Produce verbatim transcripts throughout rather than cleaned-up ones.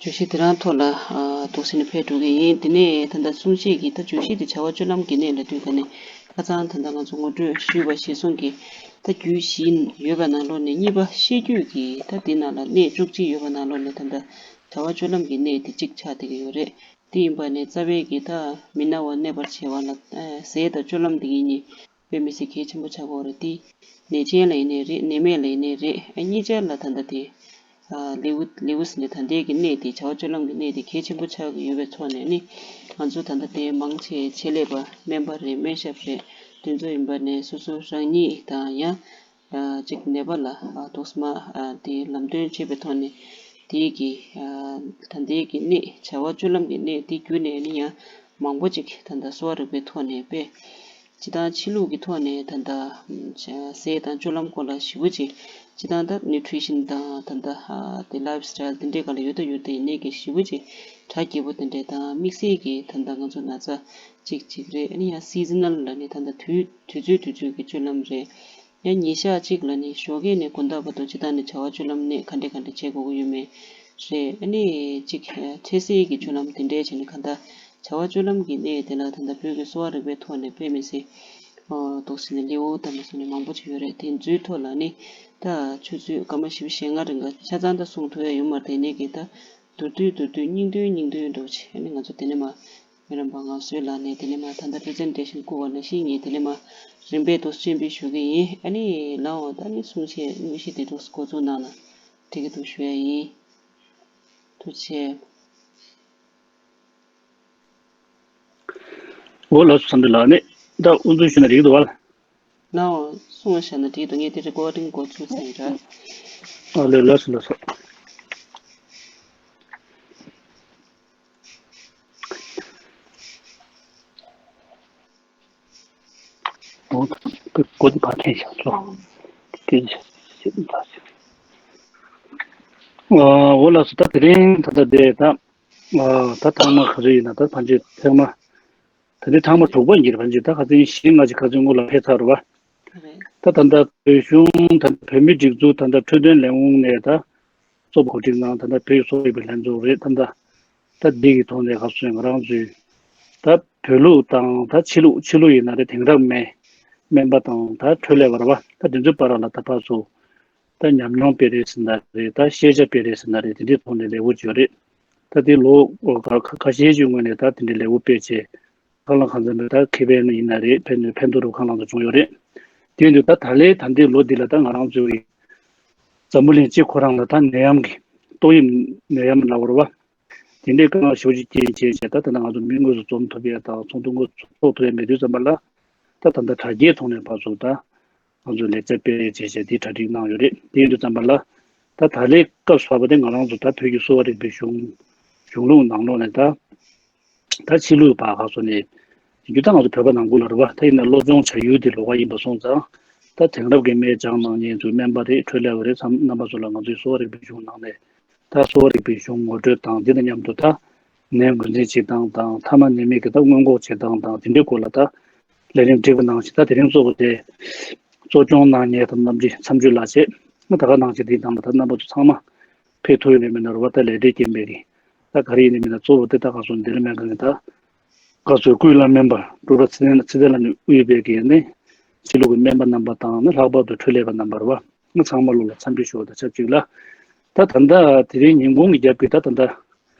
བརྗོད་གཞི་དེ་རང་ཐོག་ལ་ཨ་འདུག་སེ་ནས་ཕེབས་འགྲོ་གི་ཡིན། དེ་ནས་ད་ལྟ་གསུང་བཤད་ཀྱི་ད་བརྗོད་གཞི་དེ་བྱ་བ་སྤྱོད་ལམ་གྱི་གནས་ལ་དུས་ད་ནས་ཁ་སང་ད་ལྟ་ང་ཚོ་ངོ་སྤྲོད་ཞུས་པ་གཞིར་བཟུང་གི་ད་རྒྱུད་བཞི་ཡོད་པ་ནང་ལོགས་ནས་གཉིས་པ་ཤེས་རྒྱུད་ཀྱི་ད་དེ་ནང་ལ་གནས་བཅུ་གཅིག་ཡོད་པ་ནང་ལོགས་ནས་ད་ལྟ་བྱ་བ་སྤྱོད་ལམ་གྱི་གནས་དེ་གཅིག་ཆགས་བསྡད་ཀྱི་ཡོད་རེད། དེ་ཡིན་པ་ནས་རྩ་བའི་གི་ད་མི་སྣང་བ་གནས་པར་བྱེད་པ་ལ་ཟས་དང་སྤྱོད་ལམ་དེ་གཉིས་དཔེ་མི་སྲིད་གལ་ཆེན་པོ་ཆགས་ཀྱི་ཡོད་རེད། དེ་ནད་ཅན་ལ་ཡིན་ནའི་རེད། ནད་མེད་ལ་ཡིན་ནའི་རེད། ཨ་གཉིས་ཆར་ལ་ད་ལྟ་དེ་ཨ་ལེའུ་ལེའུ་ཟེར་ནས་ད་ལྟའི་གི་གནས་དེ་བྱ་བ་སྤྱོད་ལམ་གྱི་གནས་དེ་གལ་ཆེན་པོ་ཆགས་ཀྱི་ཡོད་པའི་ཐོག་ནས་ནི་ང་ཚོ་ད་ལྟ་དེ་མང་ཆེ་ཆེད་ལས་པ་སྨན་པ་རེད། སྨན་ཞབས་རེད། དེ་ཚོ་ཡིན་པ་ནས་སོ་སོ་རང་ཉིད་དང་ཡང་ཨ་གཅིག་ནད་པ་ལ་ཨ་ཏོག་ཙམ་ཨ་དེ་ལམ་སྟོན་བྱེད་པའི་ཐོག་ནས་དེའི་གི་ཨ་ད་ལྟའི་གི་གནས་བྱ་བ་སྤྱོད་ལམ་གྱི་གནས་དེ་བརྒྱུད་ནས་ནི་ཡང་མང་པོ་ཅིག་ད་ལྟ་གསོ་བ་རིག་པའི་ཐོག་ནས་དཔེ་སྤྱི་བཏང་ཕྱི་ལུགས་ཀྱི་ཐོག་ནས་ད་ལྟ་ཟས་དང་སྤྱོད་ལམ་སྐོར་ལ་ཞེ་པོ་ཅིག་སྤྱི་བཏང་ད་ནུ་ཊི་རི་ཤན་དང་ད་ལྟ་ཨ་དེ་ལའིབ་སི་ཊའིལ་དེ་འདྲའི་སྒང་ལ་ཡོད་ད་ཡོད་དེ་ཡིན་ནའི་གི་ཞེ་པོ་ཅིག་གྲ་རྒྱས་པོ་དེ་འདྲའི་དང་དམིགས་བསལ་གྱི་ད་ལྟ་ང་ཚོ་ན་ཚ་གཅིག་གཅིག་རེད། ཨ་ནི་ཡང་སི་ཛི་ནལ་ལ་ནི་ད་ལྟ་དུས་དུས་ཚོད་དུས་ཚོད་ཀྱི་སྤྱོད་ལམ་རེད། ཡང་ཉིན་ཞག་གཅིག་ལ་ནི་ཞོགས་ཀས་ནས་དགོང་དག་བར་དུ་སྤྱི་བཏང་ནས་བྱ་བ་སྤྱོད་ལམ་ནས་ག་འདྲ་ག་འདྲ་བྱེད་དགོས་ཀྱི་ཡོད་མེད་རེད། ཨ་ནི་གཅིག་འཕྲལ་སེལ་གྱི་སྤྱོད་ལམ་དེ་འདྲའི་བྱས་ནས་གང་ལྟར་བྱ་བ་སྤྱོད་ལམ་གྱི་གནས་དེ་ལ་ད་ལྟ་བོད་ཀྱི་གསོ་བ་རིག་པའི་ཐོག་ནས་དཔེ་མི་སྲིད་ཨོ་འདུག་སེ་ནས་ལེའུ་དང་མ་སོང་ནས་མང་པོ་ཅིག་ཡོད་རེད། དེ་ཚོའི་ཐོག་ལ་ནི་ད་ཆུ་ཚོད་སྐར་མ་བཞི་བཅུ་ཞེ་ལྔ་རིང་ག་ཆ་ཚང་ད་གསུང་ཐུབ་ཡ་ཡོད་མ་རེད། དེ་ནས་གི་ད་མདོར་བསྡུས་མདོར་བསྡུས་སྙིང་དོན་སྙིང་དོན་འདྲ་བོ་ཅིག་ཨ་ནི་ང་ཚོ་དེ་ནས་མ་སྨན་རམས་པ་ངག་བཟོད་ལགས་ནས་དེ་ནས་མ་ད་ལྟ་པི་རི་ཛེན་ཊེ་ཤན་བསྐུར་བ་ནང་བཞིན་ངས་དེ་ནས་མ་རིམ་པས་འདུག་སེ་སྤྱན་འབུལ་ཞུ་གི་ཡིན། ཨ་ནི་ལགས་འོ་ད་ནི་གསུང་བཤད་དངོས་གཞི་དེ་འདུག་སེ་འགོ་འཛུགས་གནང་ན་འགྲིག་གི་འདུག་ཞུ་ཡ་ཡིན། ཐུགས་རྗེ་ཆེ། འོ་ལགས་སོ། བསམ་འགྲུབ་ལགས་ནི་ད་དབུ་འཛུགས་ཞུས་ན་འགྲིག་གི་འདུག་བ། ལགས་འོ་གསུང་བ་བཞག་ན་འགྲིག་འདུག་ངས་དེ་རི་ཀོར་ཌིང་འགོ་ཚུགས་ཚར་ཡིན་ར། ཨ་ལས་ལགས་སོ་ལགས་སོ། འོ་ཀོ་ཀོ་དེ་ཕར་འཐེན་བཞག་སོ། ཀི་ཞིག་ཞིག་ད་ཞིག་ཨ་འོ་ལགས་སོ། ད་དེ་རིང་ད་ལྟ་དེ་ད་ཨ་ད་ཐེངས་མ་ག་ཚོད་ཡིན་ན་ད་ཕན་ཆད་ཐེངས་མ། ད་ནི་ཐེངས་མ་དྲུག་པ་ཡིན་གྱི་རེད། ཕལ་ཆེར་ད་ཁ་སང་བཞི་ལྔ་ཅིག་ཁ་སང་སྔོན་ལ་ཕེབས་ཚར་རེད་བ། རེད། ད་ད་ལྟ་བོད་གཞུང་ད་ལྟ་བོད་མིའི་སྒྲིག་འཛུགས་ད་ལྟ་འཕྲོད་བསྟེན་ལས་ཁུངས་ནས་ད་གཙོ་བོ་གོ་སྒྲིག་གནང་། ད་ལྟ་བོད་ཀྱི་གསོ་བ་རིག་པའི་ལྷན་ཚོགས་རེད། ད་ལྟ་ད་འདི་གི་ཐོག་ནས་ཁ་སང་ང་རང་ཚོའི་ད་བོད་ལུགས་དང་ད་ཕྱི་ལུགས་ཕྱི་ལུགས་ཡིན་ན་རེད། དེང་རབས་སྨན་སྨན་པ་དང་ད་འཕྲོད་ལས་པ་རེད་བ། ད་དེ་ཚོའི་བར་ལ་ད་ཕར་ཚུར་ད་ཉམས་མྱོང་སྤེལ་རེས་ཟེར་ན་རེད། ད་ཤེས་བྱ་སྤེལ་རེས་ཟེར་ན་རེད། དེ་འདྲའི་ཐོག་ནས་ལས་འགུལ་བྱས་ཡོད་རེད། ད་དེ་ལོ་ཁ་ཁ་ཤས་ཤིག་སྔོན་ནས་ད་དེ་འདྲའི་ལས་འགུལ་སྤེལ་བྱས། གང་ལ་གང་འཚམ་པའི་ད་ཁེ་ཕན་ཡིན་ན་རེད། ཕན་ཕན་ཐོགས་རུ་གང་ལ་ཚོ་བྱུང་ཡོད་རེད། དེ་ཡིན་དུས་ད་ད་ལོའི་ད་ལྟའི་ལོ་འདི་ལ་ད་ང་རང་ཚོའི་འཛམ་བུ་གླིང་སྤྱི་ཁོ་རང་ལ་ད་ནད་ཡམས་ཀྱི་ཏོག་དབྱིབས་ནད་ཡམས་ལབ་དགོས་རེད་བ། དེ་འདྲའི་དཀའ་ངལ་ཞེ་པོ་ཅིག་རྐྱེན་བྱས་བྱས་ད་ད་ལྟ་ང་ཚོ་མི་དངོས་སུ་འཛོམས་ཐུབ་ཡ་དང་ཚོགས་འདུ་དངོས་སུ་ཚོགས་ཐུབ་ཡ་མེད་དུས་ཙམ་པ་ལ་ད་ད་ལྟ་དྲ་རྒྱའི་ཐོག་ནས་ཕར་ཚུར་ད་ང་ཚོས་ལེགས་ཆ་སྤེལ་རེས་བྱས་བྱས་དེ་གྲ་སྒྲིག་གནང་ཡོད་རེད། དེ་ཡིན་དུས་ཙམ་པ་ལ་ད་ད་ལོའི་སྐབས་སུ་བབས་པ་དེ་ང་རང་ཚོ་ད་བོད་ཀྱི་གསོ་བ་རིག་པའི་གཞུང་གཞུང་ལུགས་ནང་ལོགས་ནས་ད། ད་ཕྱི་ལུགས་པ་ཁག་སོགས་ནས་ཡིན་རྒྱུ་ད་ང་ཚོ་བོད་པ་ནང་ཁུལ་ལ་རེད་བ། ད་ཡིན་ན་སློབ་སྦྱོང་བྱ་ཡུལ་དེ་ལོགས་ཀ་ཡིན་པ་སོང་ཙང་ད་དེང་རབས་ཀྱི་སྨན་སྦྱང་གནང་མཁན་ཚོའི་སྨན་པ་རེད། འཕྲོད་ལས་པ་རེད། ཚང་རྣམ་པ་ཚོ་ལ་ང་ཚོའི་གསོ་བ་རིག་པའི་གཞུང་ནང་ནས་ད་གསོ་བ་རིག་པའི་གཞུང་ངོ་སྤྲོད་དང་འདི་དང་མཉམ་དུ་ད་ནད་འགོས་འཛིན་བྱེད་སྟངས་དང་མཐའ་མ་ནད་མེད་ཀྱི་ད་སྔོན་འགོག་བྱེད་སྟངས་དང་དེ་འདྲའི་སྐོར་ལ་ད་ལས་རིམ་བསྒྲིགས་པ་ནང་བཞིན་ད་དེ་རིང་གཙོ་བོ་དེ་གཙོ་སྐྱོང་གནང་མཁན་དང་རྣམ་འདྲེན་འཚམས་ཆོས་ལགས་བྱས། ད་ག་ནང་བཞིན་འདིའི་ནང་ལ་ད་རྣམ་པ་ཚོ་ཚང་མ་ཕེབས་ཐུབ་ཡོད་མེད་མི་ནོར་བ་ད་ལས་འབྲས་རྐྱེན་པས་ཀྱི། ད་ག་རེ་ཡིན་ནའི་མིན་ན་གཙོ་བོ་དེ་ད་ག་སོང་འདི་ལ་སྨན་ཁང་གི་ད་ག་ཚོད་ཀུན་ལ་སྨན་པ་འབྲུག་པ་ཚེ་བརྟན་ཚེ་བརྟན་ལགས་ནས་དབུས་པའི་གི་ནི་ཕྱི་ལུགས་ཀྱི་སྨན་པ་རྣམ་པ་དང་ནི་ལྷག་པར་དུ་འཕྲོད་ལས་པ་རྣམ་པ་རེད་བ། ང་ཚང་མ་ལོ་ལ་འཚམས་འདྲི་ཞུ་བ་དང་ཆབས་ཅིག་ལ། ད་ད་ལྟ་དེ་རིང་ཉིན་གུང་གི་རྒྱབ་ཀྱི་ད་ད་ལྟ་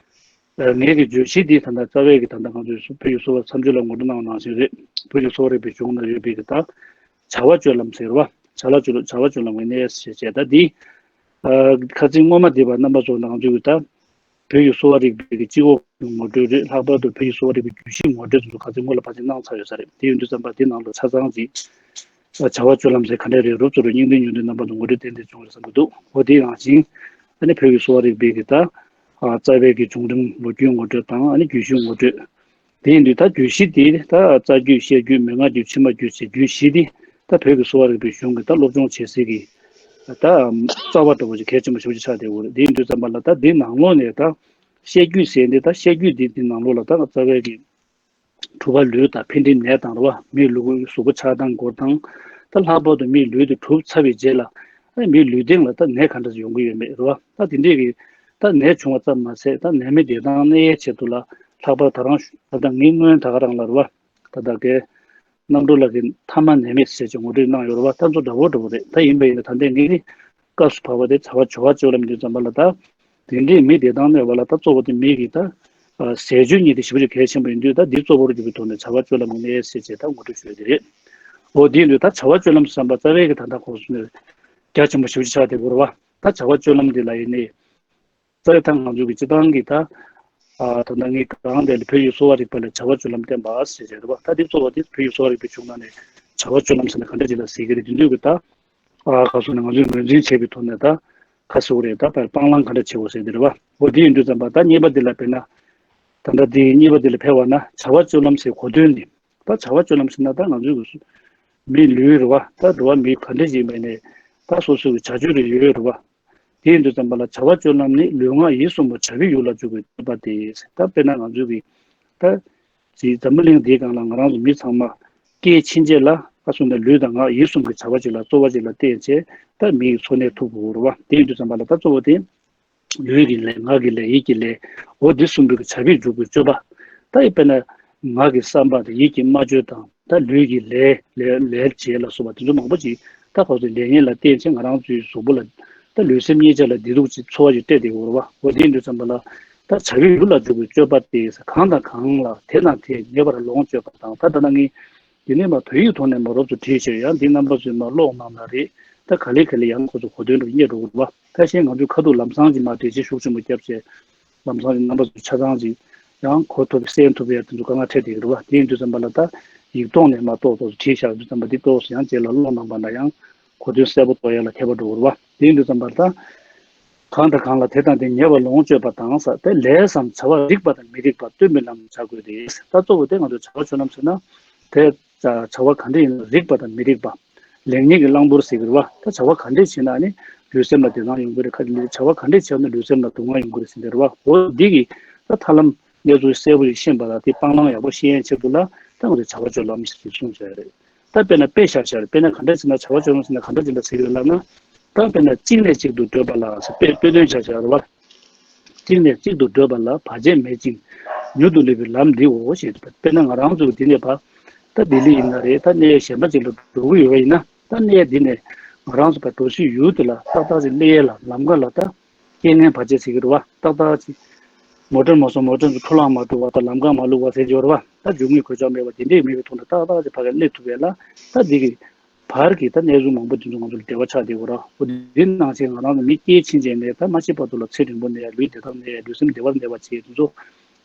ངེད་ཀྱི་བརྗོད་གཞི་འདི་ད་ལྟ་རྩ་བའི་གི་ད་ལྟ་ང་ཚོའི་བོད་ཀྱི་གསོ་བ་འཚམས་ཆོས་ལ་ངོ་སྤྲོད་གནང་བ་ནང་བཞིན་རེད། བོད་ཀྱི་གསོ་བ་རིག་པའི་གཞུང་ན་ཡོད་པའི་གི་ད་བྱ་བ་སྤྱོད་ལམ་ཟེར་བ། བྱ་ལ་སྤྱོད་བྱ་བ་སྤྱོད་ལམ་གྱི་གནས་ཞེས་བྱས་ད་འདི། ཨ་ཁ་སང་སྔོན་མ་འདི་བར་རྣམ་པ་ཚོ་ནང་ཚུད་ཀྱི་ད་བོད་ཀྱི་གསོ་བ་རིག་པའི་གི་སྤྱི་འོག་གི་ངོ་སྤྲོད་རེད། ལྷག་པར་དུ་བོད་ཀྱི་གསོ་བ་རིག་པའི་རྒྱུད་བཞི་ངོ་སྤྲོད་དེ་ཚོ་ཁ་སང་སྔོན་ལ་ཕལ་ཆེར་གནང་ཚར་ཡོད་ས་རེད། དེ་ཡིན་དུས་ཙམ་པ་དེ་ནང་ལ་ཆ་ཚང་ཅིག་བྱ་བ་སྤྱོད་ལམ་ཟེར་ག་འདྲ་རེད་རོབ་ཙམ་རུ་སྙིང་བསྡུས་ཉུང་བསྡུས་རྣམ་པ་ཚོ་ངོ་སྤྲོད་ཏན་ཏན་བྱུང་རེད་བསམ་གྱི་འདུག་འོ་དེའི་ནང་བཞིན་ཨ་ནི་བོད་ཀྱི་གསོ་བ་རིག་པའི་གི་ད་ཨ་རྩ་བའི་གི་བྱུང་རིམ་ལོ་རྒྱུས་ངོ་སྤྲོད་དང་ཨ་ནི་རྒྱུད་བཞི་ངོ་སྤྲོད། དེ་ཡིན་དུས་ད་རྒྱུད་བཞི་དེ་ད་རྩ་རྒྱུད་བཤད་རྒྱུད་མན་ངག་རྒྱུད་ཕྱི་མ་རྒྱུད་ཟེར་རྒྱུད་བཞི་དེ་ད་བོད་ཀྱི་གསོ་བ་རིག་པའི་གཞུང་གི་ད་སློབ་སྦྱོང་བྱེད་སའི་གི་ད་རྩ་བ་འདྲ་བོ་ཞིག་གལ་ཆེན་པོ་ཞེ་པོ་ཅིག་ཆགས་བསྡད་ཡོད་རེད། དེ་ཡིན་དུས་ཙམ་པ་ལ་ད་འདི་ནང་ལོགས་ནས་ད་བཤད་རྒྱུད་ཟེར་འདི་ད་བཤད་རྒྱུད་འདི་འདི་ནང་ལོགས་ལ་ད་རྩ་བའི་གི་གྲུབ་པ་ལུས་དང་ཕན་འབྲས་ནད་དང་རེད་བ། མིའི་ལུས་གཟུགས་པོ་ཆགས་སྟངས་སྐོར་དང་ད་ལྷག་པར་དུ་མིའི་ལུས་དེ་གྲུབ་ཚར་བའི་རྗེས་ལ་ཨ་མིའི་ལུས་སྟེང་ལ་ད་ནད་ག་འདྲ་ཞིག་ཡོང་གི་ཡོད་མེད་རེད་བ། ད་དེ་འདྲས་གི་ ད་ནད་བྱུང་བ་ཙམ་མ་ཟད་ད་ནད་མེད་བདེ་ཐང་གནས་ཡས་ཆེད་དུ་ལ་ལྷག་པར་ད་རང་ད་ལྟ་ངའི་སྔོན་ད་ག་རང་ལ་རེད་བ། ད་ལྟ་གའི་རྣམ་གྲོལ་ལགས་ཀྱིས་ཐ་མ་ནད་མེད་ཟེར་ཅིག་ངོ་སྤྲོད་གནང་ཡོད་རེད་བ། ད་ཚོ་འདྲ་བོ་འདྲ་བོ་རེད། ད་ཡིན་པ་ཡིན་ན་ད་ལྟའི་ངེད་ཀྱི་སྐབས་སུ་བབས་པ་དེ་བྱ་བ་བྱ་བ་སྤྱོད་ལམ་འདི་ཙམ་པ་ལ་ད་དེ་འདྲའི་མི་བདེ་ཐང་གནས་པ་ལ་ད་གཙོ་བོ་དེ་མི་གི་ད་ཟས་སྤྱོད་གཉིས་དེ་ཞེ་པོ་ཅིག་གལ་ཆེན་པོ་ཡིན་དུས་ད་འདི་གཙོ་བོར་གྱུར་པའི་ཐོག་ནས་བྱ་བ་སྤྱོད་ལམ་གྱི་གནས་ཟེར་བྱས་ད་ངོ་སྤྲོད་ཞུ་ཡ་དེ་རེད། འོ་དེ་ཡིན་དུས་ད་བྱ་བ་སྤྱོད་ལམ་བསམ་པ་རྩ་བའི་གི་ད་ལྟ་ཁོང་ཚོ་ནས་རྒྱ་ཆེན་པོ་ཞེ་པོ་ཅིག་ཆགས་བསྡད་ཡོད་རེད་བ། ད་བྱ་བ་སྤྱོད་ལམ་འདི་ལ་ཡིན་ནའི། རྩ་བའི་ཐང་ང་ཚོ་གི་སྤྱི་བཏང་གི་ད། ཨ་ད་ལྟ་ངས་གང་དེ་ལ་བོད་ཀྱི་གསོ་བ་རིག་པ་ལ་བྱ་བ་སྤྱོད་ལམ་བསྟན་པ་ཞེས་བྱ་རེད་བ། ད་འདི་གཙོ་བོ་དེ་བོད་ཀྱི་གསོ་བ་རིག་པའི་གཞུང་ནང་ནས་བྱ་བ་སྤྱོད་ལམ་ཟེར་ན་ག་འདྲ་ཅིག་ལ་ཟེར་གི་རེད། དེ་དུས་ཀྱི་ད་ཨ་ག་སོ་ནས་ང་ཚོས་ངོས་འཛིན་བྱས་པའི་ཐོག་ནས་ད་ག་ཟེར་དགོས་རེད། ད་བར་སྤང་བླང་ག་འདྲ་བྱེད་དགོས་ཟེར་དེ་རེད་བ། འོ་དེ་ཡིན་དུས་ཙམ་པ་ད་གཉིས་པ་འདི་ལ་དཔེར་ན། ད་ལྟ་འདི་གཉིས་པ་འདི་ལ་ཕེབས་པ་ན་བྱ་བ་སྤྱོད་ལམ་ཟེར་གོ་དོན་ནི། ད་བྱ་བ་སྤྱོད་ལམ་ཟེར་ན་ད་ང་ཚོའི་གི་མི་ལུས་རེད་བ། ད་འགྲོ་བ་མི་ག་འདྲ་ཞིག་ཡིན་པ་ནས་ད་སོ་སོའི་གི་བྱ་སྤྱོད་རེ་ཡོད་རེད་བ། དེ་ཡིན་དུས་ཙམ་པ་ལ་བྱ་བ་སྤྱོད་ལམ་ནི་ལུས་ངག་ཡིད་གསུམ་པོ་བྱ་བའི་ཡུལ་ལ་འཇུག་པའི་སྤྱོད་པ་སྟེ། ད་དཔེར་ན་ང་ཚོའི་གི་ད་ཅིག་འཛམ་བུ་གླིང་འདིའི་སྒང་ལ་ང་རང་ཚོ་མི་ཚང་མ་སྐྱེས་ཕྱིན་ཆད་ལ་ཨ་སོ་ནས་ལུས་དང་ངག་ཡིད་གསུམ་གྱི་བྱ་བ་ཅིག་ལ་གཙོ་བོ་ཅིག་ལ་བརྟེན་བྱས་ད་མིའི་འཚོ་གནས་ཐུབ་དགོས་རེད་བ། དེ་ཡིན་དུས་ཙམ་པ་ལ་ད་གཙོ་བོ་དེ་ལུས་ཀྱི་ལས་ངག་གི་ལས་ཡིད་ཀྱི་ལས། འོ་འདི་གསུམ་པོའི་བྱ་བའི་འཇུག་པའི་སྤྱོད་པ། ད་ཡིན་པས་ན་ངག་གི་བསམ་པ་དང་ཡིད་ཀྱི་སྨྲ་བརྗོད་དང་ད་ལུས་ཀྱི་ལས་ལས་ལས་བྱེད་ལ་སོགས་པ་དེ་ཚོ་མང་པོ་ཅིག་ད་ཁོ་ཚོའི་ལས་ངན་ལ་བརྟེན་ཚེ་ང་རང་ཚོའི་གཟུགས་པོ་ལ་ད་ལུས་སེམས་གཉིས་ཆ་ལ་བདེ་སྡུག་ཅིག་ཚོར་བ་ཅིག་སྤྲད་བསྡད་ཡོད་རེད་བ། འོ་དེ་ཡིན་དུས་ཙམ་པ་ལ་ད་བྱ་བའི་ཡུལ་ལ་འཇུག་པའི་སྤྱོད་པ་དེ་གང་དང་གང་ལ་དེ་དང་དེ་ཉེ་བར་ལོངས་སྤྱོད་པ་དང་། ད་ལྟ་ན་ངས་འདི་ནས་མ་བོད་ཡིག་ཐོག་ནས་མ་རོབ་ཏུ་བྲིས་བྱས་ཡང་འདི་རྣམ་པ་ཚོས་མ་ཀློག་གནང་ན་རེད། ད་ག་ལེ་ག་ལེ་ཡང་ཁོ་ཚོ་གོ་དོན་འགྲོ་རྙེད་འགྲོ་གི་རེད་བ། ད་གཞན་ང་ཚོའི་ཁ་ཐུག་ལམ་སང་ཅིག་མ་འགྲེལ་བཤད་ཤུགས་ཆེན་པོ་བརྒྱབ་བྱས་ལམ་སང་ཅིག་རྣམ་པ་ཚོ་ཆ་ཚང་ཅིག་ཡང་གོ་ཐུབ་པའི་གསན་ཐུབ་པའི་དེ་ཚོ་དཀའ་ངལ་འཕྲད་བསྡད་ཀྱི་རེད་བ། དེ་ཡིན་དུས་ཙམ་པ་ལ་ད་ཡིག་ཐོག་ནས་མ་ཏོག་ཏོག་བྲིས་བཞག་དུས་ཙམ་པ་འདི་ཏོག་ཙམ་ཡང་རྗེས་ལ་ཀློག་གནང་པ་ན་ཡང་གོ་དོན་གསལ་པོ་རྟོགས་ཡ་ལ་མཁས་པ་འགྲོ་གི་རེད་བ། དེ་ཡིན་དུས་ཙམ་པ་ལ་ད་གང་དང་གང་ལ་དེ་དང་དེ་ཉེ་བར་ལོངས་སྤྱོད་པ་དང་ས་དེ་ལས་སམ་བྱ་བ་རིག་པ་དང་མི་རིག་པ་སྟོན་པའི་ལམ་བྱ་དགོས་ཏེ། ད་གཙོ་བོ་དེ་ང་ཚོ་བྱ་བ་སྤྱོད་ལམ་ཟེར་ན་དེ་བྱ་བ་ག་འདྲ་ཡིན་ན་རིག་པ་དང་མི་རིག་པ། ལེགས་ཉེས་ཀྱི་གླང་པོར་ཟེར་གྱི་རེད་བ། ད་བྱ་བ་ག་འདྲས་བྱས་ན་ནི་ལུས་སེམས་ལ་བདེ་ཐང་ཡོང་གི་རེད། ཁ་ཅིག་ལ་བྱ་བ་ག་འདྲས་བྱས་ན་ལུས་སེམས་ལ་སྡུག་བསྔལ་ཡོང་གི་རེད་ཟེར་གྱི་རེད་བ། འོ་འདི་གི་ད་ཐབས་ལམ་གནས་ཚུལ་གསལ་པོ་ཞིག་ཤེས་པ་དང་དེ་སྤང་བླང་ཡག་པོ་ཤེས་ཡན་ཆེད་དུ་ལ་ད་ང་ཚོས་བྱ་བ་སྤྱོད་ལམ་ཞེས་གསུངས་བྱས་རེད། ད་དཔེར་ན་དཔེ་བཞག་བཞག་རེད། དཔེར་ན་ག་འདྲ་བྱས་ན་བྱ་བ་སྤྱོད་ལམ་ཟེར་ན་ག་འདྲ་བྱས་ན་ཟེར་གྱི་རེད་ལབ་ན། ད་དཔེར་ན་གཅིག་ནས་གཅིག་ཏུ་བགྲོད་པ་ལ་ཟེར་དཔེ་དཔེ་དོན་བཞག་བཞག་རེད་བ། གཅིག་ནས་གཅིག་ཏུ་བགྲོད་པ་ལ་བར་ཆད་མེད་ཅིང་མྱུར་དུ་སླེབས་པའི་ལམ་འདིའོ་ཞེས། དཔེར་ན་ང་རང་ཚོ་འདི་ནས་ཕར་ད་ལྡི་ལི་ཡིན་ན་རེད། ད་གནས་གཞན་པ་ཅིག་ལ་འགྲོ་གི་ཡོད་པ་ཡིན་ན་ད་གནས་འདི་ནས་ང་རང་ཚོ་ཕར་འགྲོ་སའི་ཡུལ་དེ་ལ་ཏག་ཏག་ཅིག་སླེབས་ཡས་ལ་ལམ་ཁ་ལ་ད་རྐྱེན་ངན་བར་ཆད་ཟེར་གྱི་རེད་བ། ཏག་ཏག་ཅིག་མོ་ཊར་མ་སོང་མོ་ཊར་ཚོ་འཕྲོ་བརླག་མ་འགྲོ་བ་དང་ལམ་ཁ་མ་ལུག་པ་ཟེར་གྱི་ཡོད་རེད་བ། ད་རྒྱུ་དངོས་གོད་ཆག་མེད་པ་དེ་འདྲས་མེད་པའི་ཐོག་ནས་ཏག་ཏག་ཅིག་ཕ་གིར་སླེབས་ཐུབ་ཡས་ལ་ད་འདི་གི་བར་གྱི་ད་གནས་ཚུལ་མང་པོ་དེ་ཚོ་ང་ཚོ་ལ་འབྲེལ་བ་ཆགས་བསྡད་ཡོད་རེད། འོ་དེ་ནང་བཞིན་ང་རང་ཚོ་མི་སྐྱེས་ཕྱིན་ཆད་ནས་ད་མ་ཤི་བར་དུ་ལ་ཚེ་རིང་པོ་གནས་ཡ་ལུས་བདེ་ཐང་གནས་ཡ་ལུས་སེམས་བདེ་བར་གནས་པ་བྱེད་དེ་ཚོ་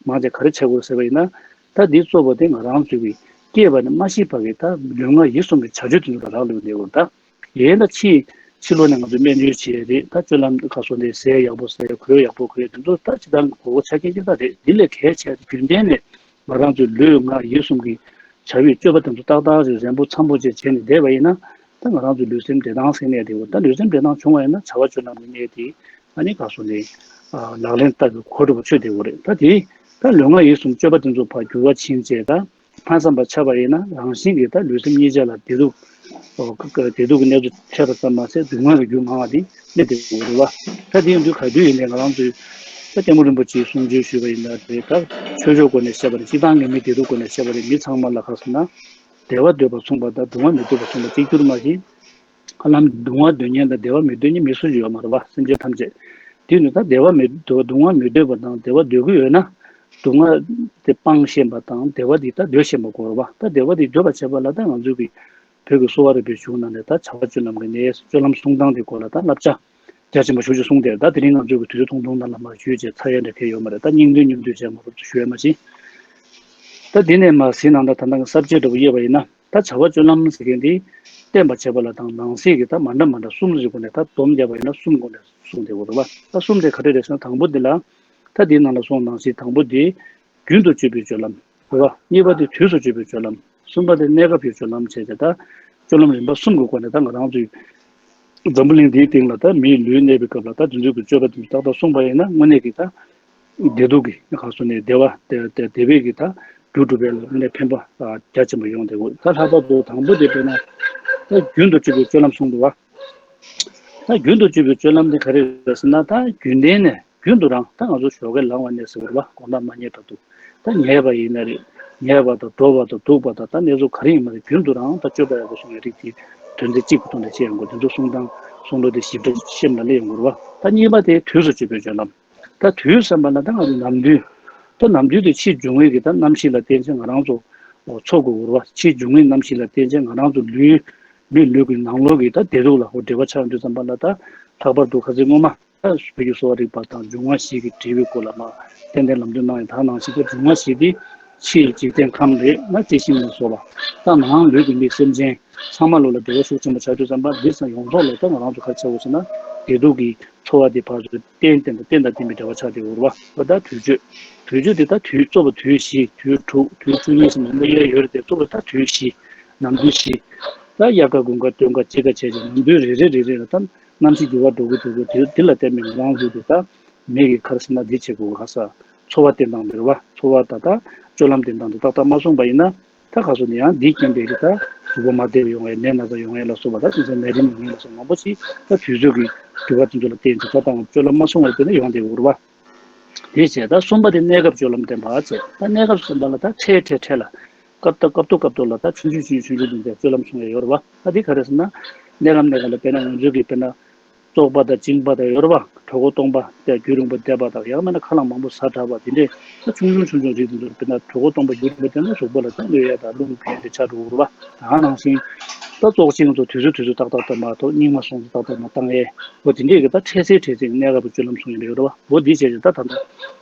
མང་ཆེ་ག་རེ་བྱེད་དགོས་ཟེར་བ་ཡིན་ན། ད་འདི་གཙོ་བོ་དེ་ང་རང་ཚོ་གི་སྐྱེས་པ་ནས་མ་ཤི་བར་གྱི་ད་ལུས་ངག་ཡིད་གསུམ་གྱི་བྱ་སྤྱོད་དེ་ཚོ་ལ་རག་ལུས་བསྡད་ཡོད་རེད། ད་ཡིན་ད་ཕྱི་ཕྱི་ལོགས་ནས་ང་ཚོ་སྨན་བཅོས་བྱེད་ཡ་རེད། ད་སྤྱོད་ལམ་ཁ་སོ་ནས་ཟས་ཡག་པོ་ཟས་གོས་ཡག་པོ་གོན་ཡ་དེ་ཚོ་ད་སྤྱིར་བཏང་གི་དགོས་མཁོ་ཆ་རྐྱེན་གཅིག་ད་རེད། འདི་ལས་གལ་ཆེ་རྒྱུན་ལྡན་ནས་ང་རང་ཚོའི་ལུས་ངག་ཡིད་གསུམ་གྱི་བྱ་བའི་སྤྱོད་པ་དེ་ཚོ་ཏག་ཏག་ཅིག་རན་པོ་འཚམ་པོ་ཅིག་བྱས་ནས་བསྡད་པ་ཡིན་ན་ད་ང་རང་ཚོའི་ལུས་སེམས་བདེ་ཐང་ཟེར་གནས་དེ། འོ་ད་ལུས་སེམས་བདེ་ཐང་བྱུང་བ་ཡིན་ན་བྱ་བ་སྤྱོད་ལམ་གྱི་གནས་དེ་ཨ་ནི་ག་སོ་ནས་ལག་ལེན་བསྟར་བའི་གོ་སྒྲུབ་ཆོད་བསྡད་ཡོད་རེད། ད་དེ་ད་ལུས་ངག་ཡིད་གསུམ་སྤྱོད་པ་དེ་ཚོ་ཕར་འགྱུར་བ་ཕྱིན་བྱས་ད། ཕན་བསམ་པ་ཆགས་པ་ཡིན་ན་རང་བཞིན་གྱིས་ད་ལུས་སེམས་གཉིས་ཆ་ལ་བདེ་སྡུག་ཨོ་ཀ་ཀ་བདེ་སྡུག་གི་གནས་ཚུལ་འཕྲད་པ་ཙམ་མ་ཟད་སྡུག་བསྔལ་གྱི་རྒྱུ་མང་བ་དེ་སླེབས་བསྡད་ཡོད་རེད་བ། ད་དེ་ཡིན་དུས་ག་དུས་ཡིན་ནའི་ང་རང་ཚོས་ད་ལྟད་མོ་རིན་པོ་ཆེའི་གསུང་ཆོས་ཞུས་པ་ཡིན་ན་རེད། ད་ཆོས་ཕྱོགས་སྒོ་ནས་བཤད་པ་རེད། སྤྱིར་བཏང་གི་མི་བདེ་སྡུག་སྒོ་ནས་བཤད་པ་རེད། མི་ཚང་མ་ལ་ག་ཟེར་ན་བདེ་བ་འདོད་པ་མཚུངས་པ་དང་སྡུག་བསྔལ་མི་འདོད་པ་མཚུངས་པ་གཅིག་གྱུར་མ་ཡིན། ཧ་ལམ་སྡུག་བསྔལ་འདོད་མཁན་དང་བདེ་བ་མི་འདོད་མཁན་མི་སུ་ཞིག་ཡོད་མ་རེད་བ། སེམས་ཅན་ཐམས་ཅད། དེ་ནི་ད་བདེ་བ་མི་འདོད་སྡུག་བསྔལ་མི་འདོད་པ་དང་བདེ་བ་འདོད་ཀྱི་ཡོད་ན། སྡུག་བསྔལ་དེ་སྤང་ཤེས་པ་དང་བདེ་བ་དེ་ད་འདོད་ཤེས་པ་དགོས་རེད་བ། ད་བདེ་བ་དེ་འདོད་པ་བྱེད་པ་ལ་ད་ང་ཚོའི་གི་བོད་ཀྱི་གསོ་བ་རིག་པའི་གཞུང་ནང་ནས་ད་བྱ་བ་སྤྱོད་ལམ་གྱི་གནས་སྤྱོད་ལམ་གསུང་སྟངས་དེ་སྐོར་ལ་ད་བསླབ་བྱ་རྒྱ་ཆེན་པོ་ཞེ་པོ་ཅིག་གསུངས་ཏེ། ད་དེ་རིང་ང་ཚོའི་གི་དུས་ཚོད་ཐུང་ཐུང་ནང་ལ་མར་ཞུས་བྱས་ཚར་ཡ་འདྲ་གང་ཡོད་མ་རེད། ད་སྙིང་བསྡུས་སྙིང་བསྡུས་བྱས་མ་རུབ་ཏུ་ཞུ་ཡ་མ་ཕྱིན། ད་དེ་ནས་མར་གཟིགས་གནང་ད་ད་ལྟ་གི་ས་བཅད་འདྲ་པོ་དབྱེ་བ་ཡིན་ན། ད་བྱ་བ་སྤྱོད་ལམ་ཟེར་མཁན་དེ་བསྟན་པ་བྱེད་པ་ལ་དང་ནང་གསེས་ཀྱི་ད་མ་འདྲ་མ་འདྲ་གསུམ་ཟེར་སྒོ་ནས་ད་སྡོམ་བརྒྱབ་པ་ཡིན་ན་གསུམ་སྒོ་ནས་གསུངས་བསྡད་ཡོད་རེད་བ། ད་གསུམ་དེ་ག་རེ་རེད་ཟེར་ན་དང་པོ་འདི་ལ། ད་འདིའི་ནང་ལ་སོང་ནང་གསེས་དང་པོ་དེ་རྒྱུན་དུ་སྤྱོད་པའི་སྤྱོད་ལམ་རེད་བ། གཉིས་པ་དེ་དུས་སུ་སྤྱོད་པའི་སྤྱོད་ལམ། གསུམ་པ་དེ་གནས་སྐབས་ཀྱི་སྤྱོད་ལམ་བྱས་ཏེ་ད་སྤྱོད་ལམ་རིམ་པ་གསུམ་གྱི་སྒོ་ནས་ད་ང་རང་ཚོའི་འཛམ་བུ་གླིང་འདིའི་སྟེང་ལ་ད་མིའི་ལུས་གནས་པའི་སྐབས་ལ་ད་དེ་ཚོའི་གི་སྤྱོད་པ་དེ་ཏག་ཏག་གསུངས་པ་ཡིན་ན་དངོས་གནས་ཀྱི་ད། བདེ་སྡུག་གི་ག་སོ་ནས་བདེ་བ་བདེ་བདེ་བའི་གི་ད་རྒྱུ་སྒྲུབ་པའི་ལ་ནས་ཕན་པ་རྒྱ་ཆེན་པོ་ཡོང་བསྡད་ཡོད། ད་ལྷག་པར་དུ་དང་པོ་དེ་དཔེར་ན་ད་རྒྱུན་དུ་སྤྱོད་པའི་སྤྱོད་ལམ་གསུངས་འདུག་བ། ད་རྒྱུན་དུ་སྤྱོད་པའི་སྤྱོད་ལམ་དེ་ག་རེ་རེད་ཟེར་ན་ད་རྒྱུན་ལྡན་ནས་ རྒྱུན་དུ་རང་ད་ང་ཚོ་ཞོགས་ཀས་ལངས་པ་ནས་ཟེར་བ་རེད་བ། དགོང་དག་མ་ཉལ་བར་དུ། ད་ཉལ་བ་ཡིན་ན་རེད། ཉལ་བ་དང་འགྲོ་བ་དང་འདུག་པ་དང་ད་གནས་ཚུལ་ག་རེ་ཡིན་མ་རེད། རྒྱུན་དུ་རང་ད་སྤྱོད་པ་ཡག་པོ་སྲུང་ཡ་རིགས་དེ་དོན་ཚན་གཅིག་གི་ཐོག་ནས་བྱེད་ཡོང་དགོས། དེ་ཚོ་གསུང་སྟངས་གསུང་ལུགས་དེ་ཞིབ་ཕྲ་ཤེས་ན་སླེབས་ཡོང་དགོས་རེད་བ། ད་གཉིས་པ་དེ་དུས་སུ་སྤྱོད་པའི་སྤྱོད་ལམ། ད་དུས་བསམ་པ་ལ་ད་ང་ཚོ་ནམ་དུས། ད་ནམ་དུས་དེ་ཕྱིའི་འབྱུང་བའི་གི་ད་གནམ་གཤིས་ལ་བརྟེན་བྱས་ང་རང་ཚོ་འཚོ་དགོས་རེད་བ། ཕྱིའི་འབྱུང་བའི་གནམ་གཤིས་ལ་བརྟེན་བྱས་ང་རང་ཚོ་ལུས། མིའི་ལུས་ཀྱི་ནང་ལོགས་ཀྱི་ད་བདེ་སྡུག་ལ་འོ་འབྲེལ་བ་ཆགས་དུས་ཙམ་པ་ལ་ད་ལྷག་པར་དུ་ཁ་སང་སྔོན་མ་ད་བོད་ཀྱི་གསོ་བ་རིག་པ་དང་འབྱུང་བ་བཞི་གི་འབྲེལ་བའི་སྐོར་ལ་མ་ཏན་ཏན་ལམ་སྟོན་གནང་ཡ་དག་ནང་བཞིན་ད་འབྱུང་བ་བཞི་དེ་ཕྱིའི་འཇིག་རྟེན་ཁམས་རེད་ན་རྩི་ཤིང་ལ་སོགས་པ་ད་ནང་ལུས་ཀྱི་མི་སེམས་ཅན་ཚང་མ་ལོ་ལ་འབྲེལ་བ་ཤུགས་ཆེན་པོ་ཆགས་དུས་ཙམ་པ་འདི་ཚང་ཡོངས་རྫོགས་ལ་ད་ང་རང་ཚོ་ག་རེ་ཆགས་དགོས་ཟེར་ན་བདེ་སྡུག་གི་འཚོ་བ་དེ་ཕར་ཚུར་རྟེན་རྟེན་དང་རྟེན་དང་བརྟེན་པའི་འབྲེལ་བ་ཆགས་བསྡད་ཡོད་རེད་བ། འོ་ད་དུས་ཚོད། དུས་ཚོད་དེ་ད་དུས་གཙོ་བོ་དུས་བཞི། དུས་དྲུག་དུས་བཅུ་གཉིས་སུ་མང་པོ་དབྱེ་ཡོད་རེད་དེ་གཙོ་བོ་ད་དུས་བཞི། ནམ་དུས་བཞི། ད་དབྱར་ཁ་དགུན་ཁ་སྟོན་ཁ་དཔྱིད་ཁ་བྱས་ཏེ་ནམ་དུས་རེ་རེ་རེ་རེ་ལ་ད་གནམ་གཤིས་འགྱུར་བ་འགྲོ་གི་འགྲོ་གི་དུས་འདི་ལ་བརྟེན་པའི་ང་རང་ཚོ་དེ་ད་མི་གི་ག་རེ་ཟེར་ན་འདི་བྱེད་དགོས་ག་ས་འཚོ་བ་བསྟེན་སྟངས་འདི་རེད་བ། འཚོ་བ་ད་ད་སྤྱོད་ལམ་བསྟེན་སྟངས་འདི་ཏག་ཏག་མ་བསྲུངས་པ་ཡིན་ན། ད་ག་སོ་ནས་ཡང་འདིའི་རྐྱེན་པས་ཀྱི་ད་གཟུགས་པོ་མ་བདེ་བ་ཡོང་ཡས་ནད་ན་ཚ་ཡོང་ཡས་ལ་སོགས་པ་ད་དེ་ཚོ་ནད་རིམས་ཡོང་ཡས་ལ་སོགས་མང་པོ་ཞིག་ད་དུས་ཚོད་ཀྱི་འགྱུར་བ་དེ་ཚོ་ལ་བརྟེན་ཏེ་ད་ད་སྤྱོད་ལམ་མ་བསྲུང་བར་བརྟེན་ནས་ཡོང་བསྡད་ཡོད་རེད་བ། དེ་བྱས་ད་གསུམ་པ་དེ་གནས་སྐབས་སྤྱོད་ལམ་བསྟེན་པ་བྱས། ད་གནས་སྐབས་གསུམ་པ་ལ་ད་འཕྲལ་འཕྲལ་འཕྲལ་ལ་སྐབས་ད་སྐབས་ཐོག་སྐབས་ཐོག་ལ་ད་ཆུང་ཆུང་ཆུང་ཆུང་ཆུང་ཆུང་དེ་སྤྱོད་ལམ་བསྲུང་ཡས་ཡོད་རེད་བ། ད་དེ་ག་རེ་ཟེར་ན་གནས་སྐབས་གནས་སྐབས་ལ་དཔེར་ན་ང་ཚོའི་གི་དཔེར་ན། བཙོག་པ་དང་གཅིན་པ་དང་ཡོད་རེད་བ། གྲོད་ཁོག་སྟོང་པ་དང་རྒྱུན་རིང་པོ་བསྡད་པ་དང་ཡང་མིན་ན་ཁ་ལག་མང་པོ་ཟ་དྲགས་པ་དེ་འདྲས་ད་ཆུང་ཆུང་ཆུང་ཆུང་རིགས་དེ་ཚོ་དཔེར་ན་གྲོད་ཁོག་སྟོང་པ་རྒྱུན་རིང་པོ་བསྡད་ན་གཟུགས་པོ་ལ་ད་གནོད་ཡས་དང་རླུང་འཕེན་ཡས་དེ་ཆགས་འགྲོ་གི་རེད་བ། ད་ནང་བཞིན་ད་བཙོག་གཅིན་ཚོ་དུས་ཚོད་དུས་ཚོད་ཏག་ཏག་ཏུ་མ་ཐོག་རྙིང་མ་སོང་ཚེ་ཏག་ཏག་མ་བཏང་ཡས་འོ་དེ་འདྲས་ཀྱི་ད་འཕྲལ་སེལ་འཕྲལ་སེལ་གནས་སྐབས་སྤྱོད་ལམ་སྲུང་ཡས་ཡོད་རེད་བ། འོ་འདི་བྱས་ཏེ་ད་ད་ད་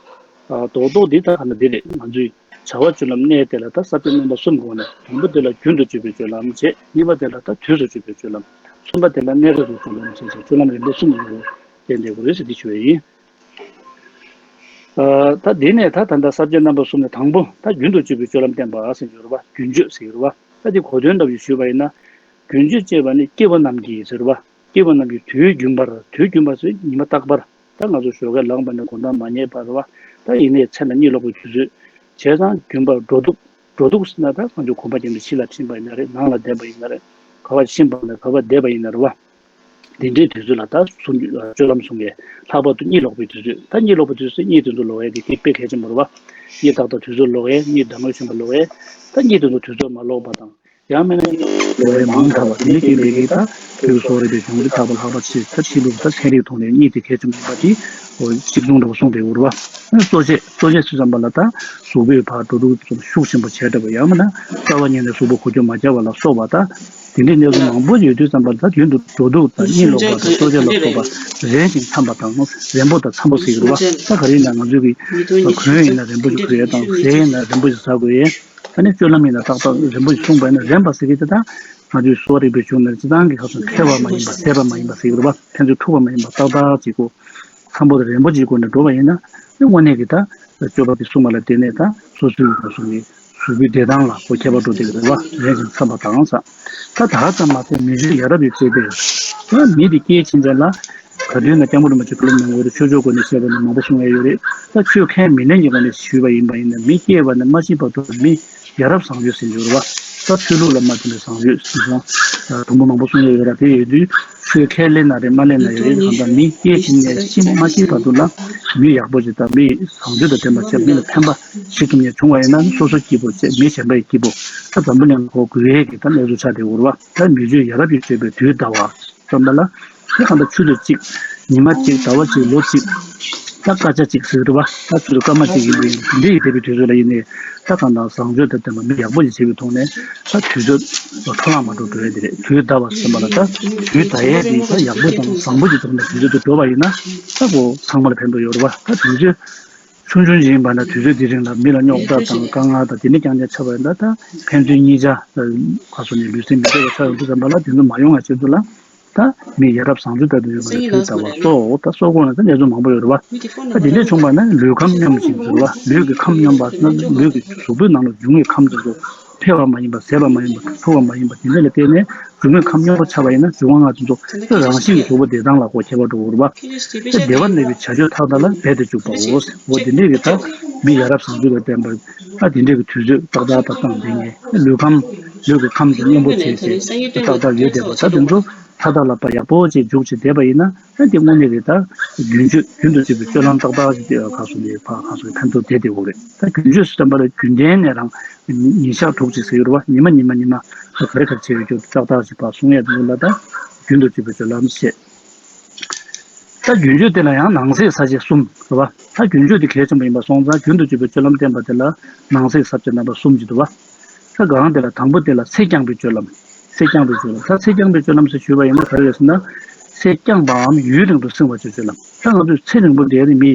རྡོག་རྡོག་འདི་ད་ད་ད་འདི་རེད། ང་ཚོས་བྱ་བ་སྤྱོད་ལམ་གནས་དེ་ལ་ད་ས་བཅད་རྣམ་པ་གསུམ་གོ་ནས་དང་པོ་དེ་ལ་རྒྱུན་དུ་སྤྱོད་པའི་སྤྱོད་ལམ་བྱས། གཉིས་པ་དེ་ལ་ད་དུས་སུ་སྤྱོད་པའི་སྤྱོད་ལམ། གསུམ་པ་དེ་ལ་གནས་སྐབས་སུ་སྤྱོད་ལམ་བྱས་ཏེ་སྤྱོད་ལམ་རིམ་པ་གསུམ་ཡོད་པ་བསྟན་ཏེ་གོ་རེ་ཟེར་འདི་ཞུ་བ་ཡིན། ཨ་ད་དེ་ནས་ད་ད་ལྟ་ས་བཅད་རྣམ་པ་གསུམ་ནས་དང་པོ་ད་རྒྱུན་དུ་སྤྱོད་པའི་སྤྱོད་ལམ་བསྟན་པ་ཟེར་གྱི་ཡོད་རེད་བ། རྒྱུན་སྤྱོད་ཟེར་གྱི་རེད་བ། ད་དེ་གོ་དོན་ལྟ་བུ་ཞུས་པ་ཡིན་ན། རྒྱུན་སྤྱོད་ཅེས་པ་ནི་སྐྱེས་བུ་རྣམས་ཀྱི་ཟེར་བ། སྐྱེས་བུ་རྣམས་ཀྱི་དུས་རྒྱུན་པར། དུས་རྒྱུན་པར་ཟེར་ཉི་མ་རྟག་པར། ད་ང་ཚོ་ཞོགས་ཀས་ལངས་པ་ནས་དགོང་དག་མ་ཉལ་བར་བ། ད་ཡིན་ནའི་མཚན་ལ་གཉིད་ལོག་པའི་དུས་ཚོད། བྱས་ཙང་རྒྱུན་པར་འགྲོ་འདུག་འགྲོ་འདུག་ཟེར་ན་ད་ང་ཚོ་གོམ་པ་བརྒྱབ་ནས་ཕྱི་ལ་ཕྱིན་པ་ཡིན་ན་རེད། ནང་ལ་བསྡད་པ་ཡིན་ན་རེད། ག་པར་ཕྱིན་པ་ན་ག་པར་བསྡད་པ་ཡིན་ན་རེད་བ། འདི་འདྲའི་དུས་ཚོད་ལ་ད་སུ་སྤྱོད་ལམ་སྲུང་ཡས། ལྷག་པར་དུ་གཉིད་ལོག་པའི་དུས་ཚོད། ད་གཉིད་ལོག་པའི་དུས་ཚོད་གཉིད་དེ་ཚོ་ལོག་ཡས་དེ་དེ་དཔེ་གལ་ཆེན་པོ་རེད་བ། གཉིད་ཏག་ཏག་དུས་ཚོད་ལོག་ཡས། གཉིད་ཟླ་ངོས་ཆེན་པོ་ལོག་ཡས། ད་གཉིད་དེ་ཚོ་དུས་ཚོད་མ་ལོག་པ་དང་། ཡང་མིན་ན་ལོག་ཡས་མང་དྲགས་པ་དེ་འདྲའི་རྐྱེན་པས་ཀྱི་ད་དུས་སོ་རེ་བའི་གཞུང་ལུགས་ཐག་པ་ལྷག་པ་ཆེ། ད་ཕྱི་ལུགས་ད་ཚན་རིག་ཐོག་ནས་གཉིད་དེ་གལ་ཆེན་པོ་ཡིན་པ་དེ་གཅིག་མཚུངས་འདྲ་བོ་གསུངས་བསྡད་ཡོད་རེད་བ། གཙོ་ཆེ་གཙོ་ཆེ་སུས་བསམ་པ་ལ་ད་གཟུགས་པོའི་བར་འགྲོ་འདུག་ཤུགས་ཆེན་པོ་བྱས་འདྲ་བོ། ཡང་མིན་ན་རྩ་བ་ཉིད་ནས་གཟུགས་པོ་འགུལ་སྐྱོད་མ་བྱས་པ་ལ་སོགས་པ་ད་དེ་འདྲའི་གནས་ཚུལ་མང་པོ་ཡོད་དུས་ཙམ་པ་ད་རྒྱུན་དུ་འགྲོ་འདུག་དང་གཉིད་ལོག་པ་དང་གཙོ་ཆེ་ལ་སོགས་པ་རན་ཞིང་འཚམ་པ་དང་རན་པོ་དང་འཚམ་པོ་ཟེར་གྱི་རེད་བ། ད་ག་རེ་ཡིན་ན་ང་ཚོའི་གི་གོན་ཡིན་ན་རན་པོ་ཞིག་གོན་ཡས་དང་ཟས་ཡིན་ན་རན་པོ་ཞིག་ཟ་དགོས་ཡས། ཨ་ནི་སྤྱོད་ལམ་ཡིན་ན་ཏག་ཏག་རན་པོ་ཞིག་སྲུང་པ་ཡིན་ན། རན་པ་ཟེར་གྱི་དེ་ད་ང་ཚོའི་གསོ་བ་རིག་པའི་གཞུང་ནས་སྤྱིར་བཏང་གི་ཁ་སང་མཁས་པ་མ་ཡིན་པ་ཟད་པ་མ་ཡིན་པ་ཟེར་གྱི་རེད་བ། ཕན་ཚུན་འཁྲུག་པ་མ་ཡིན་པ་ཏག་ཏག་ཅིག་གོ། འཚམ་པོ་དང་རན་པོ་ཅིག་སྒོ་ནས་འགྲོ་བ་ཡིན་ན། དངོས་གནས་ཀྱི་ད་སྤྱོད་པ་དེ་སྲུང་བ་ལ་བརྟེན་ནས་ད་སོ་སོའི་གི་སོ་སོའི་གཟུགས་པོའི་བདེ་ཐང་ལ་གོ་ཁྱད་པར་འགྲོ་བསྡད་ཀྱི་རེད་བ། རན་ཞིང་འཚམ་པ་དང་ས། ད་ད་ཙམ་མ་ཟད་མི་ཚོས་ཡ་རབས་ཀྱི་བྱས་པས། ད་མི་དེ་སྐྱེས་ཕྱིན་ཆད་ལ་ག་དུས་ན་སྐྱབས་མགོན་རིན་པོ་ཆེ་བཀའ་སློབ་གནང་བའི་ཆོས་ཕྱོགས་སྒོ་ནས་བཤད་པ་ནི་མང་པོ་གསུང་ཡས་ཡོད་རེད། ད་ཆོས་ཁས་མི་ལེན་གྱི་སྒོ་ནས་ཞུས་པ་ཡིན་པ་ཡིན་ན། མི་སྐྱེས་པ་ནས་མ་ཤི་བར་དུ་མི་ཡ་རབས་བཟང་སྤྱོད་ཟེར་འགྱུར་བ། ད་ཆོས་ལུགས་ལ་མ་བརྟེན་པའི་བཟང་སྤྱོད་ཟེར་སོང་། དུམ་བུ་མང་པོ་གསུང་ཡས་ཡོད་ར། དེ་ཡོད་དུས་ཆོས་ཁས་ལེན་ན་རེད་མ་ལེན་ན་ཡང་རེད། གང་ལྟར་མི་སྐྱེས་ཕྱིན་ནས་ཤི་མ་ཤི་བར་དུ་ལ་མི་ཡག་པོ་ཞིག་དང་མི་བཟང་སྤྱོད་དང་ལྡན་པ་བྱས། མི་ལ་ཕན་པ་བྱེད་ཐུབ་མཁན་བྱུང་བ་ཡིན་ན་སོ་སོ་སྐྱིད་པོ་བྱས། མི་གཞན་པ་ཡི་སྐྱིད་པོ། ད་འཛམ་བུ་གླིང་གོ་དགོས་ཡས་ཀྱི་ད་གནས་ཚུལ་ཆགས་བསྡད་ཡོད་རེད་བ། ད་མི་ཚོས་ཡ་རབས་ཀྱི་བྱས་པའི་དུས་ཟླ་བ་ཙམ་པ་ལ། ད་གང་ལྟར་ཆུ་ཚོད་གཅིག་ཉི་མ་གཅིག་ཟླ་བ་གཅིག་ལོ་གཅིག་ད་སྐར་ཆ་གཅིག་ཟེར་གྱི་རེད་བ། ད་ཆུ་ཚོད་སྐར་མ་གཅིག་ཡིན་པ་ཡིན་ན། འདི་ཡི་འདས་པའི་དུས་ཚོད་ལ་ཡིན་ནའི་ད་གང་ལྟར་བཟང་སྤྱོད་དང་ལྡན་པ་མི་ཡག་པོ་ཞིག་བྱེད་པའི་ཐོག་ནས་ད་དུས་ཚོད་འཕྲོ་བརླག་མ་འགྲོ་འགྲོ་ཡ་དེ་རེད། དུས་ཟླ་བ་ཟེར་བ་ལ་ད་དུས་ཟླ་ཡས་དེ་ད་ཡག་པོ་དང་བཟང་པོ་ཞིག་ཐོག་ནས་དུས་ཚོད་དུ་འགྲོ་བ་ཡིན་ན་ད་གོ་ཚང་མ་ལ་ཕན་ཐོགས་ཡོད་རེད་བ། ད་དུས་ཚོད་ཆུང་ཆུང་ཞིག་ཡིན་པ་ན་དུས་ཚོད་དེ་རིང་ལ་མི་ལ་རྙོག་དྲ་དང་དཀའ་ངལ་དང་དེ་འདྲ་རྐྱང་རྐྱང་ཆགས་པ་ཡིན་ན། ད་ཕན་ཚུན་གཉིས་ཆ་ག་སོ་ནས་ལུས་སེམས་མི་བདེ་བ་ཆགས་ཡོང་དུས་ཙམ་པ་ལ་དེ་ཚོ་མ་ཡོང་བ་བྱེད་ཚུལ་ལ། ད་མི་ཡ་རབས་བཟང་སྤྱོད་ལྟ་བུ་ཡོད་པ་ལ་དུས་ཟླ་བ་སོགས་ད་སོགས་གོང་ལ་ད་ལས་ཚོགས་མང་པོ་ཡོད་རེད་བ། ད་དེ་འདྲས་བྱུང་བ་ན་ལུས་ཁམས་སྙོམས་ཤིང་ཟེར་བ། ལུས་ཀྱི་ཁམས་སྙོམས་པ་ཟེར་ན་ལུས་ཀྱི་གཟུགས་པོའི་ནང་ལ་འབྱུང་བའི་ཁམས་དེ་ཚོ་འཕེལ་བ་མ་ཡིན་པ་ཟད་པ་མ་ཡིན་པ་འཁྲུགས་པ་མ་ཡིན་པ་དེ་འདྲས་ལ་བརྟེན་ནས་འབྱུང་བའི་ཁམས་སྙོམས་པ་ཆགས་པ་ཡིན་ན་འབྱུང་བ་ལྔ་དེ་ཚོ་ད་རང་བཞིན་གྱི་གཟུགས་པོ་བདེ་ཐང་ལ་གོ་ཁྱད་པར་འགྲོ་གི་རེད་བ། ད་བདེ་བར་གནས་པའི་བྱ་སྤྱོད་མཐའ་དག་ལ་རྦད་དེ་འཇུག་པའོ། འོ་དེ་འདྲས་ཀྱི་ད་མི་ཡ་རབས་བཟང་སྤྱོད་ལ་བརྟེན་པ་ད་དེ་འདྲས་ཀྱི་དུས་ཚོད་ཏག་ཏག་ཏག་ཏག་འདི་ནས་ལུས་ཁམས། ལུས་ཀྱི་ཁམས་དེ་མཉེན་པོ་བྱས་བྱས་ཏག་ཏག་ཡོད་བསྡད་པ། ད་དེ་ཚོ་ཏག་ཏག་ལ་ཕར་ཡག་པོ་བྱས་འཇུག་བྱས་བསྡད་པ་ཡིན་ན། ད་དེ་དངོས་གནས་ཀྱི་ད་རྒྱུན་གཅོད་རྒྱུན་དུ་སྤྱོད་པའི་སྤྱོད་ལམ་ཏག་ཏག་ཅིག་དེ་ཁ་སོ་ནས་ཕར་ཁ་སོ་ནས་ཕན་ཐོགས་དེ་དེ་འོ་རེད། ད་རྒྱུན་གཅོད་ཟེར་བ་ལ་རྒྱུན་ལྡན་ནས་རང་ཉིན་ཞག་དྲུག་ཅིག་ཟེར་ཡོད་རེད་བ། ཉི་མ་ཉི་མ་ཉི་མ་ག་རེ་ག་རེ་བྱས་ཡོད་རྒྱུ་ཏག་ཏག་ཅིག་ཕར་གསུང་ཡས་དེ་ཚོ་ལ་ད་རྒྱུན་དུ་སྤྱོད་པའི་སྤྱོད་ལམ་བཤད། ད་རྒྱུན་གཅོད་དེ་ལ་ཡང་ནང་གསེས་གསལ་བྱེད་གསུམ་རེད་བ། ད་རྒྱུན་གཅོད་དེ་གལ་ཆེན་པོ་ཡིན་པ་སོང་ཙང་རྒྱུན་དུ་སྤྱོད་པའི་སྤྱོད་ལམ་བསྟན་པ་དེ་ལ་ནང་གསེས་གསལ་བྱེད་རྣམ་པ་གསུམ་ཅིག་འདུག་བ། ད་གང་དེ་ལ་དང་པོ་དེ་ལ་ཚེ་བསྐྱང་བའི་སྤྱོད་ལམ། ཚེ་བསྐྱང་བའི་སྤྱོད་ལམ། ད་ཚེ་བསྐྱང་བའི་སྤྱོད་ལམ་ཟེར་ཞུས་པ་ཡིན་ན་ག་རེ་རེད་ཟེར་ན། ཚེ་བསྐྱང་བའམ་ཡུན་རིང་དུ་བསྲིང་བ་བྱེད་སྤྱོད་ལམ། ད་ང་ཚོས་ཚེ་རིང་པོ་བསྡད་ནས་མི་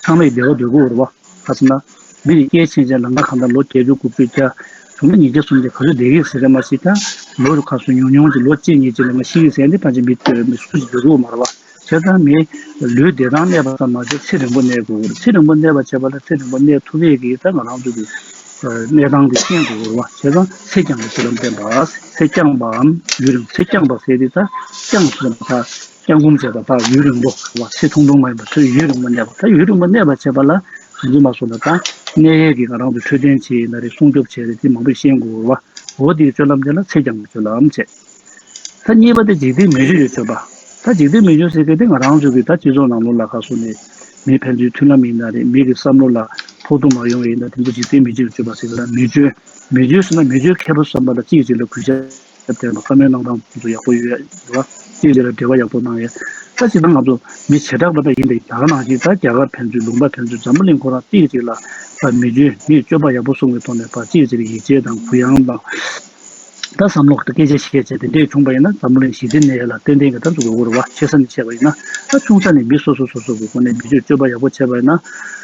ཚང་མས་བདེ་བ་འདོད་ཀྱི་ཡོད་རེད་བ། ག་ཟེར་ན། མི་ནི་སྐྱེས་ཕྱིན་ཆད་ལ་ང་གང་ལྟར་ལོ་བརྒྱད་ཅུ་དགུ་བཅུ་བརྒྱ། བྱུང་ན་ཉིས་བརྒྱ་སུམ་བརྒྱ་ག་ཚོད་བསྡད་ཀྱི་ཟེར་རེད་མ་གཞི། ད་ལོ་རུ་ཁ་སོ་ཉུང་ཉུང་གི་ལོ་གཅིག་གཉིས་ཅིག་ལ་ང་ཤི་གི་ཟེར་ནས་ཕལ་ཆེར་མི་ལྟོས་མི་སུ་ཞིག་ལྟོས་ཀྱི་ཡོད་མ་རེད་བ། བྱས་ཙང་མི་ལུས་བདེ་ཐང་གནས་པ་ཙམ་མ་ཟད་ཚེ་རིང་པོ་གནས་དགོས་ཀྱི་རེད། ཚེ་རིང་པོ་གནས་པ་བྱས་པ་ལ་ཚེ་རིང་པོ་གནས་ཐུབ་ཡས་ཀྱི་ད་ང་རང་ཚོ་གི་གནས་སྟངས་དེ་ཤེས་དགོས་ཀྱི་རེད་བ། བྱས་ཙང་ཚེ་བསྐྱང་བའི་སྤྱོད་ལམ་བསྟན་པ། ཚེ་བསྐྱང་བའམ་ཡུན་རིང་། ཚེ་བསྐྱང་བ་ཟེར་དེ་ད་བསྐྱང་ཟེར་བ་ད་བསྐྱང་སྒོམ་བྱས་པ་ད་ཡུན་རིང་པོ་བ། ཚེ་ཐུང་ཐུང་མ་ཡིན་པ་ཚེ་ཡུན་རིང་པོ་གནས་པ། ད་ཡུན་རིང་པོ་གནས་པ་བྱས་པ་ལ་གང་ཅི་མ་སོང་ན་ད་གནས་ཡས་ཀྱི་ང་རང་ཚོ་འཕྲོད་བསྟེན་བྱས་ན་རེད། སྲུང་སྐྱོབ་བྱས་རེད། དེ་མང་པོ་ཤེས་དགོས་བ། འོ་དེའི་སྤྱོད་ལམ་དེ་ལ་ཚེ་བསྐྱང་བའི་སྤྱོད་ལམ་བྱས། ད་གཉིས་པ་དེ་འཇིག་རྟེན་མི་ཆོས་ཀྱི་སྤྱོད་པ། ད་འཇིག་རྟེན་མི་ཆོས་ཟེར་མཁན་དེ་ང་རང་ཚོ་གི་ད་སྤྱི་ཚོགས་ནང་ལོགས་ལ་ཁ་སོ་ནས་མི་ཕན་ཚུན་མཐུན་ལམ་ཡིན་ན་རེད། མི་གི་བསམ་བློ་ལ་ཕོག་ཐུག་མ་ཡོང་བ་ཡིན་ན་དེ་ཚོ་འཇིག་རྟེན་མི་ཆོས་ཀྱི་སྤྱོད་པ་ཟེར་གི་ལ། མི་ཆོས་མི་ཆོས་ཟེར་ན་མི་ཆོས་མཁས་པ་བསམ་པ་ལ་གཅིག་གཅིག་ལ་གུས་ཞབས་བསྟན་པ། བཀའ་མོལ་གནང་སྟངས་དེ་ཚོ་ཡག་པོ་ཡོད་རེད་བ། གཅིག་གཅིག་ལ་འབྲེལ་བ་ཡག་པོ་གནང་ཡས། ད་སྤྱིར་བཏང་ང་ཚོ་མི་བྱེ་བྲག་པ་ད་ཡིན་པས། ད་ག་ནང་བཞིན་ད་རྒྱ་གར་ཕན་ཚུན་ལུང་པ་ཕན་ཚུན་འཛམ་བུ་གླིང་ཁོ་རང་གཅིག་གཅིག་ལ་ད་མི་ཆོས་མིའི་སྤྱོད་པ་ཡག་པོ་སྲུང་བའི་ཐོག་ནས་ཕར་གཅིག་གཅིག་ལ་ཡིད་ཆེས་དང་གུ་ཡངས་དང་། ད་བསམ་བློ་དང་སྐད་ཆ་བཤད་བྱས་དེ་འདྲས་བྱུང་པ་ཡིན་ན་འཛམ་བུ་གླིང་ཞི་བདེ་གནས་ཡ་ལ་ཏན་ཏན་གྱི་ད་འཛུགས་དགོས་རེད་བ། ཆེ་ས་ནས་བཤད་པ་ཡིན་ན། ད་ཆུང་ས་ནས་མི་སོ་སོ་སོ་སོ་གི་སྒོ་ནས་མི་ཆོས་སྤྱོད་པ་ཡག་པོ་བྱས་པ་ཡིན་ན།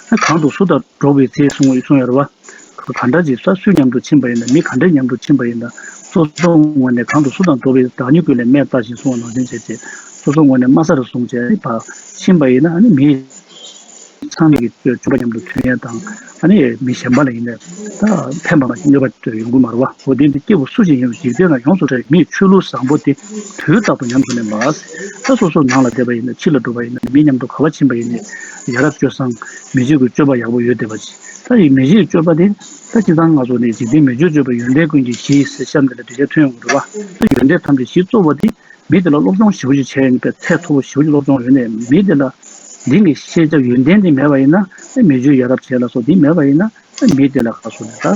ད་གང་དུ་སུ་དང་འགྲོགས་པའི་ཚེ་གསུང་གསུང་ཡ་རེད་བ། ག་འདྲ་ཅིག་ས་སུ་མཉམ་དུ་ཕྱིན་པ་ཡིན་ན། མི་ག་འདྲ་མཉམ་དུ་ཕྱིན་པ་ཡིན་ན། སོ་སོ་ངོས་ནས་གང་དུ་སུ་དང་འགྲོགས་པའི་བདག་ཉིད་ཀུན་ལས་སྨྲས་ལྟ་ཞིང་གསུང་བ་ནང་བཞིན་བྱས་བྱས། སོ་སོ་ངོས་ནས་དམའ་ས་རུ་བཟུང་བྱས་ཕར་ཕྱིན་པ་ཡིན་ན། ཨ་ནི་མི་ཚང་མས་ཀྱི་སྤྱོད་པ་མཉམ་དུ་མཐུན་ཡས་དང་། ཨ་ནི་མི་གཞན་པ་ལ་ཡིན་ནའི་ད་ཕན་པ་ལ་གནོད་པ་ཡོང་གི་མ་རེད་བ། འོ་དེ་འདི་སྐྱེ་བོ་སུ་ཞིག་ཡིན་རུང་འཇིག་རྟེན་ན་ཡོངས་སུ་གྲགས་པའི་མིའི་ཆོས་ལུགས་བཟང་པོ་དེ་དུས་རྟག་ཏུ་ཉམས་སུ་ལེན་པ། ད་སོ་སོ་ནང་ལ་བསྡད་པ་ཡིན་ན། ཕྱི་ལ་འགྲོ་བ་ཡིན་ན། མི་མཉམ་དུ་ག་པར་ཕྱིན་པ་ཡིན་ནའི་ཡ་རབས་སྤྱོད་བཟང་མི་ཆོས་ཀྱི་སྤྱོད་པ་ཡག་པོ་ཡོད་བསྡད་པ་ཅིག་ད་ཡི་མི་ཆོས་ཀྱི་སྤྱོད་པ་དེ་ད་སྤྱིར་བཏང་ང་ཚོ་ནི་འཇིག་རྟེན་མི་ཆོས་སྤྱོད་པ་ཡོན་ཏན་ཀུན་གྱི་གཞི་ཟེར་གཤམ་དེ་ལ་འགྲེལ་བཤད་ཐོན་ཡོང་གི་རེད་བ། ད་ཡོན་ཏན་ཐམས་ཅད་གཞི་གཙོ་བོ་དེ། མི་དེ་ལ་སློབ་སྦྱོང་ཞེ་པོ་ཅིག་བྱས་ཡོད་པའི་ཚད་མཐོ་པོ་ཞེ་པོ་ཅིག་སློབ་སྦྱོང་ཡོད་ནའི་མི་དེ་ལ་འདི་ནི་ཤེས་བྱ་ཡོན་ཏན་དེ་མེད་པ་ཡིན་ན། ཨེ་མི་ཆོས་ཡ་རབས་བྱས་ལ་སོགས་དེ་མེད་པ་ཡིན་ན། ཨེ་མི་དེ་ལ་ག་སོ་ནས་ད་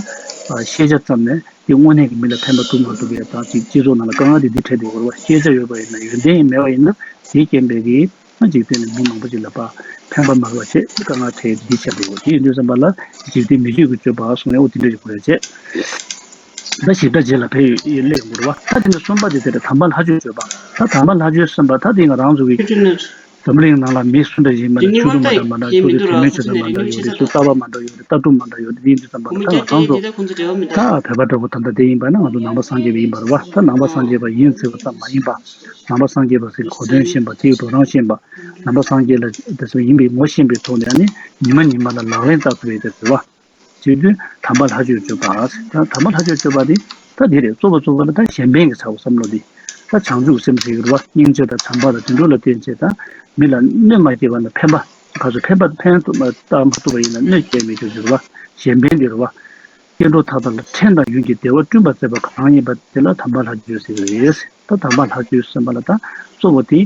ཤེས་བྱ་ཙམ་ནས་དེ་དངོས་གནས་ཀྱི་མི་ལ་ཕན་པ་ཐོབ་མ་ཐུབ་པའི་ད་ཅིག་སྤྱི་ཚོགས་ནང་ལ་དཀའ་ངལ་དེ་འདི་འཕྲད་བསྡད་ཡོད་རེད་བ། ཤེས་བྱ་ཡོད་པ་ཡིན་ན། ཡོན་ཏན་ཡང་མེད་པ་ཡིན་ན། དེའི་རྐྱེན་པས་ཀྱི་ཨ་འཇིག་རྟེན་ནས་མི་མང་པོ་ཅིག་ལ་ཕར་ཕན་པ་མ་རག་པ་བྱས། དཀའ་ངལ་འཕྲད་འདི་བྱས་བསྡད་ཡོད། དེ་ཡིན་དུས་ཙམ་པ་ལ་འཇིག་རྟེན་མི་ཆོས་ཀྱི་སྤྱོད་པ་གསུང་ཡ་འོ་དེ་འདྲ་ཞིག་དགོས་ཡ་བྱས། ད་ཞིབ་ཕྲ་རྗེས་ལ་ཕེབས་ཡོད་སླེབས་ཡོང་གི་རེད་བ། ད་དེ་ནས་གསུམ་པ་དེ་དེ་རེད། དམ་པ་ལྷ་ཆོས་སྤྱོད་པ། ད་དམ་པ་ལྷ་ཆོས་གསུམ་པ་ད་དེ་ང་རང་ཚོ་གི་འཛམ་གླིང་ནང་ལ་མི་སུ་འདྲ་ཞིག་མ་འདྲ། ཆོས་ལུགས་མ་འདྲ་མ་འདྲ། ཆོས་ལུགས་དད་མོས་ཆེ་ཆུང་མ་འདྲ་ཡོད་རེད། སུ་རྟ་པ་མ་འདྲ་ཡོད་རེད། ལྟ་གྲུབ་མ་འདྲ་ཡོད་རེད། དེ་ཡིན་དུས་ཙམ་པ་ལ་ད་ང་རང་ཚོ་ད་བོད་པ་འདྲ་པོ་ད་ལྟ་དེ་ཡིན་པ་ན་ང་ཚོ་ནང་པ་སངས་རྒྱས་པ་ཡིན་པ་རེད་བ། ད་ནང་པ་སངས་རྒྱས་པ་ཡིན་ཟེར་བ་ཙམ་མ་ཡིན་པ། ནང་པ་སངས་རྒྱས་པ་ཟེར་གོ་དོན་ཤེས་པ། དེའི་འགྲོ་སྟངས་ཤེས་པ། ནང་པ་སངས་རྒྱས་ལ་དེ་ཚོ་ཡིན་པའི་ངོ་ཤེས་པའི་ཐོག་ནས་ཨ་ནི་ཉི་མ་ཉི་མ་ལ་ལག་ལེན་བསྟར་ཐུབ་པའི་དེ་རེད་བ། བྱེད་དུས་དམ་པ་ལྷ་ཆོས་སྤྱོད་པ། ད་དམ་པ་ལྷ་ཆོས་སྤྱོད་པ་དེ་ད་འདི་རེད། གཙོ་བོ་གཙོ་བོ་ལ་ད་གཞན་ཕན་གྱི་ཚ་བོ་བསམ་བློ་འདི། ད་བྱང་ཆུབ་སེམས་ཟེར་གྱི་རེད་བ། སྙིང་རྗེ་དང་བྱམས་པ་དང་དེ་འདྲ་ལ་བརྟེན་བྱས་ད་མི་ལ་གནོད་མ་སྐྱེལ་བ་ན་ཕན་པ། ག་ཚོད་ཕན་པ་ཕན་ཐོགས་མ་བཏགས་མ་ཐུབ་པ་ཡིན་ན་གནོད་སྐྱེལ་མི་འགྱུར་ཟེར་བ། གཞན་ཕན་འདི་རེད་བ། སྐྱེ་འགྲོ་མཐའ་དག་ལ་ཕྲན་དང་ཡུན་གྱིས་བདེ་བ་བསྐྲུན་པར་མཛད་པ་གང་ཡིན་པ་དེ་ལ་དམ་པ་ལྷ་ཆོས་ཟེར་གྱི་རེད། ད་དམ་པ་ལྷ་ཆོས་ཟེར་བ་ལ་ད་གཙོ་བོ་དེ་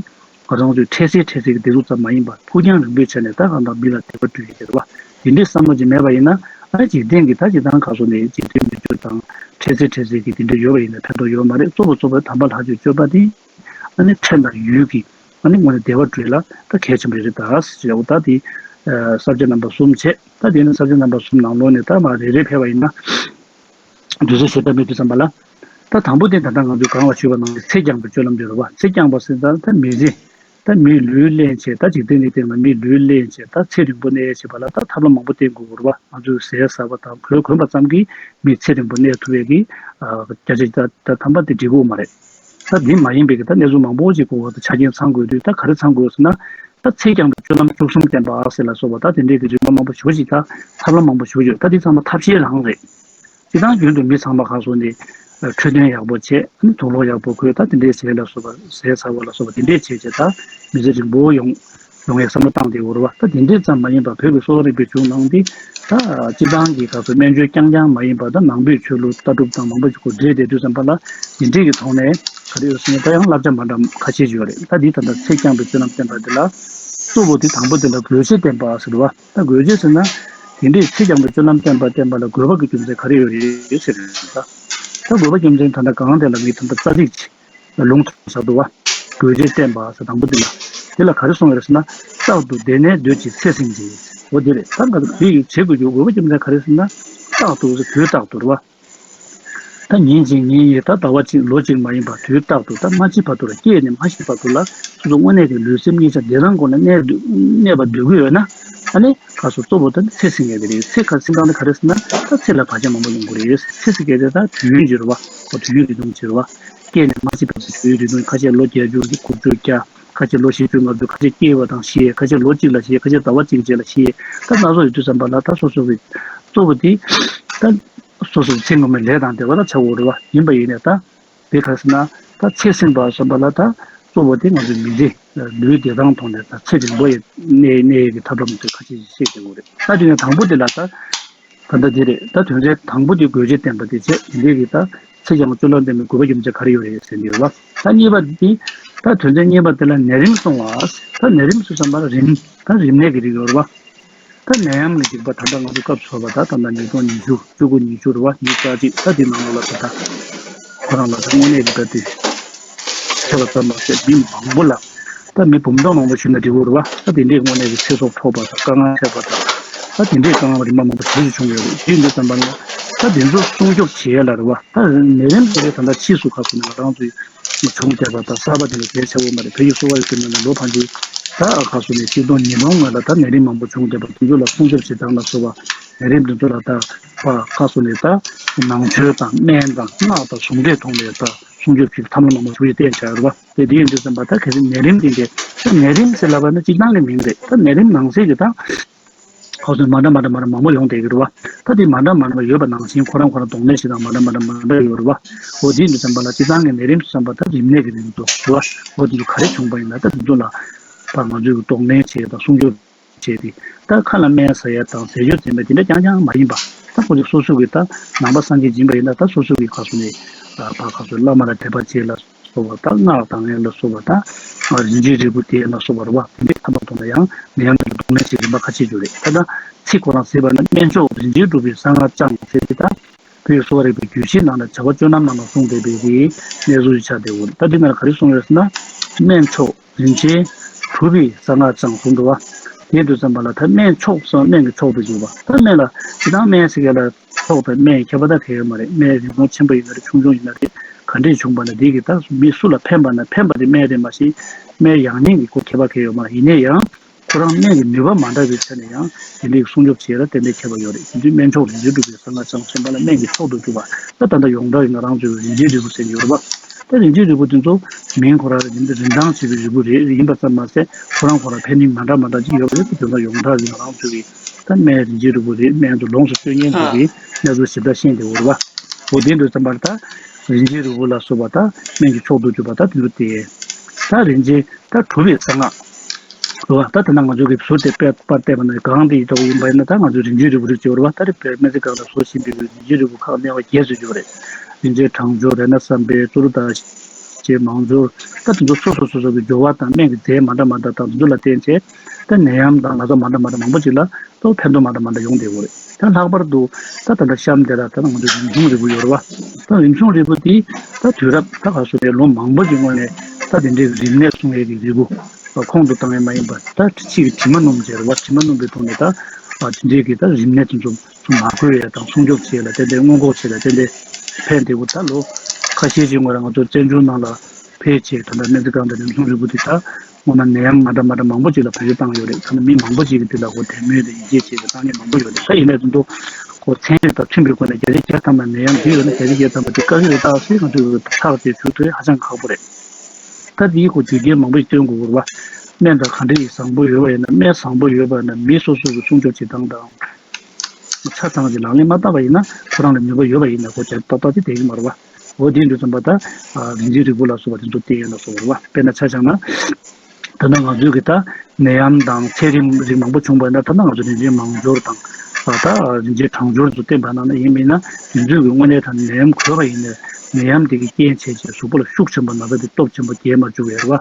ང་རང་ཚོའི་འཕྲལ་སེལ་འཕྲལ་སེལ་གྱི་བདེ་སྡུག་ཙམ་མ་ཡིན་པར་ཕུགས་རྒྱང་རིང་པོའི་ཆ་ནས་ད་གང་ལྟར་མི་ལ་བདེ་བ་བསྐྲུན་ཡས་ཀྱི་རེད་བ། དེ་འདྲའི་བསམ་བློ་ཅིག་མེད་པ་ཡིན་ན། ཨ་འཇིག་རྟེན་གྱི་ད་ཅིག་ད་ག་སོ་ནས་འཇིག་རྟེན་མི་ཆོས་དང་འཕྲལ་སེལ་འཕྲལ་སེལ་གྱི་དེ་འདྲ་ཡོད་པ་ཡིན་ན་ཕན་ཐོགས་ཡོད་མ་རེད། གཙོ་བོ་གཙོ་བོའི་དམ་པ་ལྷ་ཆོས་སྤྱོད་པ་དེ་ཨ་ནི་ཕྲན་དང་ཡུན་གྱི་ཨ་ནི་དངོས་གནས་བདེ་བ་སྤྲོད་ལ་ད་གལ་ཆེན་པོ་རེད། ད་ཟེར་བ་ད་དེ་ས་བཅད་རྣམ་པ་གསུམ་བྱས། ད་དེ་ནི་ས་བཅད་རྣམ་པ་གསུམ་ནང་ལོགས་ནས་ད་མར་རེ་རེ་ཕེབས་པ་ཡིན་ན། དུས་ཚོད་ཞེ་དྲག་མེད་དུས་ཙམ་པ་ལ། ད་དང་པོ་དེ་ད་ལྟ་ང་ཚོས་གོང་ལ་ཞུས་པ་ནང་བཞིན་ཚེ་བསྐྱང་བའི་སྤྱོད་ལམ་དེ་རེད་བ། ཚེ་བསྐྱང་བ་ཟེར་ད་ད་མི་ཚེ། ད་མི་ལུས་ལེན་བྱས། ད་འཇིག་རྟེན་འདིའི་སྟེང་ལ་མི་ལུས་ལེན་བྱས་ད་ཚེ་རིང་པོ་གནས་བྱེད་པ་ལ་ད་ཐབས་ལམ་མང་པོ་བསྟེན་དགོས་རེད་བ། ང་ཚོས་ཟས་ཟ་བ་དང་གོས་གོན་པ་ཙམ་གྱིས་མི་ཚེ་རིང་པོ་གནས་ཐུབ་ཡས་ཀྱི་བརྒྱ་ཆ་ད་ད་ཐམ་པ་དེ་འགྲིག་གི་མ་རེད། ད་འདི་མ་ཡིན་པའི་གི་ད་གནས་ཚུལ་མང་པོ་ཅིག་གོ་བ་དང་ཆ་རྐྱེན་ཚང་དགོས་དུས་ད་ག་རེ་ཚང་དགོས་ཟེར་ན། ད་ཚེ་བསྐྱང་བའི་སྤྱོད་ལམ་བཅུ་གསུམ་བསྟན་པ་ཟེར་ལ་སོགས་པ་ད་དེ་འདྲའི་གི་རིམ་པ་མང་པོ་ཞེ་པོ་ཅིག་ད་ཐབས་ལམ་མང་པོ་ཞེ་པོ་ཡོད། ད་འདི་ཚང་མ་ཐབས་ཤེས་རང་རེད། སྤྱིར་བཏང་རྒྱུན་དུ་མི་ཚང་མ་གང་སོང་ནས་འཕྲོད་བསྟེན་ཡག་པོ་བྱས། ཨ་ནི་དུག་ལོག་ཡག་པོ་གོན། ད་དེ་འདྲའི་ཟས་ལ་སོགས་པ་ཟས་ཟ་བ་ལ་སོགས་པ་དེ་འདྲའི་བྱས་བྱས་ད་མི་ཚེ་རིང་པོ་ཡོང་། ཡོང་ཡའི་བསམ་བློ་བཏང་བསྡད་ཡོད་རེད་བ། ད་དེ་འདྲས་ཙམ་མ་ཡིན་པར་བོད་ཀྱི་གསོ་བ་རིག་པའི་གཞུང་ནང་དེ་ད་སྤྱི་བཏང་གི་སྐབས་སུ་སྨན་བཅོས་རྐྱང་རྐྱང་མ་ཡིན་པར་ད་ནང་པའི་ཆོས་ལུགས་ལྟ་གྲུབ་དང་མང་པོ་ཞིག་གོ་འདྲེས་བསྡད་དུས་ཙམ་པ་ལ་དེ་འདྲས་ཀྱི་ཐོག་ནས་ག་རེ་ཡོད་ཟེར་ན། ད་ཡང་བསླབ་བྱ་མ་འདྲ་ཁ་ཤས་ཡོད་རེད། ད་འདི་ད་ལྟ་ཚེ་རྐྱང་པའི་སྤྱོད་ལམ་བསྟན་པ་འདི་ལ་གཙོ་བོ་དེ་དང་པོ་དེ་ལ་དགོས་ཆེད་བསྟན་པ་ཟེར་བ། ད་དགོས་ཆེད་ཟེར་ན་དེ་འདྲས་ཚེ་རྐྱང་པའི་སྤྱོད་ལམ་བསྟན་པ་བསྟན་པ་ལ་དགོས་པ་གི་རྒྱུ་མཚན་ག་རེ་ཡོད་རེད་ཟེར་ན། ད་ད་དགོས་པ་རྒྱུ་མཚན་ད་ལྟ་གང་དེ་ལ་ངས་ད་ལྟ་རྩ་ཚིག་ཅིག་ལ་ལུང་དྲངས་ཟེར་འདུག་བ། དགོས་ཆེད་བསྟན་པ་ཟེར་དང་པོ་འདི་ལ། འདི་ལ་ག་རེ་གསུངས་ཡོད་རེད་ཟེར་ན། རྟག་ཏུ་བདེ་གནས་འདོད་ཅིང་ཚེ་བསྲིང་ཅིང་། འོ་དེ་རེད། ད་ང་ཚོ་དེ་ཡི་བྱེད་དགོས་རྒྱུ་དགོས་པ་རྒྱུ་མཚན་ག་རེ་ཟེར་ན། རྟག་ཏུ་ཟེར་དུས་རྟག་ཏུ་རེད་བ། ད་ཉིན་གཅིག་ཉིན་གཉིས་ད་ཟླ་བ་གཅིག་ལོ་གཅིག་མ་ཡིན་པར་དུས་རྟག་ཏུ་ད་མ་འཆི་བར་དུ་ལ། སྐྱེས་ནས་མ་ཤི་བར་དུ་ལ་སོ་སོ་དངོས་གནས་ཀྱི་ལུས་སེམས་གཉིས་ཆ་བདེ་ཐང་སྒོ་ནས་གནས་གནས་པར་འདོད་ཀྱི་ཡོད་ན། ཨ་ནི་ཁ་སོ་གཙོ་བོ་དེ་ནི་ཚེ་བསྲིང་ཡས་དེ་རེད། ཚེ་ག་བསྲིང་སྟངས་དེ་ག་རེ་ཟེར་ན། ད་ཚེ་ལ་བར་ཆད་མང་པོ་ཡོང་གི་རེད། ཚེ་ཟེར་གྱི་དེ་ད་དུས་ཡུན་ཅིག་རེད་བ། ཁོ་དུས་ཡུན་རིང་ཐུང་ཅིག་རེད་བ། སྐྱེས་ནས་མ་ཤི་བར་དུ་དུས་ཡུན་རིང་ཐུང་། ཁ་ཤས་ལོ་བརྒྱད་ཅུ་དགུ་བཅུ་བརྒྱ། ཁ་ཤས་ལོ་བཞི་བཅུ་ལྔ་བཅུ། ཁ་ཤས་སྐྱེས་པ་དང་ཤི་ཡས། ཁ་ཤས་ལོ་གཅིག་ལ་ཤི་ཡས། ཁ་ཤས་ཟླ་བ་གཅིག་རྗེས་ལ་ཤི་ཡས། ད་སྣ་ཚོགས་ཡོད་དུས་ཙམ་པ་ལ་ད་སོ་སོ་གི་གཙོ་བོ་དེ་ད་སོ་སོའི་ཚེ་སྔོན་མའི་ལས་དང་འབྲེལ་བ་ད་ཆགས་ཡོད་རེད་བ། ཡིན་པ་ཡིན་ནས་ད་དེ་ག་རེ་ཟེར་ན། ད་ཚེ་བསྲིང་བ་ཟེར་བ་ལ་ད་གཙོ་བོ་དེ་ང་ཚོའི་མི་ཚེ་ལུས་བདེ་ཐང་ཐོག་ནས་ད་ཚེ་རིང་པོ་ཡི་གནས་གནས་ཡས་ཀྱི་ཐབས་ལམ་དེ་ཁ་ཤས་ཤིག་བཤད་ཀྱི་ཡོད་རེད། ད་དེ་ནས་དང་པོ་དེ་ལ་ད། ད་ལྟ་འདི་རེད། ད་དོན་ཚན་དང་པོ་དེ་དགོས་ཆེད་བསྟན་པ་དེ་བྱས། དེ་འདྲའི་གི་ད་ཚེ་རྐྱང་སྤྱོད་ལམ་བསྟན་པའི་དགོས་པ་རྒྱུ་མཚན་ག་རེ་ཡོད་རེད་ཟེར་འདི་རེད་བ། ད་གཉིས་པ་འདི། ད་དོན་ཚན་གཉིས་པ་དེ་ལ་ནད་རིམས་གསུང་བ། ད་ནད་རིམས་སུ་བསམ་པ་ལ་རིམས། ད་རིམས་ནད་ཀྱི་རིགས་ཡོད་རེད་བ། ད་ནད་ཡམས་ཀྱི་རིགས་པ་ད་ལྟ་ང་ཚོ་སྐབས་སུ་བབས་པ་ད་ད་ལྟ་ཉིས་སྟོང་ཉི་ཤུ་བཅུ་དགུ་ཉི་ཤུ་རེད་བ། ཉི་ཤུ་རྩ་གཅིག་ད་འདི་ནང་ལོགས་ལ་ད་ད་ཁོ་རང་ལ་ད་དངོས་གནས་ཀྱི་ད་དེ་ཐེབས་པ་ཙམ་མ་ཟད་མི་མང་པོ་ལ། ད་མི་འབུམ་སྟོང་མང་པོ་ཞིག་ན་འགྲིག་གི་རེད་བ། ད་དེ་འདྲའི་དངོས་གནས་ཀྱི་ཚེ་སྲོག་འཕྲོག་པ་དང་དཀའ་ངལ་འཕྲད་པ་དང་། ད་དེ་འདྲའི་དཀའ་ངལ་རིམ་པ་མང་པོ་ཞེ་པོ་ཅིག་བྱུང་ཡོད་རེད། དེ་ཡིན་དུས་ཙམ་པ་ལ་ད་དེ་ཚོ་སྲུང་སྐྱོབ་བྱེད་ཡ་ལ་རེད་བ། ད་ནད་རིམས་དེ་ད་ལྟ་ཕྱིས་སུ་ཁ་སོ་ནས་ང་རང་ཚོའི་བྱུང་བསྡད་པ་དང་གསར་པ་དེ་ལས་གལ་ཆེ་བོ་མ་རེད། བོད་ཀྱི་གསོ་བ་རིག་པའི་ནང་ནས་ལོ་ཕལ་ཆེར་ད་ཁ་སོ་ནས་ཆིག་སྟོང་ཉིས་སྟོང་སྔོན་ལ་ད་ནད་རིམས་མང་པོ་བྱུང་བསྡད་པ་དེ་ཚོ་ལ་སྲུང་སྐྱོབ་བྱེད་སྟངས་ལ་སོགས་པ། ནད་རིམས་དེ་ཚོ་ལ་ད་ཁ་སོ་ནས་ད་ནང་ཆོས་དང་སྨན་དང་སྔགས་དང་ཟུང་འབྲེལ་ཐོག་ནས་ད་སྲུང་སྐྱོབ་བྱེད་རྒྱུ་ཐབས་ལམ་མང་པོ་ཞིག་བསྟན་བྱས་རེད་བ། དེ་དེ་ཡིན་དུས་ཙམ་པ་ད་གལ་སྲིད་ནད་རིམས་དེ་འདྲའི་ད་ནད་རིམས་ཟེར་ལབ་པ་ནི་སྤྱིར་བཏང་གི་མིང་རེད། ད་ནད་རིམས་ནང་གསེས་ཀྱི་ད་ཁོ་ཚོས་མ་འདྲ་མ་འདྲ་མ་འདྲ་མང་པོ་ཡོང་བསྡད་ཀྱི་རེད་བ། ད་དེ་མ་འདྲ་མ་འདྲ་ཡོད་པ་ནང་བཞིན་ཁོ་རང་ཁོ་རང་གདོང་ལེན་བྱེད་སྟངས་མ་འདྲ་མ་འདྲ་མ་འདྲ་ཡོད་རེད་བ། འོ་དེ་འདྲ་བསམ་པ་ལ་སྤྱིར་བཏང་གི་ནད་རིམས་སུ་བསམ་པ་ད་རིམས་ནད་ཀྱི་རིགས་འདུག་རེད་བ། འོ་དེ་ཚོ་ག་རེ་བྱུང་པ་ཡིན་ན་ད་དེ་ཚོ་ལ་ད་ང་ཚོས་གདོང་ལེན་བྱེད་དང་སྲུང་སྐྱོབ་བྱེད་དེ། ད་ཁ་ལ་སྨན་ཟ་ཡ་དང་ཟས་སྤྱོད་འཛིན་པ་དེ་འདྲ་རྐྱང་རྐྱང་མ་ཡིན་པ། ད་ཁོ་ཚོ་སོ་སོ་གི་ད་ནང་པ་སངས་རྒྱས་སྦྱིན་པ་ཡིན་ན་ད་སོ་སོ་གི་ཁ་སོ་ནས་ཕ་ཁ་སོ་བླ་མ་ལ་དད་པ་བྱེད་ལ། སོགས་པ་དང་སྔགས་དང་ལེན་ལ་སོགས་པ་དང་། རིན་ཆེན་རིལ་བུ་དེ་ལ་སོགས་པ་རེད་བ། དེ་འདྲའི་ཐབས་ལམ་ཐོག་ནས་ཡང་ནད་ཡམས་དེ་ལ་གདོང་ལེན་བྱེད་རིམ་པ་ཁ་ཤས་ཡོད་རེད། ད་ལྟ་ཚིག་ཁོ་རང་ཟེར་བ་ན་སྨན་མཆོག་རིན་ཆེན་གྲུབ་པའི་གསང་སྔགས་བཅངས་ཟེར་གྱི་ད། བོད་ཀྱི་གསོ་བ་རིག་པའི་རྒྱུད་བཞིའི་ནང་ལ་བྱ་བ་བཅུ་རྣམས་ནང་ལ་གསུངས་བསྡད་པའི་གི་གནས་ཚུལ་ཞིག་ཆགས་བསྡད་ཡོད་རེད། ད་འདི་ནང་ལ་ག་རེ་གསུངས་ཡོད་ཟེར་ན། སྨན་མཆོག་རིན་ཆེན་གྲུབ་པའི་གསང་སྔགས་བཅངས་གསུངས་འདུག་བ། དེ་དུས་ཙམ་པ་ལ་ད་སྨན་མཆོག་གསུངས། སྨན་གྱི་མཆོག་ཏུ་གྱུར་པ། ད་སྨན་ལ་སྤྱིར་བཏང་སྨན་ཟེར་མཁན་ལ་མཆོག་དང་སྨན་ཁྱད་པར་ད་གང་ཡང་ཡོད་མ་རེད། སྨན་རིན་གོང་ཆེན་པོ་ཡིན་ན་རེད། ཆུང་ཆུང་ཡིན་ན་རེད། ག་འདྲས་བྱུང་བ་ན་དེ་གིས་ད་མི་སུ་ལ་ཕན་པ་ན་ཕན་པ་དེ་སྨན་རེད། མ་གཞི་སྨན་ཡག་ཉེས་ཀྱི་སྐོར་ཁྱད་པར་གང་ཡང་ཡོད་མ་རེད། ཡིན་ན་ཡང་ཁོ་རང་སྨན་གྱི་ནུས་པ་མ་འདྲ་བའི་ཆ་ནས་ཡང་དེ་འདྲའི་སྲུང་སྐྱོབ་བྱེད་ཡ་ལ་ཏན་ཏན་ཁྱད་པར་ཡོད་རེད། དེ་དུས་སྨན་མཆོག་རིན་ཆེན་གྲུབ་པའི་གསང་སྔགས་བཅངས་གསུངས་པ་ལ་སྨན་གྱི་མཆོག་ཏུ་གྱུར་པ། ད་ད་ལྟ་ཡོངས་གྲགས་ཀྱི་ང་རང་ཚོའི་རིན་ཆེན་རིལ་བུ་ཟེར་གྱི་ཡོད་རེད་པ། ད་རིན་ཆེན་རིལ་བུ་དེ་ཚོ་མིང་ཁོ་རང་རིན་ཆེན་རིན་ཐང་ཆེ་བའི་རིལ་བུ་རེད། ཡིན་པ་ཙམ་མ་ཟད་ཁོ་རང་ཁོ་རང་ཕན་ནུས་མ་འདྲ་མ་འདྲ་ཅིག་ཡོད་པ་རེད། དེ་ཚོ་ཡོངས་གྲགས་ཀྱི་ང་རང་ཚོ་གི་ད་སྨན་རིན་ཆེན་རིལ་བུ་རེད། སྨན་དུ་ལོངས་སུ་སྤྱོད་མཁན་ཚོ་གི་གནས་ཚུལ་ཞིབ་ཕྲ་ཤེས་བསྡད་ཡོད་རེད་པ། འོ་དེ་འདྲ་ཙམ་པར་ད་རིན་ཆེན་རིལ་བུ་ལ་སོགས་པ་ད་སྨན་གྱི་མཆོག་ཏུ་གྱུར་པ་ད་དེ་ཚོ་སྟེ། ད་རིན་ཆེན་ད་གྲུབ་པའི་གསང་སྔགས། རེད་བ། ད་དེ་ན་ང་ཚོ་གི་ཟུར་དེ་པར་པར་བལྟས་པ་ན་གང་དེ་ཡི་ཐོག་ཡིན་པ་ཡིན་ན། ད་ང་ཚོ་རིན་ཆེན་རིལ་བུ་རིགས་ཅིག་ཡོད་རེད་བ། ད་རེས་བོད་སྨན་རྩིས་ཁང་ལ་བཟོ་བཞིན་པའི་རིན་ཆེན་རིལ་བུ་ཁག་སྣེ་བ་བརྒྱད་ཙམ་ཡོད་རེད། རིན་ཆེན་གྲང་སྦྱོར། རཏྣ་བསམ་འཕེལ། གཙོ་རུ་ད་ཅེས་མང་སྦྱོར། ད་དེ་ཚོ་སོ་སོ་སོ་སོ་གི་སྦྱོར་བ་དང་སྨན་གྱི་རྫས་མ་འདྲ་མ་འདྲ་དང་དེ་ཚོ་ལ་བརྟེན་བྱས་ད་ནད་ཡམས་དང་ན་ཚ་མ་འདྲ་མ་འདྲ་མང་པོ་ཅིག་ལ་ད་ཕན་ཐོགས་མ་འདྲ་མ་འདྲ་ཡོང་བསྡད་ཡོད་རེད། ད་ལྷག་པར་དུ་ད་ད་ལྟ་གཤམ་དེ་ལ་ད་ང་ཚོ་རིམས་སྲུང་རིལ་བུ་ཡོད་རེད་བ། ད་རིམས་སྲུང་རིལ་བུ་དེ་ད་དུས་རབས་ད་ག་སོ་རེད། ལོ་མང་པོ་ཅིག་སྔོན་ནས་ད་དེ་འདྲའི་རིམས་ནད་སྲུང་ཡས་ཀྱི་རིལ་བུ་ཁོང་དུ་བཏང་ཡས་མ་ཡིན་པར་ད་ཕྱི་གི་དྲི་མ་སྣོམ་བྱས་རེད་བ། དྲི་མ་སྣོམ་པའི་ཐོག་ནས་ད་དེ་འདྲའི་གི་ད་རིམས་ནད་དེ་ཚོ་ཚུར་མ་འགོས་ཡས་དང་སྲུང་སྐྱོབ་བྱེད་ཡས་ལ་ཏན་ཏན་སྔོན་འགོག་བྱེད་ཡས་ལ་ཏན་ཏན་ཕན་བདེ་པོ། ད་ལོ་ཁ་ཤས་ཤིག་སྔོན་ལ་ང་ཚོ་བཙན་བྱོལ་ནང་ལ་ཕེབས་བྱས་ད་ལྟ་སྨན་རྩིས་ཁང་དང་རིམས་སྲུང་རིལ་བུ་དེ་ད་སྔོན་མ་ནད་ཡམས་མ་འདྲ་མ་འདྲ་མང་པོ་ཅིག་ལ་བེད་སྤྱོད་བཏང་ཡོད་རེད། ད་ནི་མི་མང་པོ་ཅིག་གིས་དེ་ལ་ཁོ་དད་མོས་དང་ཡིད་ཆེས་བྱས་ཏེ་བཏང་མཁན་མང་པོ་ཡོད་རེད། ད་ཡིན་ནའི་དེ་ཚོ་ཁོ་ཚན་རིག་དང་མཐུན་པའི་སྒོ་ནས་བརྒྱ་ཆ་བརྒྱ་ཐམ་པ་ནད་ཡམས་འདི་ཡོད་ན་བརྒྱ་ཆ་བརྒྱ་ཐམ་པ་དེ་དཀའ་གི་རེད་ད་ཟེར་ང་ཚོས་ཐག་བཅད་ཞུ་ཐུབ་ཡ་ཧ་ཅང་ཁག་པོ་རེད། ད་འདིའི་སྐོར་དུས་རྒྱུན་མང་པོ་ཞིག་སྟོན་དགོས་རེད་བ། སྨན་དང་ག་འདྲ་ཡིན། བཟང་པོ་ཡོད་པ་ཡིན་ན། སྨན་བཟང་པོ་ཡོད་པ་ཡིན་ན་མི་སོ་སོ་གི་སྲུང་སྐྱོབ་བྱེད་སྟངས་དང་། ཆ་ཚང་གི་ལག་ལེན་མ་བསྟར་བ་ཡིན་ན་ཁོ་རང་ལ་ནུས་པ་ཡོད་པ་ཡིན་ན་ཁོ་ཇ་ཏག་ཏག་དེ་བསྡད་ཀྱི་མ་རེད་བ། འོ་དེ་འདྲ་ཙམ་པ་ད། རིན་ཆེན་རིལ་བུ་ལ་སོགས་པ་དེ་ཚོ་བསྟེན་ཡས་ལ་སོགས་པ་རེད་བ། དཔེར་ན་ཆ་བཞག་ན། ད་ལྟ་ང་ཚོའི་གི་ད་ནད་ཡམས་དང་ཚད་རིམས་རིགས་མང་པོ་བྱུང་བ་ཡིན་ན། ད་ལྟ་ང་ཚོ་རིན་ཆེན་མང་སྦྱོར་དང་། ད་ད་རིན་ཆེན་གྲངས་སྦྱོར་ཚོ་བསྟེན་པ་གནང་ན་ཡིན་མིན་ན། དེ་ཚོའི་གི་དངོས་གནས་ད་ནད་ཡམས་འགོས་པ་ཡིན་ན་ནད་ཡམས་དེ་གི་རྐྱེན་བྱས་བྱས་གཟུགས་པོ་ལ་ཤུགས་ཆེན་པོ་ན་ཚ་དེ་སྟོབས་ཆེན་པོ་རྒྱས་མ་བཅུག་ཡོད་རེད་བ།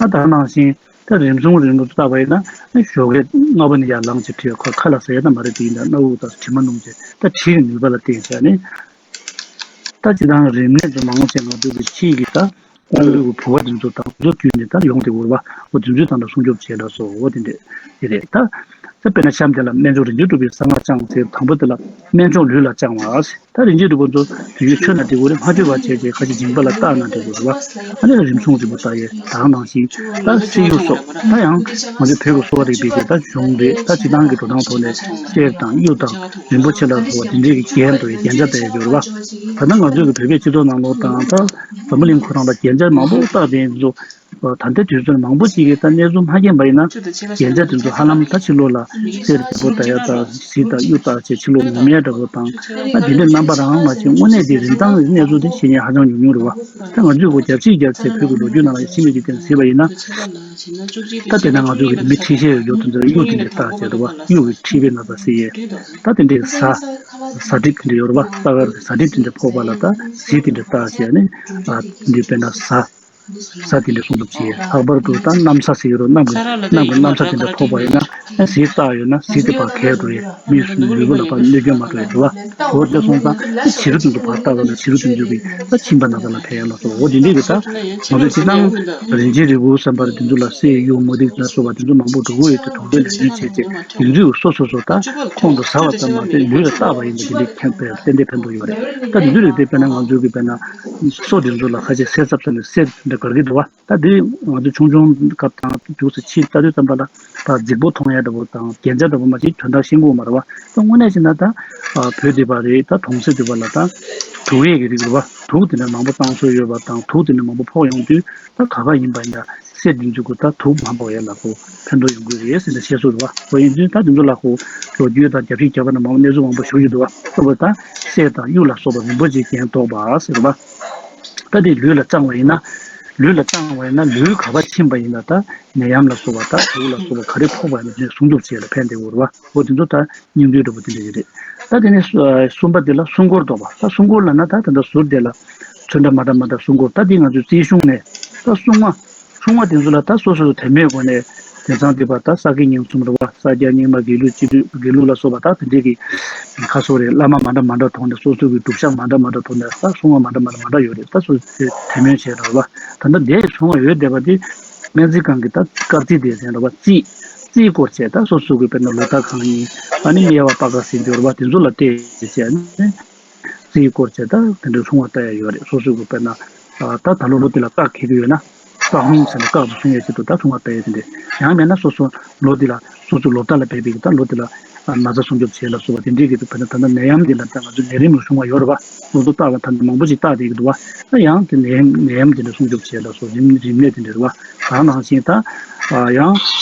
ཨ་ད་ནང་བཞིན་ད་རིམས་སྲུང་རིམས་སྲུང་བཏགས་པ་ཡིན་ན། ཞོགས་ཀས་སྔ་པོ་ནས་ཡར་ལངས་བྱས་ཁྲིད། ཁ་ཁ་ལག་ཟ་ཡ་ད་མ་རེད། དེ་ཡིན་ན་སྣ་བུག་དང་དྲི་མ་སྣོམ་བྱས། ད་དྲི་གི་ནུས་པ་ལ་བརྟེན་བྱས་ནས། ད་སྤྱིར་བཏང་རིམས་ནད་ཚོ་མང་ཆེ་ང་ཚོ་གི་ཕྱིའི་གི་ད་ཁོང་ཚོའི་གི་བུ་བ་དེ་ཚོ་དང་ཚོ་བརྒྱུད་ནས་ད་ཡོང་བསྡད་ཡོད་རེད་བ། འོ་དེ་ཚོའི་ཐང་ལ་སྲུང་སྐྱོབ་བྱས་ལ་སོགས། འོ་དེ་འདྲས་དེ་རེད་ད། ད་དཔེར་ན་གཤམ་དེ་ལ་སྨན་མཆོག་རིན་ཆེན་གྲུབ་པའི་གསང་སྔགས་བཅང་ཟེར། དང་པོ་དེ་ལ་སྨན་མཆོག་ལུས་ལ་བཅང་བ། ད་རིན་ཆེན་གྲུབ་པ་ཚོ་དུས་ཡུན་ཆོད་ན་འགྲིག་གི་རེད། མ་ཆོད་པ་བྱས་བྱས་ཁ་ཅིག་མཇིང་པ་ལ་བཏགས་ན་འགྲིག་གི་རེད་བ། ཨ་ནི་རིམས་སྲུང་རིམ་པ་བཏགས་ཡས། ད་ག་ནང་བཞིན་ད་བསིལ་གཡུ་སོགས། ད་ཡང་ང་ཚོའི་བོད་ཀྱི་གསོ་བ་རིག་པའི་གི་ད་གཞུང་རེད། ད་སྤྱིར་བཏང་གི་འགྲོ་སྟངས་ཐོག་ནས་གསེར་དང་གཡུ་དང་རིན་པོ་ཆེ་ལ་སོགས་པ་དེ་འདྲའི་གི་རྒྱན་དུ་རྒྱན་ཆ་བཏགས་ཡས་ཡོད་རེད་བ། ད་ལྟ་ང་ཚོའི་གི་བོད་པའི་སྤྱི་ཚོགས་ནང་ལོགས་དང་ད་འཛམ་བུ་གླིང་ཁོ་རང་ལ་རྒྱན་ཆ་མང་པོ་བཏགས་བསྡད་ཡས་ཚོ། ད་ལྟའི་དུས་ཚོད་མང་པོ་ཅིག་གིས་ད་གནས་ཚུལ་མ་མཁྱེན་པ་ཡིན་ན། རྒྱན་ཆ་དེ་ཚོ་ཧ་ལམ་ད་ཕྱི་ལོགས་ལ་གསེར་བདེ་པོ་ལྟ་ཡ་དང་གཟི་དང་གཡུ་བཏགས་བྱས་ཕྱི་ལོགས་ངོམ་ཡ་འདྲ་པོ་དང་། ད་དེ་འདྲའི་རྣམ་པ་རང་མ་ཕྱིན། དངོས་གནས་དེ་རིན་ཐང་གི་གནས་ཚུལ་དེ་ཤེས་མཁན་ཧ་ཅང་ཉུང་ཉུང་རེད་བ། ད་ང་ཚོས་ཁོ་རྒྱབ་བཤིག་རྒྱབ་བྱས་བོད་ཀྱི་ལོ་རྒྱུས་ནང་ལ་ཤི་མེད་ཀྱི་སྟེང་གཟིགས་པ་ཡིན་ན། ད་དེ་ན་ང་ཚོ་གི་མི་ཁྲི་ཤེས་ཡོད་དུས་འདིར་གཡུ་དེ་འདྲའི་བཏགས་བྱས་འདུག་བ། གཡུ་གི་མཁྲིས་པའི་ན་ཚ་སེལ་ཡས། ད་དེ་འདྲའི་གཟའ་གཟའ་གྲིབ་དེ་འདྲ་ཡོད་རེད་བ། ས་གར་གྱི་གཟའ་གྲིབ་དེ་འདྲ་ཕོག་པ་ལ་ད་གཟི་དེ་འདྲ་བཏགས་བྱས་ནས། ཨ་དེ་འདྲའི་དཔེར་ན་གཟའ། གཟའ་དེ་འདྲ་སྲུང་སྐྱོབ་བྱེད། ལྷག་པར་དུ་ད་གནམ་ས་ཟེར་གྱི་རེད། གནམ་གྱི་གནམ་གྱི་གནམ་ས་དེ་འདྲ་ཕོག་པ་ཡིན་ན། གཟི་བཏགས་ཡོད་ན་གཟི་དེ་ཕར་གས་འགྲོ་ཡས། མིའི་ལུས་པོ་ལ་ཕར་གནོད་སྐྱོན་མ་འགྲོ་ཡས་རེད་བ། འོ་དེ་སོང་ཙང་བྱི་རུ་དེ་ཚོ་ཕར་བཏགས་པ་ན་བྱི་རུ་དེ་ཚོ་གི་ད་མཆིན་པ་ན་ཚ་ལ་ཕན་ཡ་ལ་སོགས། འོ་དེ་འདྲའི་གི་ད་ང་ཚོ་སྤྱིར་བཏང་རིན་ཆེན་རིལ་བུ་བསམ་པར་དེ་ཚོ་ལ་གསེར་གཡུ་མུ་ཏིག་ལ་སོགས་པ་དེ་ཚོ་མང་པོ་འགྲོ་གི་ཡོད་དེ། གྲོང་སྡེ་ལ་ཡིན་བྱས་བྱས་དེ་ཚོ་སོ་སོ་སོ་ད་ཁོང་དུ་ཟ་བ་ཙམ་མ་ཟད་ལུས་ལ་བཏགས་པ་ཡིན་པ་དེ་འདྲའི་ཕན་ཏན་ཏན་ཕན་ཐོགས་ཡོད་རེད། ད་དེ་ཚོ་རིགས་དེ་དཔེར་ན་ང་ཚོའི་གི་དཔེར་ན་སོ་དེ་ཚོ་ལ་ཁ་ཤས་གསེར་ཚབ་ཚ་ནས་གསེར་འདྲ་དགར་གི་འདུག་བ། ད་དེ་ང་ཚོ་ཆུང་ཆུང་སྐབས་དང་རྒྱུགས་སུ་ཕྱིན་ལྟ་དུས་ཙམ་པ་ལ་ད་རྫིག་པོ་མཐོང་ཡ་འདྲ་པོ་དང་རྒྱན་ཆ་འདྲ་པོ་མ་ཅིག་དོན་དག་ཤེས་དགོས་མ་རེད་བ། ད་དངོས་གནས་བྱས་ན་ད་བོད་འདི་པ་རེད། ད་གྲོང་གསེབ་འདི་པ་ལ་ད་དུག་ཡས་ཀྱི་རིགས་རེད་བ། དུག་དེ་འདྲ་མང་པོ་བཏང་སྲོལ་ཡོད་པ་དང་དུག་དེ་འདྲ་མང་པོ་ཕོག་ཡོང་དུས་ད་ག་ག་ཡིན་པ་ཡིན་ན་གསེར་འདི་ཚོ་གི་ད་དུག་མ་ཕོག་ཡ་ལ་ཁོ་ཕན་ཐོགས་ཡོང་གི་རེད་ཟེར་ནས་བཤད་སྲོལ་རེད་བ། ཁོ་ཡིན་དུས་ད་དེ་ཚོ་ལ་ཁོ་ལོ་རྒྱུས་དང་རྒྱབ་ཕྱི་རྒྱབ་པ་ན་མང་པོ་གནས་ཚུལ་མང་པོ་ཞུ་ཡི་འདུག་བ། ལྟ་བུ་ད་གསེར་དང་གཡུ་ལ་སོགས་པ་རིན་པོ་ཆེའི་རྒྱན་འདོགས་པ་ཟེར་བ། ད་དེ་ལུས་ལ་བཅང་བ་ཡིན་ན། ལུས་ལ་བཅང་བ་ཡིན་ན་ལུས་ག་པར་ཕྱིན་པ་ཡིན་ན་ད་ནད་ཡམས་ལ་སོགས་པ་ད་དུག་ལ་སོགས་པ་ག་རེ་ཕོག་པ་ཡིན་ན་དེ་སྲུང་སྐྱོབ་བྱེད་ལ་ཕན་བདེ་བོ་རེད་བ། འོ་དེ་ཚོ་ད་སྙིང་བསྡུས་འདྲ་པོ་དེ་འདྲ་ཞིག་རེད། ད་དེ་ནས་གསུ- གསུམ་པ་དེ་ལ་སྲུང་འཁོར་འདོགས་པ། ད་སྲུང་འཁོར་ལབ་ན་ད་ད་ལྟ་ཟུར་དེ་ལ་ཚོན་ཁྲ་མ་འདྲ་མ་འདྲ་སྲུང་འཁོར། ད་དེ་ང་ཚོའི་རྩིས་གཞུང་ནས་ད་སྲུང་མ། སྲུང་མ་དེ་ཚོ་ལ་ད་སོ་སོ་སོ་དད་མོས་སྒོ་ནས་དེང་སང་དེ་བར་ད་ས་དགེ་བསྙེན་གསུམ་རེད་བ། ས་སྐྱ་རྙིང་མ་དགེ་ལུགས་སྤྱི་འཐུས་དགེ་ལུགས་ལ་སོགས་པ་ད་དེ་འདྲས་ཀྱི་ཁ་སོ་རེད། བླ་མ་མ་འདྲ་མ་འདྲ་ཐོག་ནས་སོ་སོ་གི་སྒྲུབ་ཞག་མ་འདྲ་མ་འདྲ་ཐོག་ནས་ད་སྲུང་མ་མ་འདྲ་མ་འདྲ་མ་འདྲ་ཡོད་རེད། ད་སོ་སོ་དེ་དད་མོས་བྱས་རེད་བ། ད་ལྟ་འདས་སྲུང་མ་ཡོད་བསྡད་པ་དེ་སྨན་རྩིས་ཁང་གི་ད་སྐར་རྩིས་སྡེ་ཚན་རེད་བ། རྩིས་རྩིས་སྐོར་བྱས་ད་སོ་སོ་གི་དཔེར་ན་ལོ་ཟླ་གང་ཡིན། ཨ་ནི་དམྱལ་བ་པ་ཀ་ཟེར་འདུག་རེད་བ། དེ་ཚོ་ལ་བལྟས་བྱས་ནས། རྩིས་སྐོར་བྱས་ད་དེ་འདྲའི་སྲུང་མ་བཏགས་ཡ་ཡོད་རེད། སོ་སོ་གི་དཔེར་ན་ད་ད་ལོ་ལོ་འདི་ལ་སྐག་འཁེལ་གྱི་ཡོད་ན་སྐག་ཧོང་ཟེར་ནས་སྐག་ཏུ་སྲུང་ཡ་ཆེད་དུ་ད་སྲུང་མ་བཏགས་ཡ་དེ་འདྲས། ཡང་མེད་ན་སོ་སོ་ལོ་འདི་ལ་སོ་སོ་ལོ་ཟླ་ལ་འབད་པའི་གི་ད་ལོ་འདི་ལ་ན་ཚ་སྲུང་སྐྱོབ་བྱེད་ལ་སོགས་པ་དེ་འདྲས་ཀྱི་དཔེར་ན་ད་ལྟ་ནད་ཡམས་འདི་ལ་ད་ང་ཚོ་ནད་རིམས་ལ་སྲུང་བ་ཡོད་རེད་བ། ལོ་ཐོ་བཏགས་པ་ད་ལྟ་མང་པོ་ཞིག་བཏགས་བསྡད་ཀྱི་འདུག་བ། ད་ཡང་དེ་ནད་ནད་ཡམས་དེ་འདྲ་སྲུང་སྐྱོབ་བྱེད་ལ་སོགས་རིམས་རིམས་ནད་དེ་འདྲ་རེད་བ། ད་ནང་བཞིན་ད་ཡང་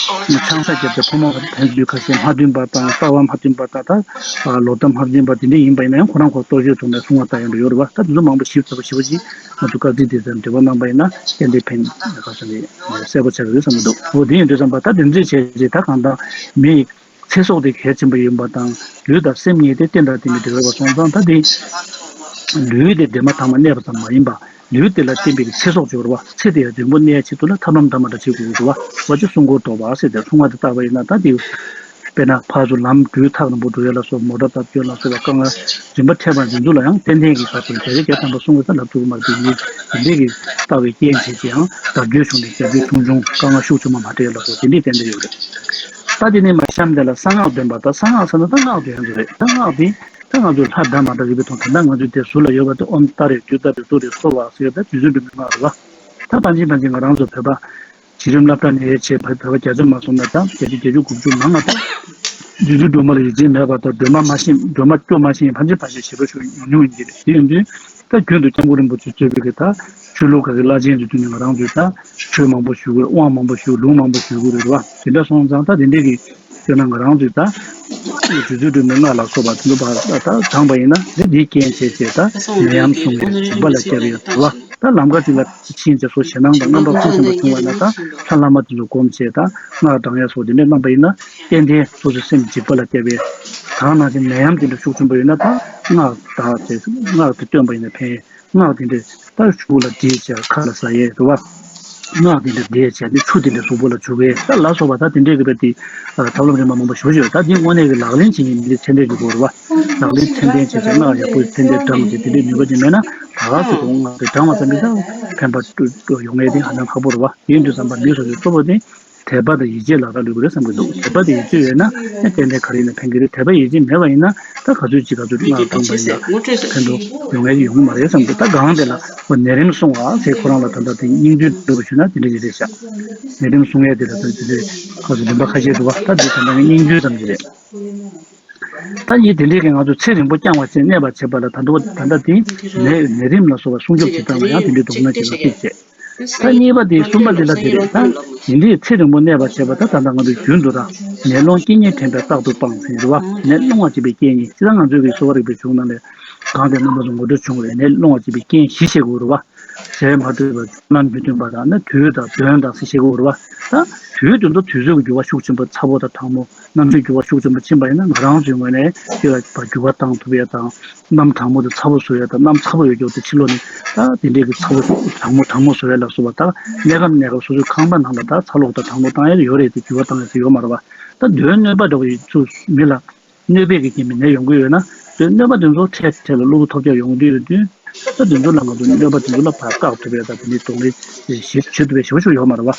ཆང་ས་བརྒྱབ་སྟེ་ཕོ་མོ་ཕན་ཚུན་ཁ་ཤས་མ་མཐུན་པ་དང་རྩ་བ་མ་མཐུན་པ་དང་ད་ལོ་ཟླ་མ་བརྟེན་པ་དེ་འདྲ་ཡིན་པ་ཡིན་ན་ཡང་ཁོ་རང་ཁོ་གཏོར་བཤིག་བྱུང་ནས་སྲུང་བ་ད་ཡོང་འདྲ་ཡོད་རེད་བ། ད་དེ་ཚོ་མང་པོ་ཞིབ་ཚགས་པོ་ཞིབ་པོ་ཞིག་ང་ཚོ་བཀའ་ཁྲིད་དེ་ཚོར་འབྲེལ་བ་གནང་པ་ཡིན་ན་ཏན་ཏན་ཕན་ཁ་ཤས་ནས་གསལ་པོ་ཆགས་ཀྱི་རེད་བསམ་གྱི་འདུག་འོ་དེ་ཡིན་དུས་ཙམ་པ་ད་དེ་འདྲ་བྱས་རྗེས་ད་གང་ལྟར་མི་ཡི་ཚེ་སྲོག་དེ་གལ་ཆེན་པོ་ཡིན་པ་དང་ལུས་དང་སེམས་གཉིས་དེ་རྟེན་དང་བརྟེན་པའི་འབྲེལ་བ་སོང་ཙང་ད་དེ་ལུས་དེ་འདས་མ་ཐག་མ་གནས་པ་ཙམ་མ་ཡིན་པ། ལུས་དེ་ལ་བརྟེན་པའི་ཚེ་སྲོག་སྦྱོར་བ། ཚེ་དེ་ཡང་རིང་པོ་གནས་ཆེད་དུ་ལ་ཐབས་ལམ་འདྲ་མ་འདྲ་བྱེད་དགོས་ཀྱི་འདུག་བ། འོ་ཅེ་སྲུང་འཁོར་འདོགས་པ་ཟེར་ཏེ་སྲུང་བ་དེ་བཏགས་པ་ཡིན་ན་ད་དེ་དཔེར་ན་ཕར་ཚུར་ལམ་བགྲོད་ཐག་རིང་པོ་འགྲོ་ཡ་ལ་སོགས་མོ་ཊ་བཏབ་སྐྱོད་ལ་སོགས་པ་དཀའ་ངལ་རིམ་པ་འཕྲད་པ་འདི་ཚོ་ལ་ཡང་ཏན་ཏན་གྱི་བར་དུ་བརྒྱ་ཆ་བརྒྱ་ཐམ་པ་སྲུང་བ་ད་ལབ་ཐུབ་ཀྱི་མ་རེད། དེ་འདི་འདྲའི་གི་བཏགས་པའི་རྐྱེན་བྱས་ཀྱི་ཡང་དར་རྒྱས་བྱུང་ནས་རྒྱ་རྒྱུད་ཆུང་ཆུང་དཀའ་ངལ་ཤུགས་ཆེན་པོ་མ་འཕྲད་ཡ་ལ་སོགས་དེ་འདྲའི་ཏན་ཏན་ཡོད་རེད། ད་དེ་ནས་མ་གཤམ་དེ་ལ་གསང་སྔགས་འདོན་པ། ད་གསང་སྔགས་ཟེར་ན་ད་སྔགས་འདོན་ཡ་ཚོ་རེད། ད་སྔགས་འདི་ད་ང་ཚོས་ལྷ་འདྲ་མ་འདྲ་རིག་པའི་ཐོག་ད་ལྟ་ང་ཚོའི་དེ་ཟུར་ལ་ཡོད་པ་དེ་ཨོཾ་ཏཱ་རེ་ཏུཏྟཱ་རེ་ཏུ་རེ་སྭཱ་ཧཱ་ཟེར་ཡ་ད་རྗེ་བཙུན་སྒྲོལ་མའི་སྔགས་རེད་བ། ད་ཕན་ཆད་ཕན་ཆད་ང་རང་ཚོ་བོད་པ་བྱི་རིལ་སློབ་གྲྭ་ནས་ཡར་བྱས་བོད་པ་བརྒྱ་ཆ་མ་སོང་ན་ད་བརྒྱ་ཆ་བརྒྱད་ཅུ་དགུ་བཅུ་མང་ང་ད་རྗེ་བཙུན་སྒྲོལ་མ་ལ་ཡིད་ཆེས་མེད་པ་དང་སྒྲོལ་མ་མ་ཤེས་སྒྲོལ་མ་སྐྱོ་མ་ཤེས་ཕན་ཆད་ཕན་ཆད་ཞེ་པོ་ཞིག་ཉུང་ཉུང་ཡིན་གྱི་རེད། དེ་ཡིན་དུས་ད་རྒྱུན་དུ་སྐྱབས་མགོན་རིན་པོ་ཆེ་གཙོས་པའི་གི་ད་ཆོས་ལུགས་ཁག་གི་བླ་ཆེན་དེ་ཚོ་ནས་ང་རང་ཚོས་ད་ཆོས་མང་པོ་ཞུ་དགོས། དབང་མང་པོ་ཞུ་དགོས། ལུང་མང་པོ་ཞུ་དགོས་རེད་བ། དེ་འདྲ་སོང་ཙང་ད་དེ་འདྲའི་གི་དཔེར་ན་ང་རང་ཚོས་ད་རྗེ་བཙུན་སྒྲོལ་མའི་སྔགས་ལ་སོགས་པ་དེ་ཚོ་ཕར་ད་བགྲངས་པ་ཡིན་ན་འདི་འདིའི་རྐྱེན་བྱས་བྱས་ད་ནད་ཡམས་སྲུང་བའི་བྱིན་པ་ལ་སྐྱབས་ཡོད་རེད་བ། ད་ལམ་ཁ་ཅིག་ལ་ཕྱིན་བྱས་སོ་ཞེད་སྣང་དང་རྔམ་པ་ཁུག་ཆེན་པོ་བྱུང་བ་ན། ད་ལྷ་བླ་མ་དེ་ཚོ་སྒོམ་བྱས་ད་སྔགས་བགྲང་ཡ་སོགས་དེ་འདྲས་གནང་པ་ཡིན་ན། ཏན་ཏན་སོ་སོའི་སེམས་འཇིགས་པ་ལ་བརྒྱབ་པའི་གང་ནང་བཞིན་ནད་ཡམས་དེ་འདྲ་ཤུགས་ཆེན་པོ་ཡོད་ན། ད་སྔགས་བཟླས་སྔགས་དེ་བཏོན་པ་ཡིན་ན་ཕན། སྔགས་དེ་འདྲས་ད་ཆུ་ལ་བསྒྲིལ་བྱས་ཁ་ལ་ཟ་ཡས་རེད་བ། སྔགས་དེ་འདྲས་བཟླས་བྱས་ཏེ་ཆུ་དེ་འདྲས་གཟུགས་པོ་ལ་བྱུག་གས་ད་ལ་སོགས་པ། ད་དེ་འདྲས་ཀྱི་བས་དེ་ཐབས་ལམ་རིམ་པ་མང་པོ་ཞེ་པོ་ཅིག་ཡོད། ད་འདི་དངོས་གནས་ཀྱི་ལག་ལེན་བྱེད་མཁན་མི་དེ་ཚད་ལྡན་ཅིག་དགོས་རེད་བ། ལག་ལེན་ཚད་ལྡན་བྱས་བྱས་སྔགས་ཡག་པོ་ཚད་ལྡན་བགྲངས་བྱས་དེ་འདྲས་ནུས་པ་ཅིག་མེད་ན། ད་ག་ཚོད་དུ་སྔགས་དེ་བགྲངས་པ་ཙམ་གྱིས་ད་ཕན་པ་ཡོང་ཡས་དེ་ཧ་ཅང་ཁག་པོ་རེད་བ། དེ་ཡིན་དུས་ཙམ་པ་མི་སོ་སོའི་གཙོ་བོ་དེ་དད་པ་དང་ཡིད་ཆེས་ལ་རག་ལས་དགོས་རེད་བསམ་གྱི་འདུག་དད་པ་དང་ཡིད་ཆེས་ཡོད་ན་ཨེ་ཏན་ཏན་ག་རེ་ཡིན་ན་ཕན་གྱི་རེད། དད་པ་ཡིད་ཆེས་མེད་པ་ཡིན་ན་ད་ག་ཚོད་ཅིག་ག་ཚོད་སྔགས་བགྲངས་པ་ཡིན་ན་ཕན་ཐོགས་ཡོང་ཡས་ཡོང་གི་མ་རེད་བསམ་གྱི་འདུག་ད་གང་དེ་ལ་ཁོ་ནད་རིམས་སྲུང་བ་ཟེར་ཁོ་རང་ལ་ད་ལྟ་དེ་སྙིང་བསྡུས་འདྲ་པོ་ཞུས་ན་དེ་འདྲ་ཞིག་རེད་ཤག་ནད་རིམས་སྲུང་ཡས་དེ་ལ་ད་དེ་འདྲའི་ཁ་སོ་རིམ་པ་ཁ་ཤས་འདུག་བ། ད་འདི་ད་ལྟ་ངའི་སྙིང་བསྡུས་ཙམ་ཞིག་རེད། ད་ཡིན་དེ་འདྲའི་གི་ང་ཚོ་ཚེ་རིང་པོ་བསྐྱང་བ་བཅས་གནས་པར་བྱེད་པ་ལ་ད་དུང་ད་ལྟ་དེ་ནད་ནད་རིམས་ལ་སོགས་པ་སྲུང་སྐྱོབ་བྱེད་སྟངས་ལ་ཡང་དེ་འདྲའི་དོགས་སྣང་བྱེད་ན་ཐུག་བྱས། ད་གཉིས་པ་དེ་གསུམ་པ་དེ་ལ་དེ་རེད། ད་དེ་འདྲའི་ཚེ་རིང་པོ་གནས་པར་བྱེད་པ་ད་ད་ལྟ་ང་ཚོ་རྒྱུན་དུ་ར་ནད་སློང་རྐྱེན་ངན་དྲན་པས་རྟག་ཏུ་སྤང་ཟེར་རེད་བ། ནད་སློང་བ་བྱེད་པའི་རྐྱེན་གཉིས། ཅི་ལྟར་ང་ཚོའི་གི་གསོ་བ་རིག་པའི་གཞུང་ནང་ལས་གང་དེ་རྣམ་པ་ཚོ་ངོ་སྤྲོད་བྱུང་བའི་ནད་སློང་བ་བྱེད་པའི་རྐྱེན་བཞི་བཤད་དགོས་རེད་བ། ཟས་མ་འཕྲོད་པ། སྤྱོད་ལམ་མི་མཐུན་པ་དང་ནི་དུས་དང་གདོན་དང་ཟེར་བཤད་ཀྱི་ཡོད་རེད་བ། ད་དུས་དེ་ཚོ་དུས་ཚོད་ཀྱི་འགྱུར་བ་ཤུགས་ཆེན་པོ་ཚ་པོ་དང་གྲང་མོ་གནམ་གཤིས་འགྱུར་བ་ཤུགས་ཆེན་པོ་ཕྱིན་པ་ཡིན་ན་ང་རང་ཚོའི་ངོས་ནས་དེ་ལ་འགྱུར་བ་བཏང་ཐུབ་ཡ་དང་གནམ་གྲང་མོ་དང་ཚ་པོ་བཟོ་ཡ་དང་གནམ་ཚ་པོ་ཡོད་ཀྱང་དེ་ཕྱི་ལོགས་ནས་ད་དེ་འདྲའི་གི་ཚ་པོ་གྲང་མོ་གྲང་མོ་བཟོ་ཡ་ལ་སོགས་པ་ད་གནས་སྐབས་གནས་སྐབས་སོ་སོའི་ཁང་པ་ནང་ལ་ད་ཚ་ལོག་དང་གྲང་མོ་བཏང་ཡ་ཡོད་རེད་དེ་འགྱུར་བ་བཏང་ཡ་ཟེར་ཡོད་མ་རེད་བ། ད་གདོན་གནོད་པ་འདྲ་བོ་ཡི་ཚུལ་མི་ལ། གནོད་པས་ཀྱི་རྐྱེན་པས་ནད་ཡོང་གི་ཡོད་ན། དེ་གནོད་པ་དེ་ཚོ་འཕྲལ་འཕྲལ་ལ་གློ་བུར་ཐོལ་རྒྱག་ཡོང་གི་ཡོད་དུས། ད་དེ་ཚོ་ལ་ང་ཚོ་གནོད་པ་དེ་ཚོ་ལ་ཕར་བཀག་ཐུབ་པའི་ད་དེ་འདྲའི་གདོང་ལེན་བྱེད་ཐུབ་པའི་ཞེ་པོ་ཅིག་ཡོད་མ་རེད་བ།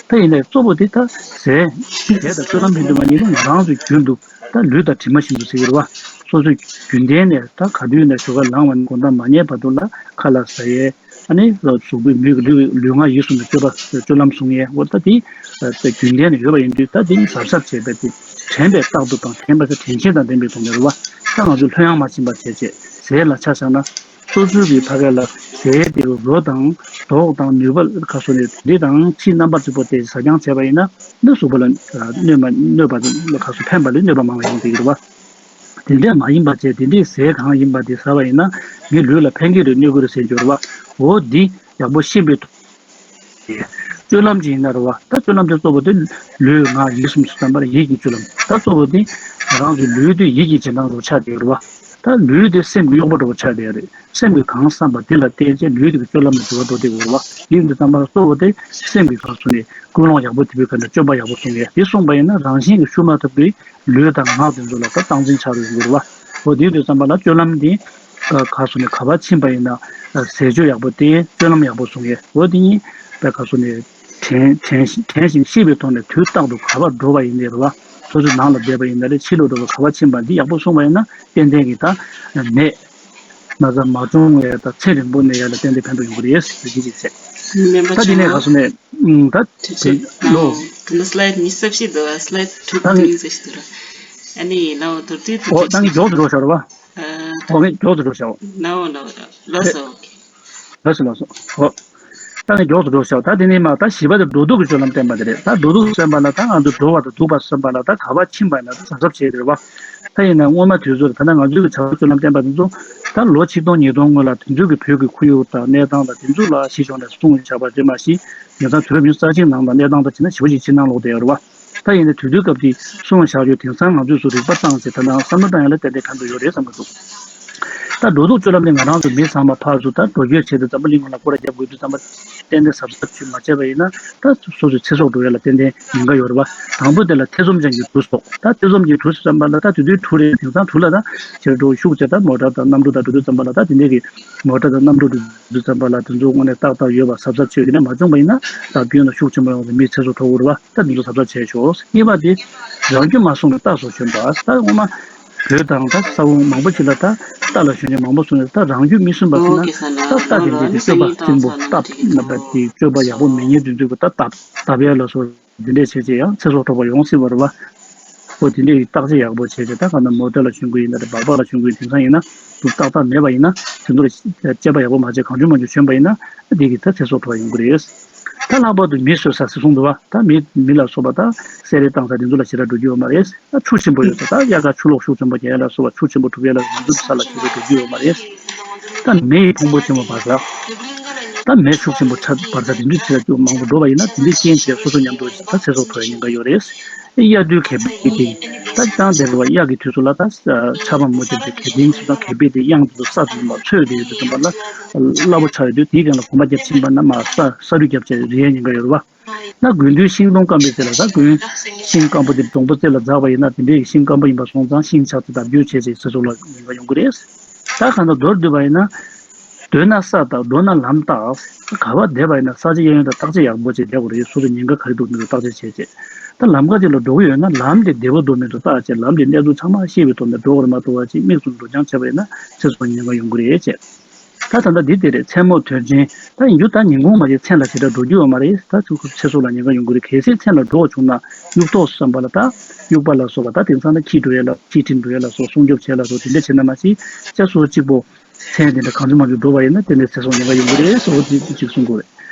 ད་ཡིན་ནའི་གཙོ་བོ་དེ་ད་ཟས་ཟས་དང་སྤྱོད་ལམ་ཕན་ཚུན་མ་གཉིས་ནི་ང་རང་ཚོའི་རྒྱུན་དུ་ད་ལུས་དང་གྲིབ་མ་བཞིན་དུ་ཟེར་གྱི་རེད་བ། སོ་སོའི་རྒྱུན་ལྡན་ནས་ད་ག་དུས་ནས་ཞོགས་ཀ་ལངས་པ་ནས་དགོང་དག་མ་ཉལ་བར་དུ་ལ་ཁ་ལག་ཟ་ཡས། ཨ་ནི་གཟུགས་པོའི་མིག་ལུས་ལུས་ངག་ཡིད་གསུམ་གྱི་སྤྱོད་པ་སྤྱོད་ལམ་བཟུང་ཡས་འོ་ད་དེ་རྒྱུན་ལྡན་ནས་ཡོད་པ་ཡིན་དུས་ད་དེ་ནི་གཟབ་གཟབ་བྱས་པ་དེ་དྲན་པས་རྟག་ཏུ་དང་དྲན་པ་ཟེར་དྲན་ཤེས་དང་ལྡན་པའི་ཐོག་ནས་རེད་བ། ད་ང་ཚོས་ལྷོད་ཡངས་མ་ཕྱིན་པ་བྱས་བྱས་ཟས་ལ་ཆ་བཞག་ན་སོ་སོའི་གི་ཕ་གི་ལ་ཟས་དེ་རོ་དང་མདོག་དང་ནུས་པ་ཁ་སོ་ནས་དེ་དང་ཕྱི་རྣམ་པ་གཅིག་པོ་དེ་ཟ་རྐྱང་བྱས་པ་ཡིན་ན་ནི་གཟུགས་པོ་ལ་གནོད་མ་གནོད་པ་ཁ་སོ་ཕན་པ་ལས་གནོད་པ་མང་བ་ཡོང་གི་རེད་བ། དེ་འདྲས་མ་ཡིན་པ་བྱས་དེ་འདྲས་ཟས་གང་ཡིན་པ་དེ་ཟ་བ་ཡིན་ན་མི་ལུས་ལ་ཕན་གྱི་རེད་གནོད་ཀྱི་རེད་ཟེར་འགྱུར་བ། འོ་འདི་ཡག་པོ་ཤེས་པའི་ཐོག་སྤྱོད་ལམ་ཅིག་ཡིན་ན་རེད་བ། ད་སྤྱོད་ལམ་དེ་གཙོ་བོ་དེ་ལུས་ངག་ཡིད་གསུམ་སོ་ཙམ་པར་ཡིད་ཀྱི་སྤྱོད་ལམ། ད་གཙོ་བོ་དེ་ང་རང་ཚོའི་ལུས་དེ་ཡིད་ཀྱི་རྗེས་འབྲང་རུ་ཆགས་བསྡད་ཡོད་རེད་བ། ད་ལུས་དེ་སེམས་ཀྱི་གཡོག་པོ་འདྲ་བོ་ཆགས་བསྡད་ཡོད་རེད། སེམས་ཀྱིས་གང་བསམ་པ་དེ་ལ་བརྟེན་བྱས་ལུས་དེ་གི་སྤྱོད་ལམ་ལ་འགྱུར་བ་འགྲོ་བསྡད་ཡོད་རེད་བ། དེ་ཡིན་དུས་ཙམ་པ་ལ་གཙོ་བོ་དེ་སེམས་ཀྱི་ཁ་སོ་ནས་ཀུན་སློང་ཡག་པོ་དེ་བོའི་ཁ་ནས་སྤྱོད་པ་ཡག་པོ་བཟུང་ཡས་དེ་བསྲུངས་པ་ཡིན་ན་རང་བཞིན་གྱིས་ཤུགས་མ་ཐུབ་པའི་ལུས་དང་ངག་དེ་ཚོ་ལ་ད་སྟངས་འཛིན་ཆགས་རུ་ཡོང་གི་རེད་བ། འོ་དེ་དུས་ཙམ་པ་ལ་སྤྱོད་ལམ་འདི་ཁ་སོ་ནས་ག་པར་ཕྱིན་པ་ཡིན་ན་ཟས་སྤྱོད་ཡག་པོ་དེ་སྤྱོད་ལམ་ཡག་པོ་བཟུང་ཡས་འོ་དེ་གཉིས་པའི་ཁ་སོ་ནས་དྲན་དྲན་དྲན་ཞིང་ཤེས་པའི་ཐོག་ནས་དུས་རྟག་ཏུ་ག་པར་འགྲོ་བ་ཡིན་ནའི་རེད་བ། སོ་སོའི་ནང་ལ་བསྡད་པ་ཡིན་ན་རེད་ཕྱི་ལ་འགྲོ་བ་ག་པར་ཕྱིན་པ་འདི་ཡག་པོ་བཟུང་བ་ཡིན་ན་ཏན་ཏན་གྱིས་ད་ནད་ན་ཚ་མ་བྱུང་བའི་ད་ཚེ་རིང་པོ་གནས་ཡ་ལ་ཏན་ཏན་ཕན་ཐོགས་ཡོང་གི་རེད་ཟེར་གྱི་ཅིག་བྱས། ད་དེ་ནས་ག་སོ་ནས་ད་དེ་ལོ། དེ་ནས་སི་ལའེ་ཌི་གཉིས་ཙམ་ཞིག་འདུག་ཨ། སི་ལའེ་ཌི་དྲུག་ད་ནི་དྲུག་ཙམ་ཞིག་འདུག་ར། ཨ་ནི་ནའོ་དུར་དུས་དུར་ཨོ་ད་ངས་མགྱོགས་སུ་འགྲོ་ཤག་ར་བ། ཨོ་ངས་མགྱོགས་སུ་འགྲོ་ཤག་ནའོ་ནའོ་ལགས་སོ། ལགས་སོ་ལགས་སོ། ཨོ། ད་ནི་མགྱོགས་སུ་འགྲོ་ཤག་ད་དེ་ནས་མ་ད་བཞི་པ་དེ་འགྲོ་འདུག་གི་སྤྱོད་ལམ་བསྟན་པ་དེ་རེད། ད་འགྲོ་འདུག་བསྟན་པ་ལ་ད་ང་ཚོ་འགྲོ་བ་དང་འདུག་པ་བསྟན་པ་ལ་ད་ག་པར་ཕྱིན་པ་ཡིན་ན་ད་གཟབ་གཟབ་བྱས་རེད་བ། ད་ཡིན་ན་སྔོན་མ་དུས་ཚོད་ད་ལྟ་ང་ཚོའི་གི་བྱ་བ་སྤྱོད་ལམ་བསྟན་པ་དེ་ཚོ་ད་ལོ་ཆིག་སྟོང་ཉིས་སྟོང་སྔོན་ལ་དེ་ཚོའི་གི་བོད་ཀྱི་ཁོར་ཡུག་དང་གནས་སྟངས་དང་དེ་ཚོ་ལ་གཞི་བཞག་ནས་གསུངས་བཞག་པ་རེད་མ་གཞི་ཡིན་ཙང་བོད་མི་རྩ་ཆེན་ནང་དང་གནས་སྟངས་དང་བྱས་ན་ཞེ་པོ་ཅིག་ཕྱི་ནང་ལོག་བསྡད་ཡོད་རེད་བ། ད་ཡིན་ན་དུས་དུས་སྐབས་ཀྱི་གསུང་བཤད་རྒྱུ་དེང་སང་ང་ཚོས་སུ་རིག་པ་བཏང་ཚེ་ད་ནང་བསམ་བློ་བཏང་ཡ་ལ་ཏན་ཏན་ཕན་ཐོགས་ཡོད་རེད་བསམ་གྱི་འདུག་ད་འགྲོ་འདུག་སྤྱོད་ལམ་ནི་ང་རང་ཚོ་མི་ཚང་མ་ཕར་ཚུར་ད་འགྲོ་སྐྱོད་བྱས་ཏེ་འཛམ་བུ་གླིང་ལ་སྐོར་ར་རྒྱབ་དགོས་དུས་ཙམ་པ་ཏན་ཏན་གཟབ་གཟབ་བྱེད་མ་བྱས་པ་ཡིན་ན་ད་སོ་སོའི་ཚེ་སྲོག་འགྲོ་ཡ་ལ་ཏན་ཏན་ཉེན་ཁ་ཡོད་རེད་བ། དང་པོ་དེ་ལ་ཐེ་ཚོམ་ཅན་གྱི་གྲུ་སོགས་ད་ཐེ་ཚོམ་གྱི་གྲུ་ཙམ་པ་ལ་ད་དུས་དུས་གྲུ་རེད། དེང་སང་གྲུ་ལ་ད་ཁྱེར་འགྲོ་ཤུགས་ཆེ་ད་མོ་ཊ་དང་གནམ་གྲུ་ད་འགྲོ་དུས་ཙམ་པ་ལ་ད་དེ་འདྲས་ཀྱི་མོ་ཊ་དང་གནམ་གྲུ་འགྲོ་དུས་ཙམ་པ་ལ་དེ་ཚོ་དངོས་གནས་ཏག་ཏག་ཡོད་པ་གཟབ་གཟབ་བྱས་ཡོད་ན་མ་བྱུང་བ་ཡིན་ན་ད་རྒྱུན་ལ་ཤུགས་ཆེན་པོ་ཡོང་ཚེ་མིའི་ཚེ་སྲོག་འཕྲོག་གི་རེད་བ། ད་དེ་ཚོ་གཟབ་གཟབ་བྱས་ཤོག་གཉིས་པ་དེ་རང་རྒྱུད་མ་བསྲུངས་པའི་རྟ་སོགས་ཞོན་པ། ད་སྔོན་མ་བོད་དང་ད་ས་ཁོངས་མང་པོ་ཅིག་ལ་ད་རྟ་ལ་ཞོན་མཁན་མང་པོ་སོང་ནས་ད་རང་རྒྱུད་མི་བསྲུངས་པ་ཟེར་ན་ད་རྟ་དེ་འདྲས་ཀྱི་སྤྱོད་པ་བཙན་པོ་སྟབས་མ་བདེ་སྤྱོད་པ་ཡག་པོ་མེད་མཁན་དེ་ཚོས་གི་ད་སྟབས་སྟབས་ཡག་ལ་སོགས་འདི་འདྲས་བྱས་རྗེས་ཡང་ཚེ་སྲོག་འཕྲོག་པ་ཡོང་སྲིད་པ་རེད་བ། ཨོ་དེ་འདྲས་ཀྱི་བརྟག་དཔྱད་ཡག་པོ་བྱས་རྗེས་ད་ག་ན་མོ་ཊ་ལ་ཞོན་གི་ཡིན་ན་རེད་སྦག་སྦག་ལ་ཞོན་གི་ཡིན་དེང་སང་ཡིན་ན་དུ་ཏག་ཏག་མེད་པ་ཡིན་ན་དེ་ཚོ་ལ་དཔྱད་པ་ཡག་པོ་མ་བྱས་གང་བྱུང་མང་བྱུང་ཞོན་པ་ཡིན་ན་འདི་གི་ད་ཚེ་སྲོག་འཕྲོག་པ་ཡོང་གི་རེད། ད་ལྷག་པར་དུ་མི་གསོད་ས་ཟེར་གསུངས་འདུག་བ། ད་མི་མི་ལ་སོགས་པ་ད་བསད་རེས་བཏང་ས་དེ་ཚོ་ལ་ཞེ་དྲག་འགྲོ་རྒྱུ་ཡོད་མ་རེད། ད་ཆུ་ཆེན་པོ་ཡོད་ས་ད་དབྱར་ཁ་ཆུ་ལོག་ཤུགས་ཆེན་པོ་རྒྱག་ཡ་ལ་སོགས་པ་ཆུ་ཆེན་པོ་གྲུབ་ཡ་ལ་ང་ཚོ་ས་ལ་ཞེ་དྲག་འགྲོ་རྒྱུ་ཡོད་མ་རེད། ད་མེ་ཡི་ཕུང་པོ་ཆེན་པོ་བར་ས། ད་མེ་ཤུགས་ཆེན་པོ་ཆ་འབར་ས་དེ་འདྲའི་ཆེ་ལ་སྐྱོ་མང་པོ་འགྲོ་བ་ཡིན་ན། དེ་འདྲའི་རྐྱེན་བྱས་སོ་སོ་མཉམ་དུ་ད་ཚེ་སྲོག་ཐོབ་ཡ་ཉེན་ཁ་ཡོད་རེད། དབྱར་དུས་གས་པའི་དེ་ད་ཅང་དེ་རུ་བ་དབྱར་གྱི་དུས་སུ་ལ་ད་ཆར་པ་མོ་དེ་ཚོ་གས་དེང་སུ་ད་གས་པའི་དེ་དབྱངས་དེ་ཚོ་ས་དེ་ཚོ་མ་ཚོས་དེ་ཡོད་དུས་ཙམ་པ་ལ་སླ་པོ་ཆགས་ཡོད་དུས། དེའི་སྒང་ལ་གོམ་པ་རྒྱབ་ཕྱིན་པ་ན་མ་ས་ས་རུད་རྒྱབ་བྱས་རེད་ཉེན་ཁ་ཡོད་རེད་བ། ད་དགུན་དུས་ཤིང་སྡོང་སྐམ་པའི་ཚེ་ལ་ད་དགུན་ཤིང་སྐམ་པོ་དེ་སྡོང་པོ་རྩེ་ལ་འཛེགས་པ་ཡིན་ན། དེ་འདྲའི་ཤིང་སྐམ་པོ་ཡིན་པ་སོང་ཙང་ཤིང་ཆག་དེ་བརྡབ་སྐྱོན་བྱས་རྗེས་ཚེ་སྲོག་ལ་ཉེན་ཁ་ཡོང་གི་རེད། ད་གང་ལྟར་མདོར་བསྡུས་པ་ཡིན་ན། སྡོད་ན་ས་བརྟག་འགྲོ་ན་ལམ་བརྟག་ག་པར་བསྡད་པ་ཡིན་ན་ས་ཆ་གཡས་གཡོན་དང་བརྟག་དཔྱད་ཡག་པོ་བྱས་བསྡད་དགོས་རེད། སོ་སོ་ཉེན་ཁ་ག་རེ་འདུག་མི་འདུག་བརྟག་དཔྱད་བྱས་རྗེས། ད་ལམ་ཁ་ཅིག་ལ་འགྲོ་གི་ཡོད་ན་ལམ་དེ་བདེ་པོ་འདུག་མི་འདུག་བརྟག་བྱས། ལམ་དེ་གནས་ཚུལ་ཚང་མ་ཤེས་པའི་ཐོག་ནས་འགྲོ་དགོས་རེད་མ་གཏོགས་པ་ཅིག་མིག་བཙུམ་འགྲོ་རྐྱང་བྱས་པ་ཡིན་ན་ཚེ་སྲོག་ཉེན་ཁ་ཡོང་གི་རེད་བྱས། ད་ད་ལྟ་འདི་དེ་རེད། མཚན་མོ་དོན་ཆེན་ད་ཡིན་རྒྱུ། ད་ཉིན་གུང་མ་གཏོགས་མཚན་ལ་ཞེ་དྲག་འགྲོ་རྒྱུ་ཡོད་མ་རེད། ད་ཚུར་ཚེ་སྲོག་ལ་ཉེན་ཁ་ཡོང་གི་རེད། གལ་སྲིད་མཚན་ལ་འགྲོ་བྱུང་ན་དབྱུག་ཐོག་བསམ་པ་ལ་ད་དབྱུག་པ་ལ་སོགས་པ། ད་དེང་སང་ད་ཁྱི་འགྲོ་ཡས་ལ་ཁྱི་ཁྲིད་འགྲོ་ཡས་ལ་སོགས་སྲུང་སྐྱོབ་བྱས་ལ་སོགས་དེ་འདྲ་བྱས་ན་མ་གཞི་ཅ་སོ་གཅིག་པོ་མཚན་དེ་འདྲ་གང་བྱུང་མང་བྱུང་འགྲོ་བ་ཡིན་ན་དེ་ནས་ཚེ་སྲོག་ཉེན་ཁ་ཡོང་གི་རེད་ཟེར་བ་དེ་གཅིག་གསུང་དགོས་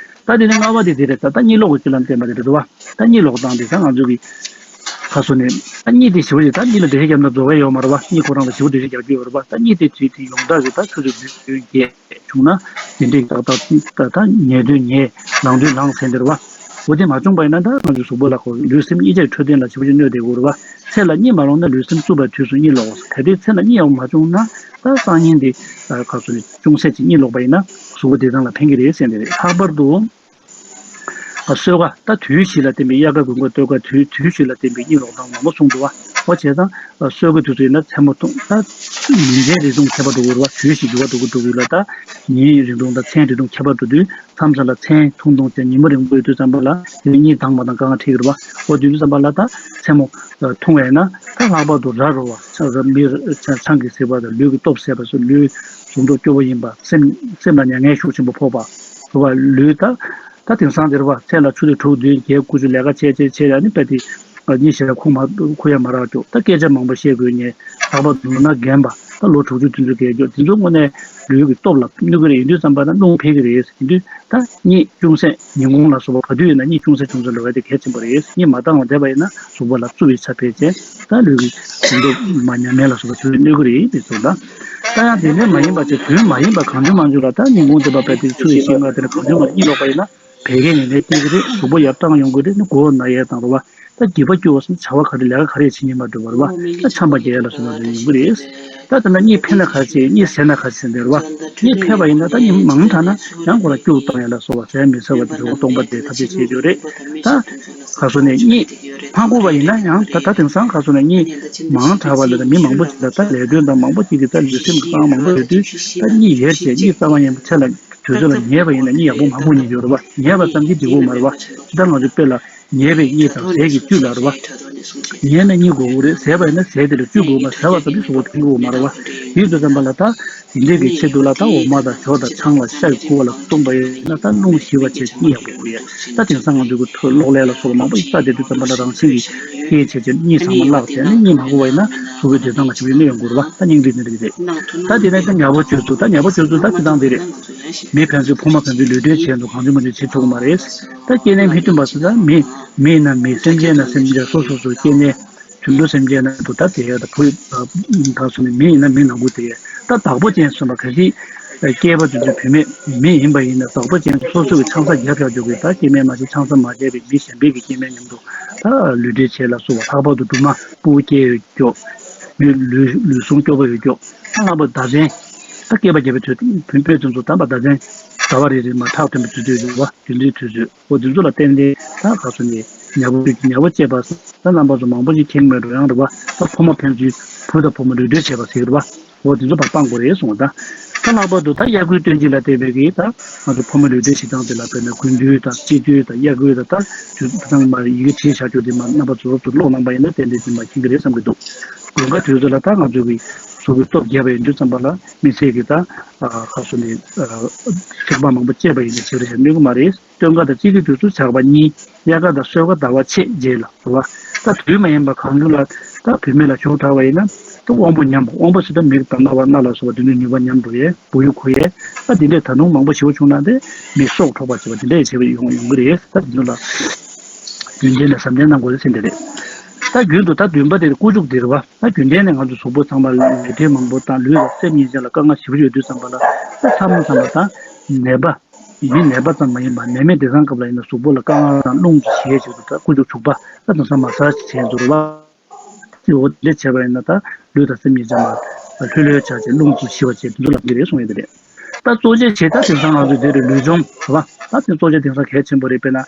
རེད། ད་དེ་ནས་ལྔ་པ་དེ་དེ་རེད། ད་ད་གཉིད་ལོག་གི་རྒྱུ་ལ་བརྟེན་པ་དེ་རེད་འདུག་བ། ད་གཉིད་ལོག་སྟངས་དེ་ད་ང་ཚོ་གི་ཁ་སོ་ནས་ད་གཉིད་དེ་ཞེ་པོ་ཞིག་ད་གཉིད་ལ་འགྲེལ་བཤད་རྒྱབ་ན་རྫོགས་ཡ་ཡོད་མ་རེད་བ། གཉིད་ཁོ་རང་ལ་ཞེ་པོ་འགྲེལ་བཤད་རྒྱག་རྒྱུ་ཡོད་རེད་བ། ད་གཉིད་དེ་དེ་དེ་ཡོངས་གྲགས་ཀྱི་ད་ཆུ་ཚོད་བདུན་བདུན་བརྒྱད་བྱུང་ན་དེ་འདྲའི་ཏག་ཏག་ད་ད་ཉལ་དུས་ཉལ་ལངས་དུས་ལངས་ཟེར་འདི་རེད་བ། འོ་དེ་མ་བྱུང་བ་ཡིན་ན་ད་ང་ཚོའི་གཟུགས་པོ་ལ་ཁོ་ལུས་སེམས་གཉིས་ཆར་འཕྲོད་བསྟེན་ལ་ཞེ་པོ་ཞིག་གནོད་བསྡད་ཡོད་རེད་བ། ཚེ་ལ་གཉིད་མ་ལོག་ན་ལུས་སེམས་རྩུབ་པའི་དུས་སུ་གཉིད་ལོག་གལ་ཏེ་ཚེ་ལ་གཉིད་ཡང་མ་བྱུང་ན་ད་སང་ཉིན་འདི་ཁ་སོ་ནས་ཅུང་ཟད་ཅིག་གཉིད་ལོག་པ་ཡིན་ན་གཟུགས་པོ་བདེ་ཐང་ལ་ཕན་གྱི་རེད་ཟེར་ནས་རེད། ལྷག་པར་དུ་གསོལ་ཁ་ད་དུས་བཞི་ལ་བརྟེན་པའི་དབྱར་ཁ་དགུན་ཁ་སྟོན་ཁ་དུས་དུས་བཞི་ལ་བརྟེན་པའི་གཉིད་ལོག་སྟངས་མང་པོ་གསུངས་འདུག་བ། འོ་བྱས་ཙང་གསོལ་ཁ་དུས་ཚོད་ཡིན་ན་མཚན་མོ་ཐུང་ད་ཉིན་མཚན་རེ་ཟུང་ཁྱད་པར་འགྲོ་གི་རེད་བ། དུས་བཞི་འགྱུར་བ་འགྲོ་གི་འགྲོ་གི་ལ་ད་ཉིན་རིང་ཐུང་དང་མཚན་རིང་ཐུང་ཁྱད་པར་འགྲོ་དུས། མཚམས་མཚམས་ལ་མཚན་ཐུང་ཐུང་ཅན་ཉིན་མོ་རིང་པོ་ཡོད་དུས་ཙམ་པ་ལ་དེ་གཉིད་དྭངས་མ་དང་དཀའ་ངལ་འཕྲད་ཀྱི་རེད་བ། འོ་དུས་ཙམ་པ་ལ་ད་མཚན་མོ་ཐུང་བས་ན་ད་ལྷག་པར་དུ་ར་རོ་བ་ཆང་ར་མི་ཆང་གིས་གཟིར་བ་དང་ལུས་ཀྱི་སྟོབས་ཟད་པ་སོགས་ལུས་ཟུངས་སྟོབས་སྐྱོ་བོ་ཡིན་པ། སེམས་སེམས་ལ་མྱ་ངན་ཤུགས་ཆེན་པོ་ཕོག་པ་རེད་བ། ལུས་ད་ད་དེང་སང་དེ་རེད་བ། མཚན་ལ་ཆུ་ཚོད་དྲུག་བདུན་བརྒྱད་དགུ་བཅུ་ལས་ཀ་བྱས་བྱས་བྱས་ཡ་ནི་དཔེ་དེ་གཉིད་ཞེ་དྲག་ཁུག་མ་ཁུག་ཡ་མ་རག་ཀྱོག་ད་སྐད་ཆ་མང་པོ་བཤད་དགོས་ཉེ་ལྷག་པར་དུ་ལོ་ན་རྒན་པ་ད་ལོ་དྲུག་ཅུ་བདུན་ཅུ་བརྒལ་ཀྱོག་དེ་ཚོ་དངོས་གནས་ལུས་ཀྱི་སྟོབས་ལ་གནོད་ཀྱི་རེད། ཡིན་དུས་ཙམ་པ་ན་རླུང་འཕེལ་གྱི་རེད། ཡིན་དུས་ད་གཉིད་ཅུང་ཟད་ཉིན་གུང་ལ་སོགས་པ་ག་དུས་ཡིན་ན་གཉིད་ཅུང་ཟད་ཅུང་ཟད་ལོག་ཡ་དེ་གལ་ཆེན་པོ་རེད། གཉིད་མ་བཏང་བ་བསྡད་པ་ཡིན་ན་གཟུགས་པོ་ལ་རྩུབ་པའི་ཆ་འཕེལ་བྱས་ད་ལུས་ཀྱི་གཟུགས་སྟོབས་མ་ཉམས་མེད་ལ་སོགས་པ་ཚུར་གནོད་ཀྱི་རེད། དེ་ཚོ་ད་ད་ཡང་དེ་འདྲ་མ་ཡིན་པ་བྱས་དུས་མ་ཡིན་པ་གང་བྱུང་མང་བྱུང་ལ་ད་ཉིན་གུང་དེ་པ་བས་དེ་ཆུ་ཡི་ཤིང་ལ་དེ་ནས་གང་བྱུང་མང་གཉིད་ལོག་པ་ཡིན་ན་བད་ཀན་ཡིན་ནའི་སྐྱེ་གི་རེད། གཟུགས་པོ་ཡར་བཏང་ཡོང་གི་རེད། ནི་མགོ་ན་ཡས་དང་རེད་བ། ད་སྒྱིད་པ་སྐྱོ་བ་སོགས་བྱ་བ་ག་རེ་ལས་ཀ་ག་རེ་བྱེད་ཉན་པ་འགྲོ་བ་རེད་བ། ད་ཆམ་པ་རྒྱག་ཡ་ལ་སོགས་པ་ཡོང་གི་རེད། ད་དེ་ན་གཉིད་འཕེལ་ན་ག་རེ་བྱེད། གཉིད་ཟད་ན་ག་རེ་བྱེད་འདི་རེད་བ། གཉིད་འཕེལ་བ་ཡིན་ན་ད་གཉིད་མང་དྲགས་ན་ཡང་ཁོ་རང་སྐྱུག་བཏང་ཡ་ལ་སོགས་པ་ཟས་མི་ཟ་བ་དེ་རེད་བ། སྟོང་པ་དེ་ཐབས་ཤེས་བྱེད་རྒྱུ་རེད། ད་ག་སོ་ནས་གཉིད་མ་ཁུག་པ་ཡིན་ན་ཡང་ད་ད་དེང་སང་ག་སོ་ནས་གཉིད་མང་དྲགས་པ་ལ་ད་མི་མང་པོ་ཅིག་ད་ད་ལས་དོན་དང་མང་པོ་ཅིག་གིས་ད་ལུས་སེམས་ཀྱི་གསང་བ་མང་པོ་ཡོད་དུས་ད་གཉིད་ཡེར་བྱས་གཉིད་རྩ་བ་ཉིད་ཚེ་ལ་དུས་ཚོད་ལ་ཉལ་བ་ཡིན་ན་གཉིད་ཡག་པོ་མ་ཁུག་ཉན་རྒྱུ་རེད་བ། ཉལ་བ་ཙམ་གྱིས་འགྲིག་གི་མ་རེད་བ། ད་ང་ཚོ་དཔེ་ལ་ཉལ་བའི་གཉིད་དང་ཟས་ཀྱི་བཅུད་ལ་རེད་བ། ཉལ་ན་གཉིད་ཁུག་གི་རེད། ཟས་པ་ཡིན་ན་ཟས་དེ་ལ་བཅུད་དགོས་མ། ཟས་པ་ཙམ་གྱིས་གཟུགས་པོ་ཐོན་གྱི་ཡོད་མ་རེད་བ། ཡིན་དུས་ཙམ་པ་ལ་ད་དེ་འདྲའི་གི་ཆེད་དུ་ལ་ད་འོ་མ་དང་ཇོ་དང་ཆང་ལ་ཤ་ཡི་ཁུ་བ་ལ་བཏུང་བ་ཡིན་ན་ད་རླུང་ཞི་བ་བྱས་གཉིད་ཡག་པོ་ཁུག་ཡས། ད་དེང་སང་ང་ཚོ་གི་ཐོ་གློག་ཀླད་ལ་སོགས་པ་མང་པོ་ཞིག་ལྟ་བསྡད་དུས་ཙམ་པ་ལ་རང་བཞིན་གྱིས་རྐྱེན་བྱས་བྱས་གཉིད་ཚང་མ་བརླག་བྱས་ནས་གཉིད་མ་ཁུག་པ་ཡིན་ན་གཟུགས་པོའི་བདེ་ཐང་ལ་ཞེ་པོ་གནོད་ཡོང་གི་རེད་བ། ད་སྙིང་རྗེ་ནི་རེད་རེད། ད་དེ་ནས་ད་ཉལ་པོ་བྱོས་ཚུལ། ད་ཉལ་པོ་བྱོས་ཚུལ་ད་སྤྱིར་བཏང་དེ་རེད། མི་ཕན་ཚུན་ཕོ་མོ་ཕན་ཚུན་ལུས་འབྲེལ་བྱས་འདུག་གང་བྱུང་མང་བྱུང་བྱེད་ཆོག་གི་མ་རེད། ད་སྐྱེ་གནས་མི་མཐུན་པ་སོགས་ད་མི་མི་ཡིན་ན་མི་སེམས་ཅན་ན་སེམས་ཅན་སོ་སོ་སོ་སྐྱེ་གནས་དུད་འགྲོ་སེམས་ཅན་ན་འདུག་ད་དེ་ཡ་ད་བུ་ད་སོ་ནི་མི་ཡིན་ན་མི་ནང་ཁུལ་དེ་ཡ་ད་བདག་པོ་ཅན་སོང་བ་ག་རེ། སྐྱེས་པ་དུད་འགྲོ་བུད་མེད་མི་ཡིན་པ་ཡིན་ན་བདག་པོ་ཅན་སོ་སོ་གི་ཆང་ས་བརྒྱབ་བཞག་རྒྱུ་གི་ད་སྐྱེ་དམན་མ་བྱས་ཆང་ས་མ་བརྒྱབ་པའི་མི་གཞན་པའི་གི་སྐྱེ་དམན་མཉམ་དུ་ད་ལུས་འབྲེལ་བྱས་ལ་སོགས་པ་ལྷག་པར་དུ་སྦྲུམ་མ་ཕྲུ་གུ་སྐྱེས་ཡོད་ཀྱོག་མི་ལུས་ལུས་ཟུངས་སྐྱོ་པོ་ཡོད་ཀྱོག་ད་ལྷག་པར་ཟླ་མཚན་ད་སྐྱེས་པ་བརྒྱབ་པའི་དུས་བུད་མེད་དེ་ཚོ་ད་བ་ཟླ་མཚན་ཟླ་བ་རེ་རེ་མ་ཁྲག་ཐོན་པའི་དུས་ཚོད་ཡོད་པ་དེ་འདྲའི་དུས་ཚོད། འོ་དེ་ཚོ་ལ་བརྟེན་ཏེ་ད་ག་སོ་ནས་ཉལ་པོ་ཉལ་པོ་སྐྱེས་པ་ད་རྣམ་པ་ཚོ་མང་པོ་ཞིག་ཁེངས་མེད་འགྲོ་ཡང་རེད་བ། ད་ཕོ་མོ་ཕན་ཚུན་བུ་དང་བུ་མོ་ལུས་འབྲེལ་བྱས་པ་ཟེར་གི་རེད་བ། འོ་དེ་ཚོ་ཕར་སྤང་དགོས་རེད་གསུངས་པ། ད་ད་ལྷག་པར་དུ་ད་དབྱར་དགུན་སྟོན་དཔྱིད་ལ་བལྟས་པའི་གི་ད་ང་ཚོ་ཕོ་མོ་ལུས་འབྲེལ་བྱེད་སྟངས་དེ་ལ་དཔེར་ན་དགུན་དུས་དང་དཔྱིད་དུས་དང་དབྱར་དགུན་དང་ད་དུས་ད་ང་ཡི་གེ་བྲིས་བཞག་རྒྱུ་དེ་མ་རྣམ་པ་ཚོ་ཚུར་ཀློག་གནང་པ་ཡིན་ན་ཏན་ཏན་དེ་མ་མཁྱེན་གི་རེད་བསམ་གི་འདུག་དགུན་ཁ་དུས་ཚོད་ལ་ད་ང་ཚོ་གི་གཟུགས་ཀྱི་སྟོབས་རྒྱས་པ་ཡིན་དུས་ཙམ་པ་ལ་མི་ཚེ་གི་ད་ཁ་སོ་ནས་ཚེག་བར་མང་པོ་སྤྱད་པ་ཡིན་ན་ཞེ་པོ་ཞིག་གནོད་གི་མ་རེད། སྟོན་ཁ་དང་དཔྱིད་ཀྱི་དུས་སུ་ཇག་པ་གཉིས། དབྱར་ཁ་དང་སོས་ཁ་ཟླ་བ་ཕྱེད་རྗེས་ལ་རེད་བ། ད་དུས་མ་ཡིན་པ་གང་བྱུང་ལ་ད་བུད་མེད་ལ་ཞུགས་དྲགས་པ་ཡིན་ན་ད་དབང་པོ་ཉམས་པ། དབང་པོ་ཟེར་ད་མིག་དང་རྣ་བ་སྣ་ལ་སོགས་པ་དེ་ཚོའི་ནུས་པ་ཉམས་འགྲོ་ཡས་སྦུ་གུ་ཁུག་ཡས། ད་དེ་འདྲས་ད་དུང་མང་པོ་ཞེ་པོ་བྱུང་ན་དེ་མིག་སྲོག་འཕྲོག་པ་བྱེད་པ་དེ་འདྲས་བྱེད་པ་ཡོང་ཡོང་གི་རེད། ད་དེ་ཚོ་ལ་རྒྱུན་ལྡན་ལ་བསམ་གཏན་གནང་དགོས་རེད་ཟེར་འདི་རེད། ད་རྒྱུན་དུ་ད་བདུན་པ་དེ་ཀུ་ཅུ་དེ་རེད་བ། ད་རྒྱུན་ལྡན་ནས་ང་ཚོ་གཟུགས་པོ་ཚང་མ་ལ་ལུས་ཕྲན་མང་པོ་དང་ལུས་ལ་སེམས་ཉིན་མཚན་ལ་དཀའ་ངལ་ཞེ་པོ་ཡོད་དུས་ཙམ་པ་ལ་ད་མཚམས་མཚམས་ལ་ད་ནད་པ། མི་ནད་པ་ཙམ་མ་ཡིན་པར་ནད་མེད་བདེ་ཐང་སྐབས་ལ་ཡིན་ན་གཟུགས་པོ་ལ་དཀའ་ངལ་དང་རླུང་གི་ཞེད་ཅིག་ཏུ་ད་ཀུ་ཅུ་བྱུག་པ་ད་དེང་སང་མ་སར་བྱས་འདུག་རེད་བ། དེ་འོ་དེ་འདྲ་བྱས་པ་ཡིན་ན་ད་ལུས་དང་སེམས་གཉིས་ཆ་མ་ལྷོད་ལྷོད་ཆགས་བྱས་རླུང་གིས་ཞི་བ་བྱས་དེ་ཚོ་ལ་འགྲིག་རེད་གསུངས་ཡོད་པ་རེད། ད་གཙོ་ཆེ་བྱས་ད་དེང་སང་ང་ཚོས་འདི་རུ་ལུས་སྦྱོང་རེད་བ། ད་དེ་གཙོ་ཆེ་དེང་སང་གལ་ཆེན་པོ་རེད། དཔེར་ན་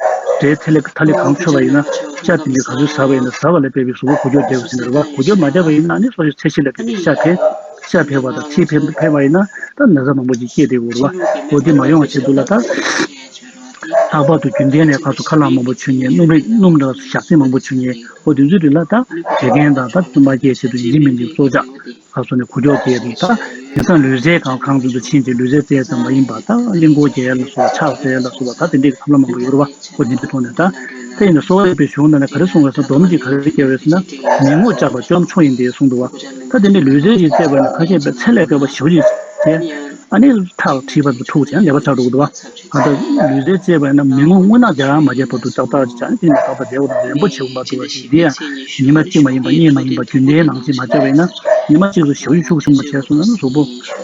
འབྲས་ཐལ་ལེ་ཐལ་ལེ་གང་མཆོད་པ་ཡིན་ན་ཤ་དེ་འདྲ་ག་ཚོད་ཟ་བ་ཡིན་ན་ཟ་བ་ལ་དཔག་པའི་གཟུགས་པོ་འགུལ་སྐྱོད་རྒྱག་དགོས་ཟེར་ནི་རེད་བ། འགུལ་སྐྱོད་མ་རྒྱག་པ་ཡིན་ན་ནི་སོ་སོའི་ཚད་གཞི་ལ་དཔག་པའི་ཤ་འཕེལ། ཤ་འཕེལ་བ་དང་ཚིལ་འཕེལ་འཕེལ་བ་ཡིན་ན་ད་ན་ཚ་མང་པོ་ཅིག་སྐྱེས་བསྡད་ཡོད་རེད་བ། འོ་དེ་མ་ཡོང་བ་ཆེད་དུ་ལ་ད་ལྷག་པར་དུ་རྒྱུན་ལྡན་ནས་ཁ་སོ་ཁ་ལག་མང་པོ་མཆོད་མཁན། སྣུམ་རིགས་སྣུམ་དང་ཞག་ཚི་མང་པོ་མཆོད་མཁན། འོ་དེ་ཚོའི་རིགས་ལ་ད་བད་ཀན་དང་ད་རྩུབ་མ་སྐྱེད་ཆེད་དུ་ཡིན་གཅིག་མིན་གཅིག་སྲོག་ཆགས་ཁ་སོ་ནས་འགུལ་སྐྱོད་རྒྱག་དུས་ད་དེང་སང་ལུས་རྩལ་གང་གང་དུ་ཕྱིན་ཅིང་ལུས་རྩལ་རྩེད་ཙམ་མ་ཡིན་པ་ད་གླིང་སྐོར་རྒྱག་ཡ་ལ་སོགས་པ་ཕྱག་འཚལ་ཡ་ལ་སོགས་པ་ད་དེ་འདྲའི་ཐབས་ལམ་མང་པོ་ཡོད་རེད་བ། འོ་དེ་འདྲའི་ཐོག་ནས་ད་དེ་ཡིན་ན་གསོ་བ་རིག་པའི་གཞུང་ནང་ནས་ག་རེ་གསུངས་པ་ཟེར་ན་སྡོམ་གྱིས་ག་རེ་བརྒྱབ་ཡོད་ཟེར་ན་མི་ངོ་བཅག་པ་སྐྱོ་ནམ་མཆོག་ཡིན་ཏེ་གསུངས་འདུག་བ། ད་དེ་འདྲའི་ལུས་རྩལ་ཞིག་རྩེད་པ་ཡིན་ན་ཁ་ཤས་པའི་ཚད་ལས་བརྒལ་བ་ཞེ་པོ་ཅིག་བྱས་ཨ་ནི་ཐག་མཁྲིས་པ་ཚོ་འཁྲུགས་བྱས་ནས་ནད་པ་ཆགས་འགྲོ་གི་འདུག་བ། གང་ལྟར་ལུས་རྩལ་རྩེད་པ་ཡིན་ན་མི་ངོ་དངོས་གནས་རྒྱག་ཡ་མ་བརྒྱབ་བར་དུ་ཏག་ཏག་ཅིག་བྱས་ནས་དེ་ནས་ཏག་ཏག་བསྡད་དགོས་རེད། རན་པོ་བྱེད་དགོས་མ་ཐུབ་པ་ཅིག་འདི་ཡང་ཉི་མ་གཅིག་མ་ཡིན་པ་གཉིས་མ་ཡིན་པ་རྒྱུན་ལྡན་ནང་བཞིན་མ་བྱས་པ་ཡིན་ན་ཉི་མ་གཅིག་ཏུ་ཞེ་པོ་ཅིག་ཤུགས་ཆེན་པོ་བྱས་སོང་ན་གཟུགས་པོ་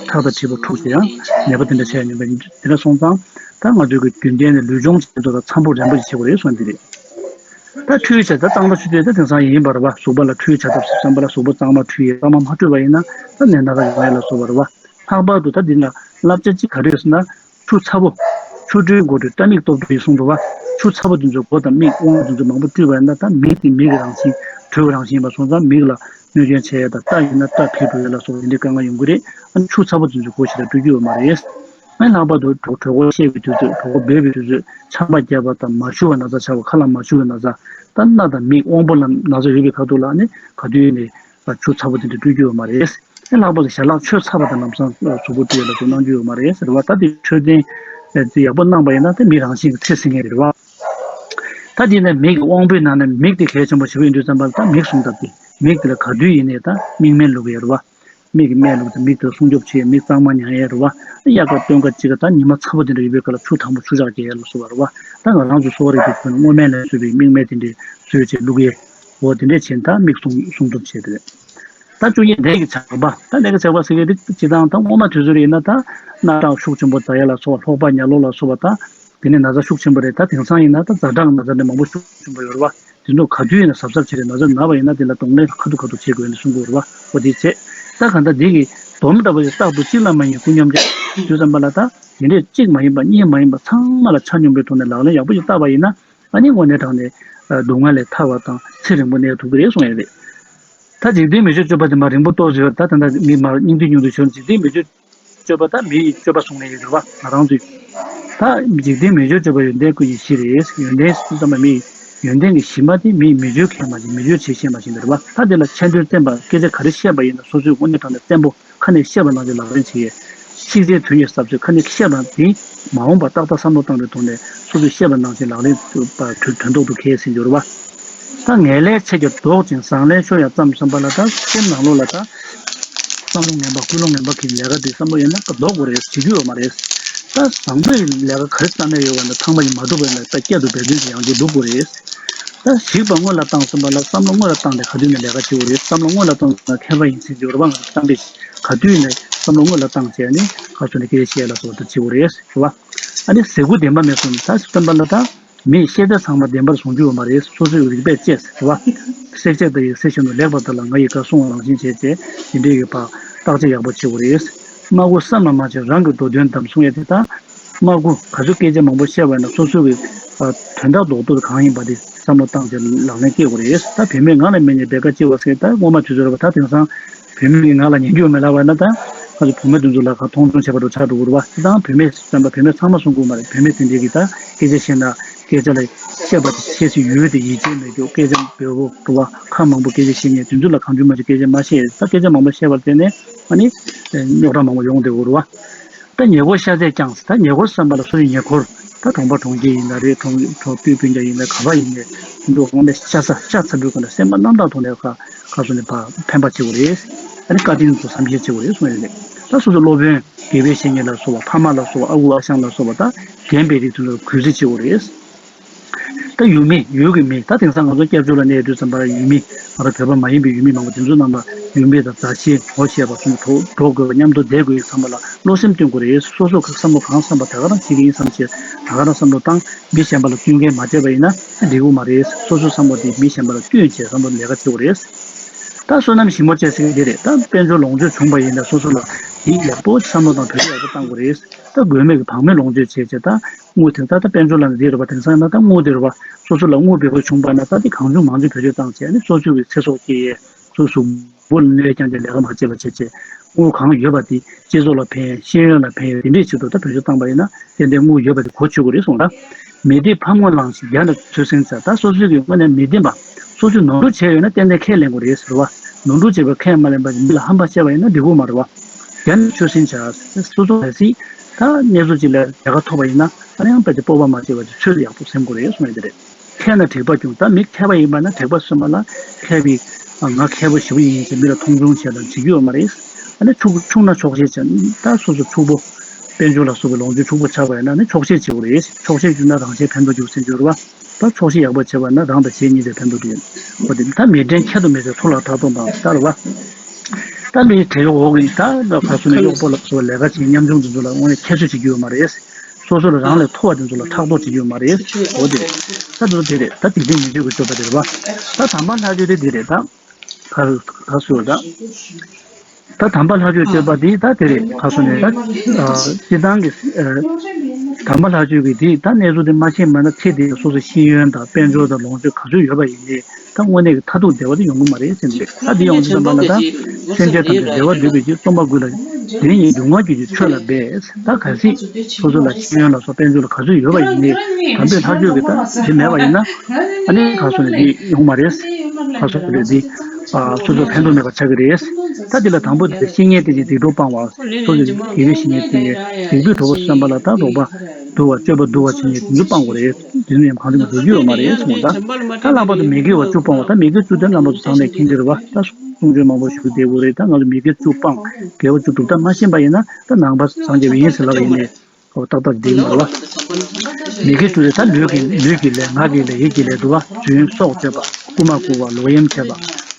ཐག་དང་མཁྲིས་པ་འཁྲུགས་བྱས་ཡང་ནད་པ་དེ་འདྲ་བྱས་ཡོང་གི་རེད། དེ་འདྲ་སོང་ཙང་ད་ང་ཚོས་ཀྱི་རྒྱུན་ལྡན་ནས་ལུས་སྦྱོང་བྱེད་དུས་ད་འཚམ་པོ་རན་པོ་ཞིག་བྱེད་དགོས་རེད་གསུངས་འདི་རེད། ད་ཁྲུས་བྱ་ད་གཙང་མ་ཆུ་དེ་ད་དེང་སང་ཡིན་པ་རེད་བ། གཟུགས་པོ་ལ་ཁྲུས་བྱ་ཐབས་བསམ་པ་ལ་གཟུགས་པོ་གཙང་མ་ཁྲུས་ཡས་གཙང་མ་མ་ཁྲུས་པ་ཡིན་ན་ད་ནད་ན་ར་ཡོང་ཡས་ལ་སོགས་པ་རེད་བ། ལྷག་པར་དུ་ད་འདི་ལ་བསླབ་བྱ་གཅིག་ག་རེ་ཡོད་ཟེར་ན། ཆུ་ཚ་པོ། ཆུ་དྲོད་མགོ་དྲོད་སྐྲ་མིག་སྟོབས་དྲོད་ཡིན་གསུངས་འདུག་བ། ཆུ་ཚ་པོ་དེ་ཚོའི་མགོ་དང་མིག་དབང་པོ་དེ་ཚོ་མང་པོ་བཀྲུས་པ་ཡིན་ན་ད་མིག་དེ་མིག་གི་རང་བཞིན་དྲོད་ཀྱི་རང་བཞིན་ཡིན་པ་སོང་ཙང་མིག་ལ་གནོད་སྐྱོན་བྱེད་ཡས་དང་སྐྲ་ཡིན་ན་སྐྲ་འཕེལ་འགྲོ་ཡས་ལ་སོགས་པ་དེ་འདྲའི་དཀའ་ངལ་ཡོང་གི་རེད། ཨ་ནི་ཆུ་ཚ་པོ་དེ་ཚོའི་མགོ་ཞིག་ལ་བཀྲུ་རྒྱུ་ཡོད་མ་རེད། ཨ་ནི་ལྷག་པར་དུ་གྲོད་གྲོད་ཁོག་བཤལ་བའི་དུས་ཚོད། གྲོད་ཁོག་སྦས་པའི་དུས་ཚོད། ཆམ་པ་བརྒྱབ་པ་དང་མ་ཞུ་བ་ན་ཚ་ཆགས་པ། ཁ་ལག་མ་ཞུ་བའི་ན་ཚ། ད་སྣ་དང་མིག་དབང་པོ་ལ་ན་ཚ་ཡོད་པའི་ཁ་ཐུག་ལ་ཨ་ནི་ག་དུས་ནས་ཆུ་ཚ་པོ་དེ་འདྲ་བཀྲུ་རྒྱུ་ཡོད་མ་རེད། ཨེ་ལྷག་པར་དུ་ཞལ་ལག་མཆོད་ཚར་བ་དང་ལམ་སང་གཟུགས་པོ་བཀྲུ་ཡས་ལ་དུ་གནང་རྒྱུ་ཡོད་མ་རེད་ཟེར་བ། ད་དེ་འཕྲོད་བསྟེན་དེ་ཡག་པོ་གནང་པ་ཡིན་ན་དེ་མི་རང་བཞིན་གྱིས་ཚེ་སྲིང་ངེས་རེད་བ། ད་དེ་ནས་མིག་གི་དབང་པོའི་ནང་ནས་མིག་དེ་གལ་ཆེན་པོ་ཞེ་པོ་ཡིན་དུས་ཙམ་པ་ལ་ད་མིག་ཟུང་ལྟ་དེ་མིག་དེ་ལ་ག་དུས་ཡིན་ནའི་ད་མིག་སྨན་བླུག་གི་ཡོད་རེད་བ། མིག་གི་སྨན་བླུག་དེ་མིག་དེ་སྲུང་སྐྱོབ་བྱེད། མིག་གཙང་མ་མྱང་ཡས་རེད་བ། དབྱར་ཁ་སྟོན་ཁ་དཔྱིད་ཁ་ད་ཉི་མ་ཚ་པོ་དེ་འདྲ་ཡོད་པའི་སྐབས་ལ་ཆུ་དྭངས་པོ་ཆུ་འཁྱག་རྒྱག་ཡས་ལ་སོགས་པ་རེད་བ། ད་ང་རང་ཚོ་གསོ་བ་རིག་པའི་ཁྱོན་ནས་སྔོ་སྨན་ལ་བཟོས་པའི་མིག་སྨན་དེ་འདྲའི་བཟོས་བྱས་བླུག་ཡས། འོ་དེ་འདྲས་བྱས་ནས་ད་མིག་སྲུང་སྲུང་སྐྱོབ་བྱས་ཏེ་རེད། ད་བཅུ་གཉིས་ནད་ཀྱི་ཆགས་པ། ད་ནད་ཀྱི་ཆགས་པ་ཟེར་མཁན་དེ་སྤྱིར་བཏང་ད་སྔོན་མ་དུས་ཚོད་ཡིན་ན་ད་སྣ་ཁྲག་ཤུགས་ཆེན་པོ་འཛག་ཡ་ལ་སོགས་པ། ལྷོག་པ་ཉལ་ལོག་ལ་སོགས་པ་ད་དེ་ནས་ན་ཚ་ཤུགས་ཆེན་པོ་རེད། ད་དེང་སང་ཡིན་ན་ད་ཛ་དྲག་ན་ཚ་ནི་མང་པོ་ཤུགས་ཆེན་པོ་ཡོད་རེད་བ། དེ་ཚོ་ག་དུས་ཡིན་ན་གཟབ་གཟབ་བྱས་ཏེ་ན་ཚ་ན་བ་ཡིན་ན་དེ་ལ་གདོང་ལེན་ཁ་ཐུག་ཁ་ཐུག་བྱེད་དགོས་ཡིན་གསུང་གི་ཡོད་རེད་བ། འོ་དེ་བྱས། ད་གང་ལྟར་འདི་གི་སྡོམ་འདྲ་པོ་ཞིག་རྟག་ཏུ་གཅིག་ལ་མ་ཡིན་ཀུན་སྙོམས་བྱས་དུས་ཙམ་པ་ལ་ད་དེ་འདྲས་གཅིག་མ་ཡིན་པ་གཉིས་མ་ཡིན་པ་ཚང་མ་ལ་ཆ་སྙོམས་པའི་ཐོག་ནས་ལག་ལེན་ཡག་པོ་ཞིག་བསྟར་བ་ཡིན་ན། ཨ་ནི་དངོས་གནས་དྲང་ནས་སྡུག་བསྔལ་ལས་ཐར་བ་དང་ཚེ་རིང་པོ་གནས་ཐུབ་ཀྱི་རེད་གསུངས་ཡོད་རེད། ད་འཇིག་རྟེན་མི་ཆོས་སྤྱོད་པ་དེ་མ་རིང་པོ་ཏོག་ཙམ་ཡོད། ད་ད་ལྟ་མི་མ་སྙིང་བསྡུས་སྙིང་བསྡུས་བྱུང་། འཇིག་རྟེན་མི་ཆོས་སྤྱོད་པ་ད་མིའི་སྤྱོད་པ་བཟུང་ནས་ཡོད་རེད་བ། ང་རང་ཚོས་ད་འཇིག་རྟེན་མི་ཆོས་སྤྱོད་པ་ཡོན་ཏན་ཀུན་གྱི་གཞི་རེད། ཡོན་ཏན་ཙམ་པ་མིའི་ཡོན་ཏན་གྱི་གཞི་མ་དེ་མིའི་མི་ཆོས་མཁས་མ་ཞིག་མི་ཆོས་བྱེད་ཤེས་མ་ཞིག་རེད་བ། ད་དེ་ལ་ཆ་འདོན་བཙན་པ་སྐད་ཆ་ག་རེ་བཤད་པ་ཡིན་ན་སོ་སོའི་དངོས་གནས་དྲང་གནས་བཙན་པོ་ཁ་ནས་བཤད་པ་ནང་བཞིན་ལག་ལེན་བྱེད་ཡས། ཆིག་སྒྲིལ་དོན་གཉེར་ཟབ་ཆོས་ཁ་ནས་བཤད་པ་དེ་མ་འོངས་པ་ཏག་ཏག་བསམ་བློ་བཏང་བའི་ཐོག་ནས་སོ་སོས་བཤད་པ་ནང་བཞིན་ལག་ལེན་དུ་པ་དོན་དོན་ཐོག་ཏུ་འཁེལ་ཟིན་འགྱུར་བ། ད་ངལ་ལས་ཆེ་རྒྱ་ལྡོག་ཅིང་བཟང་ལས་ཤོར་ཡ་ཙམ་བསམ་པ་ལ་ད་སེམས་ནང་ལོགས་ལ་ད་བསམ་བློ་ངན་པ་ཀུན་སློང་ངན་པ་གི་ལས་ཀ་དེ་བསམ་བློ་ཡོད་ན་ད་ལྡོག་དགོས་རེད། བྱེད་རྒྱུ་ཡོད་མ་རེད། ད་བཟང་པོའི་ལས་ཀ་ག་རེ་རྩ་ནས་ཡོད་པ་ན་ཚང་མ་ཡིན་མ་འདུག་པ་ཡིན་ན་ད་བསྐྱར་དུ་འབད་བརྩོན་གྱིས་ཡང་བསྐྱར་སྒྲུབ་དགོས་རེད། ད་ཞིག་པ་སྔོན་ལ་བཏང་བསམ་པ་ལ་བསམ་བློ་སྔོན་ལ་བཏང་སྟེ་ག་དུས་ནས་ལས་ཀ་བྱེད་དགོས་རེད། བསམ་བློ་སྔོན་ལ་བཏང་ན་མཁས་པ་ཡིན་ཟེར་གྱི་ཡོད་རེད་བ། ང་ཚོ་གཏམ་དཔེ་ག་དུས་ནས་བསམ་བློ་སྔོན་ལ་བཏང་བྱས་ནས་ག་ཚོད་ནས་སྐད་ཆ་བཤད་ལ་སོགས་པ་བྱེད་དགོས་རེད་ཟེར་བ། ཨ་ནི་ཟས་གོས་བདེན་པ་མེད་སོང་ནས་ད་བསམ་པ་ལ་ད་མིས་ཤེས་ཚད་ཚང་མ་བདེན་པར་བཟུང་རྒྱུ་ཡོད་མ་རེད། སོ་སོའི་རིག་པས་དཔྱད་ཟེར་བ། བསྲེག་བཅད་དང་ཡི་བསྲེག་བཞིན་དུ་ལེགས་པར་ལྟ་ལ་ང་ཡིས་བཀའ་གསུང་བ་རང་བཞིན་བྱས་བྱས་དེ་འདྲའི་ཡོད་པ་བརྟག་དཔྱད་ཡག་པོ་བྱེད་དགོས་རེད། སྨྲ་སྒོ་བསམ་ལ་མ་བྱས་རང་གི་འགྲོ་དོན་དམ་གསུང་ཡས་དེ་ད། སྨྲ་སྒོ་ག་ཚོད་སྐད་ཆ་མང་པོ་བཤད་པ་ཡིན་ན་སོ་སོ་གི་དོན་དག་རྡོག་རྡོག་གང་ཡིན་པ་དེ་བསམ་བློ་བཏང་བྱས་ལག་ལེན་སྐྱེལ་དགོས་རེད། ད་བུད་མེད་ངག་ལ་མི་ཉན་བད་ཀ་གཅིག་པ་ཟེར་ད་སྔོན་མ་དུས་ཚོད་རེད་པ། ད་དེང་སང་བུད་མེད་ཀྱི་ངག་ལ་ཉན་རྒྱུ་མེད་ལབ་པ་ན་ད་ང་ཚོ་བུད་མེད་དེ་ཚོ་ལ་ག་མཐོང་ཆུང་བྱེད་པ་འགྲོ་ཆགས་འགྲོ་གི་རེད་པ། ད་བུད་མེད་བསམ་པ་བུད་མེད་ཚང་མ་གསུང་དགོས་མ་རེད། བུད་མེད་དེ་འདྲས་ཀྱིས་ད་སྐད་ཆ་བཤད་ན་སྐད་ཆ་ལ་བཤད་པ་དེ་བཤད་སའི་ཡུལ་དེ་ཡིད་ཆེས་མེད་རྒྱུ། སྐད་ཆ་འབོལ་པོ་འགྲོ་བ་ཁ་མང་པོ་སྐད་ཆ་བཤད་མཁན་དེ་ཚོ་ལ་གང་བྱུང་མང་བྱུང་སྐད་ཆ་མ་བཤད། ད་སྐད་ཆ་མང་པོ་བཤད་པར་བརྟེན་ནས་ཨ་ནི་རྙོག་དྲ་མང་པོ་ཡོང་བསྡད་ཡོད་རེད་པ། ད་ཉེ་འཁོར་ཤ་ཚས་ཀྱང་ཟེར། ད་ཉེ་འཁོར་བསམ་པ་ལ་སོ་སོའི་ཉེ་འཁོར་ད་གྲོང་པ་གྲོང་ཁྱེར་ཡིན་ན་རེད། གྲོང་གྲོང་སྤུན་སྤུན་ཀྱག་ཡིན་ན་ག་པ་ཡིན་ནའི་དེ་ཚོ་དབང་ལས་ཤ་ཚ་ཤ་ཚ་པོའི་སྒོ་ནས་སེམས་པ་རྣམ་དག་ཐོག་ནས་ཁ་ཁ་སོ་ནས་ཕ་ཕན་པ་བྱེད་དགོས་རེད། ཨ་ནི་བཀའ་དྲིན་ཚོ་བསམ་ཤེས་བྱེད་དགོས་རེད་གསུངས་ཡོད་རེད། ད་སོ་སོ་སློབ་དཔོན་དགེ་བའི་བཤེས་གཉེན་ལ་སོགས་པ་ཕ་མ་ལ་སོགས་པ་ཨ་ཁུ་ཨ་ཞང་ལ་སོགས་པ་ད་རྒན་པའི་རིགས་དེ་ཚོར་གུས་བརྩི་བྱེད་དགོས་རེད། ད་ཡུལ་མི་ཡུལ་གྱི་མི་ད་དེང་སང་ང་ཚོ་སྐྱབས་བཅོལ་ལ་གནས་དུས་ཙམ་པ་ལ་ཡུལ་མི་ང་རང་བོད་པ་མ་ཡིན་པའི་ཡུལ་མི་མང་པོ་དེ་ཚོ་རྣམས་ལ་ཡུལ་མི་དང་མཛའ་བཤེས་ངོ་ཤེས་པ་ཚོ་གྲོགས་གྲོགས་དགོས་པ་མཉམ་དུ་བསྡད་དགོས་ཡོད་ཙམ་པ་ལ་བློ་སེམས་བསྟུན་དགོས་རེད། སོ་སོ་གི་བསམ་བློ་གང་བསམ་པ་ད་ག་རང་བྱེད་ཀྱི་ཡིན་བསམ་བྱས་ད་ག་རང་བསམ་བློ་བཏང་། མི་གཞན་པ་ལ་བསྟུན་མཁན་མ་བྱས་པ་ཡིན་ན་འགྲིག་གི་མ་རེད། སོ་སོའི་བསམ་བློ་དེ་མི་གཞན་པ་ལ་བསྟུན་བྱས་བསམ་བློ་ལས་ཀ་བྱེད་དགོས་རེད། ད་བསོད་ནམས་ཞིབ་མོ་བྱས་ཟེར་གྱི་འདི་རེད། ད་དཔལ་འབྱོར་ལོངས་སྤྱོད་བྱུང་བ་ཡིན་ན་སོ་སོ་ལ་དེ་ཡག་པོ་བསམ་བློ་དང་བོད་ཡག་པོ་བཏང་དགོས་རེད། ད་དགོས་མེད་ཀྱི་བག་མེད་ལོངས་སྤྱོད་བྱས་བྱས་ད་དངུལ་དེ་ད་ད་དཔལ་འབྱོར་ལ་འདི་རེད་པ། དེང་སང་ཡིན་ན་ད་དངུལ་དེ་རེད་པ། སོ་སོ་ལ་དངུལ་འབེལ་པོ་བྱུང་བ་ན་ད་དེ་གང་བྱུང་མང་བྱུང་བེད་སྤྱོད་བཏང་བྱས་ནས་སོ་སོ་གི་ཚེ་སྲོག་སྐྱེལ་ཡས་སོ་གཟུགས་པོ་ལ་གནོད་རྐྱང་རྐྱང་ལས་ཀ་མ་བྱེད་པ་བྱས་བྱས་དངུལ་གང་ཡོད་པ་དེ་སྤྱི་ཚོགས་ལ་ཕན་ཡས་ཤེས་ཡོན་ལ་ཕན་ཡས་དེ་འདྲའི་ཆེད་དུ་ད་བེད་སྤྱོད་བཏང་བ་ཡིན་ན་ཏན་ཏན་དངུལ་ཡོད་པ་དེ་གོ་ཆོད་དགོས་རེད་གསུངས་ད། མི་ལྡན་ཕམ་ངོ་ལངས་ཤིག་རྒྱ་ནས་ཚོད་སེམས་ཚ། ད་སོ་སོའི་གི་དངོས་གནས་མི་ལྡན་པ། སོ་སོས་ནོར་འཁྲུལ་བྱས་ཡོད་ན་ཏན་ཏན་ཁས་ལེན་དགོས་རེད་ཟེར་བ། ནོར་འཁྲུལ་བྱས་པ་ཁས་མ་ལེན་པ་མི་ལ་ཧམ་པ་བཤད་པ་ཡིན་ན་འགྲིག་གི་མ་རེད་བ། རྒྱ་ནས་ཚོད་སེམས་བྱ། སོ་སོ་གལ་སྲིད་ད་གནས་ཚུལ་ཅིག་ལ་ལས་ཀ་ཐོབ་པ་ཡིན་ན་ཨ་ནི་ཡང་དཔེ་དེ་སྤོབས་པ་མ་བྱས་པ་དེ་ཚོད་ཡག་པོ་སེམས་དགོས་རེད་གསུངས་ཡོད་དེ་རེད། མཁས་ན་དྲེགས་པ་སྐྱོང་། ད་མི་མཁས་པ་ཡིན་པ་ན་དྲེགས་པ་སོན་པ་ལ་མཁས་པའི་ང་མཁས་པོ་ཞེ་པོ་ཡིན་ཟེར་མི་ལ་མཐོང་ཆུང་བྱས་དང་བྱེད་རྒྱུ་ཡོད་མ་རེད། ཨ་ནི་ཕྱུག་ཕྱུག་ན་ཆོག་ཤེས་བྱས་ད་སོ་སོ་ཕྱུག་པོ། དཔལ་འབྱོར་ལ་སོགས་པའི་ལོངས་སྤྱོད་ཕྱུག་པོ་ཆགས་པ་ཡིན་ན་ནི་ཆོག་ཤེས་བྱེད་དགོས་རེད། ཆོག་ཤེས་བྱུང་ན་རང་གཞན་ཕན་ཐོགས་རྒྱུ་ཟེར་རྒྱུ་རེད་བ། ད་ཆོག་ཤེས་ཡག་པོ་བྱས་པ་ན་རང་དང་གཞན་གཉིས་ཀ་ཕན་ཐོགས་རེད། འོ་དེ་ད་མི་དྲན་ཁྱད་དུ་མི་ཟེར་ཐུར་ལ་ཁྲག་འཐུང་དང་ལྟར་བ། ད་མིའི་བྲན་གཡོག་འོག་གི་ད་ག་སུ་ནས་གཡོག་པོ་ལ་སོགས་པ་ལས་ཀ་བྱེད་ཉམ་ཆུང་དེ་ཚོ་ལ་དངོས་གནས་ཁྱད་གསོད་བྱེད་རྒྱུ་ཡོད་མ་རེད། སོ་སོ་ལ་རང་ལས་མཐོ་བ་དེ་ཚོ་ལ་ཕྲག་དོག་བྱེད་རྒྱུ་ཡོད་མ་རེད། འོ་དེ་རེད། ད་དེ་ཚོ་དེ་རེད། ད་དེ་དེ་མི་བྱེད་དགོས་སྤྱོད་པ་དེ་རེད་བ། ད་དམ་པ་ལྷ་ཆོས་དེ་དེ་རེད་ད། ག་ག་སུ་ད། ད་དམ་པ་ལྷ་ཆོས་སྤྱོད་པ་འདི་ད་དེ་རེད། ཁ་སོ་ནས་ད་སྤྱིར་བཏང་གི་དམ་པ་ལྷ་ཆོས་ཀྱི་འདི་ད་གནས་ཚུལ་འདི་མ་ཤེས་མ་ན་ཚེ་འདི་སོ་སོ་ཤེས་ཡོན་དང་དཔལ་འབྱོར་དང་ལོངས་སྤྱོད་ག་ཚོད་ཡོད་པ་ཡིན་ཏེ་ད་དངོས་གནས་ཀྱི་མཐར་ཐུག་བདེ་བ་དེ་ཡོང་གི་མ་རེད་ཟེར་འདི་རེད། ད་འདི་ཡོང་དུས་ཙམ་པ་ལ་ད་སེམས་ཅན་ཐམས་ཅད་བདེ་བ་འདོད་པའི་ཕྱིར་རྩོམ་པ་ཀུན་ལ་དེ་ཉིད་སྡུག་བསྔལ་གྱི་ཆོས་ལ་འབད། ད་གལ་སྲིད་སོ་སོ་ལ་ཤེས་ཡོན་ལ་སོགས་དཔལ་འབྱོར་ལ་ག་ཚོད་ཡོད་པ་ཡིན་ནའི་དམ་པའི་ལྷ་ཆོས་ཀྱི་ད་དེ་མེད་པ་ཡིན་ན་ཨ་ནི་ཁ་སོ་ནས་འདི་ཡོང་མ་རེད། ཁ་སོ་ནས་འདི་སོ་སོ་ཕན་ཐོགས་མེད་པ་ཆགས་ཀྱི་རེད། ད་འདི་ལ་དང་པོ་དེ་བཤེས་གཉེན་བསྟེན་ཅིང་སྡིག་སྒྲིབ་སྤང་བ། སོ་སོ་དགེ་བའི་བཤེས་གཉེན་བསྟེན་ཡས་སྡིག་པའི་གྲོགས་པོ་བསམ་པ་ལ་ད་རོགས་པ་འདུལ་བ་སྤྱོད་པ་འདུལ་བ་བྱེད་ཉེས་དེ་ཚོ་སྤང་དགོས་རེད། དེ་ཚོ་ཡང་གང་དུ་མ་འགྲོ་རྒྱུ་ཡོད་མ་རེད་གསུངས། ད་ད་ལྷག་པར་དུ་མི་དགེ་བ་བཅུ་སྤོང་བ། ད་མི་དགེ་བཅུ་དེ་རྣམ་པ་ཚོ་ཚང་མས་མཁྱེན་གྱི་རེད་བ། ད་གསུང་ཆོས་མང་པོ་ཞུ་བསྡད་དགོས་རེད། ད་ང་ཚོ་མི་དགེ་བཅུ་སྤང་དགེ་བ་བཅུ་སྒྲུབ་ད་མ་ཤེས་པ་ཡིན་ན་ད་ནང་པ་སངས་རྒྱས་པ་ཡིན་ཟེར་ལབ་པ་ཡིན་ནའི་ཨོ་ཏག་ཏག་བསྡད་མ་རེད་བ། མི་དགེ་བཅུ་དེ་ད་ལུས་ཀྱི་ལུས་ཀྱི་ལས་ངག་གི་ལས་ཡིད་ཀྱི་ལས་འདུལ་བ། རྫུན་སྲོག་གཅོད་པ། རྐུ་མ་རྐུ་བ། ལོག་གཡེམ་བྱེད་པ།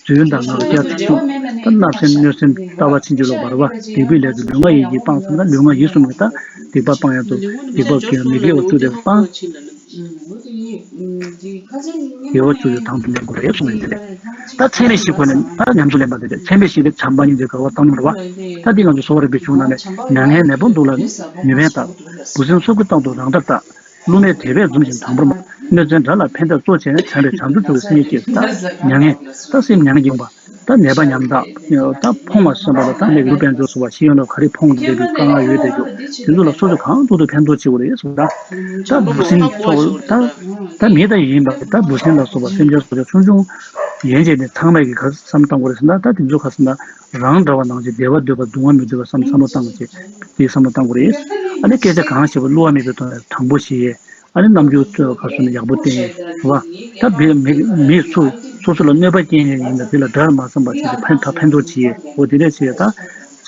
རྫུན་དང་ངག་བརྒྱ་ཕྱོགས་ད་བརྣབ་སེམས་གནོད་སེམས་ལྟ་བ་ཕྱིན་ཅི་ལོག་པ་རེད་བ། སྡིག་པའི་ལས་ཀྱི་ལུས་ངག་ཡིད་ཀྱིས་སྤངས་ཚར་ན་ལུས་ངག་ཡིད་གསུམ་གྱི་ད་སྡིག་པ་སྤང་ཡག་ཏུ་སྡིག་པ་གི་མི་དགེ་བ་བཅུ་དེ་སྤང་། དགེ་བ་བཅུ་དེ་དང་དུ་ལེན་དགོས་རེད་གསུངས་ཡོད་དེ་རེད། ད་ཚད་མེད་བཞི་ཁོ་ནས་ད་ཉམས་སུ་ལེན་པ་དེ་རེད། ཚད་མེད་བཞི་དེ་བྱམས་པ་སྙིང་རྗེ་དགའ་བ་བཏང་སྙོམས་རེད་བ། ད་འདི་ང་ཚོ་གསོ་བ་རིག་པའི་གཞུང་ནང་ནས་མྱ་ངན་ནད་པ་སྡུག་ལ་ནུས་པས་བརྟག་བུ་སྲིན་སྲོག་གི་རྟག་ཏུ་རང་ལྟར་བརྟག་བསླུ་མེད་དད་པས་འཛུམ་ཞིང་དང་པོར་སྨྲ། གནོད་བྱེད་དགྲ་ལ་ཕན་བཏགས་གཙོ་བྱས་ནས་བྱམས་པས་བྱང་ཆུབ་ཏུ་སེམས་ཉིད་སྐྱེས། ད་མྱ་ངན་ད་སེམས་མྱ་ངན་ཡོང་བ། ད་ནད་པ་ཉམ་ཐག་ད་ཕོངས་པ་སེམས་པ་ལ་ད་ནད་ཀྱི་དཔལ་འབྱོར་སོགས་པ་ཤེས་ཡོན་ལ་ག་རེ་ཕོངས་བསྡད་པའི་དཀའ་ངལ་ཡོད་བསྡད་རྒྱུ་དེ་ཚོ་ལ་སོ་སོ་གང་ཐུབ་ཐུབ་ཕན་ཐོགས་བྱེད་དགོས་རེད་གསུངས། ད་ད་འབུ་སྲིན་སོགས་ད་ད་མི་ད་ཡིན་པ་ད་འབུ་སྲིན་ལ་སོགས་པ་སེམས་ཅན་སྲོག་ཆགས་ཆུང་ཆུང་ཡན་ཆད་ནས་ཚང་མས་ཀྱི་ག་བསམ་བཏང་དགོས་རེད་ཟེར་ན། ད་དེ་ཚོ་ག་ཟེར་ན་རང་འདྲ་བ་ནང་བཞིན་བདེ་བ་འདོད་པ་སྡུག་བསྔལ་མི་འདོད་པ་བསམ་བསམ་བློ་བཏང་བྱས་དེ་བསམ་བློ་བཏང་དགོས་རེད། ཨ་ནི་སྐད་ཆ་གང་བཤད་པ་བསླུ་བ་མེད་པའི་ཐོག་ནས་དྲང་པོ་བཤད་ཡས། ཨ་ནི་རྣམ་འགྱུར་ཚོས་ག་སོ་ནས་ཡག་པོ་བསྟན་ཡས་རེད་བ། ད་བེ་མི་མི་སུ་སོ་སོ་ལ་གནོད་པ་སྐྱེལ་མཁན་ཡིན་ན་དེ་ལ་དགྲར་མ་བསམ་པ་བྱས་ཏེ་ཕན་ཐོགས་ཕན་ཐོགས་བྱེད་ཡས། འོ་དེ་འདྲས་བྱས་ཡས། ད་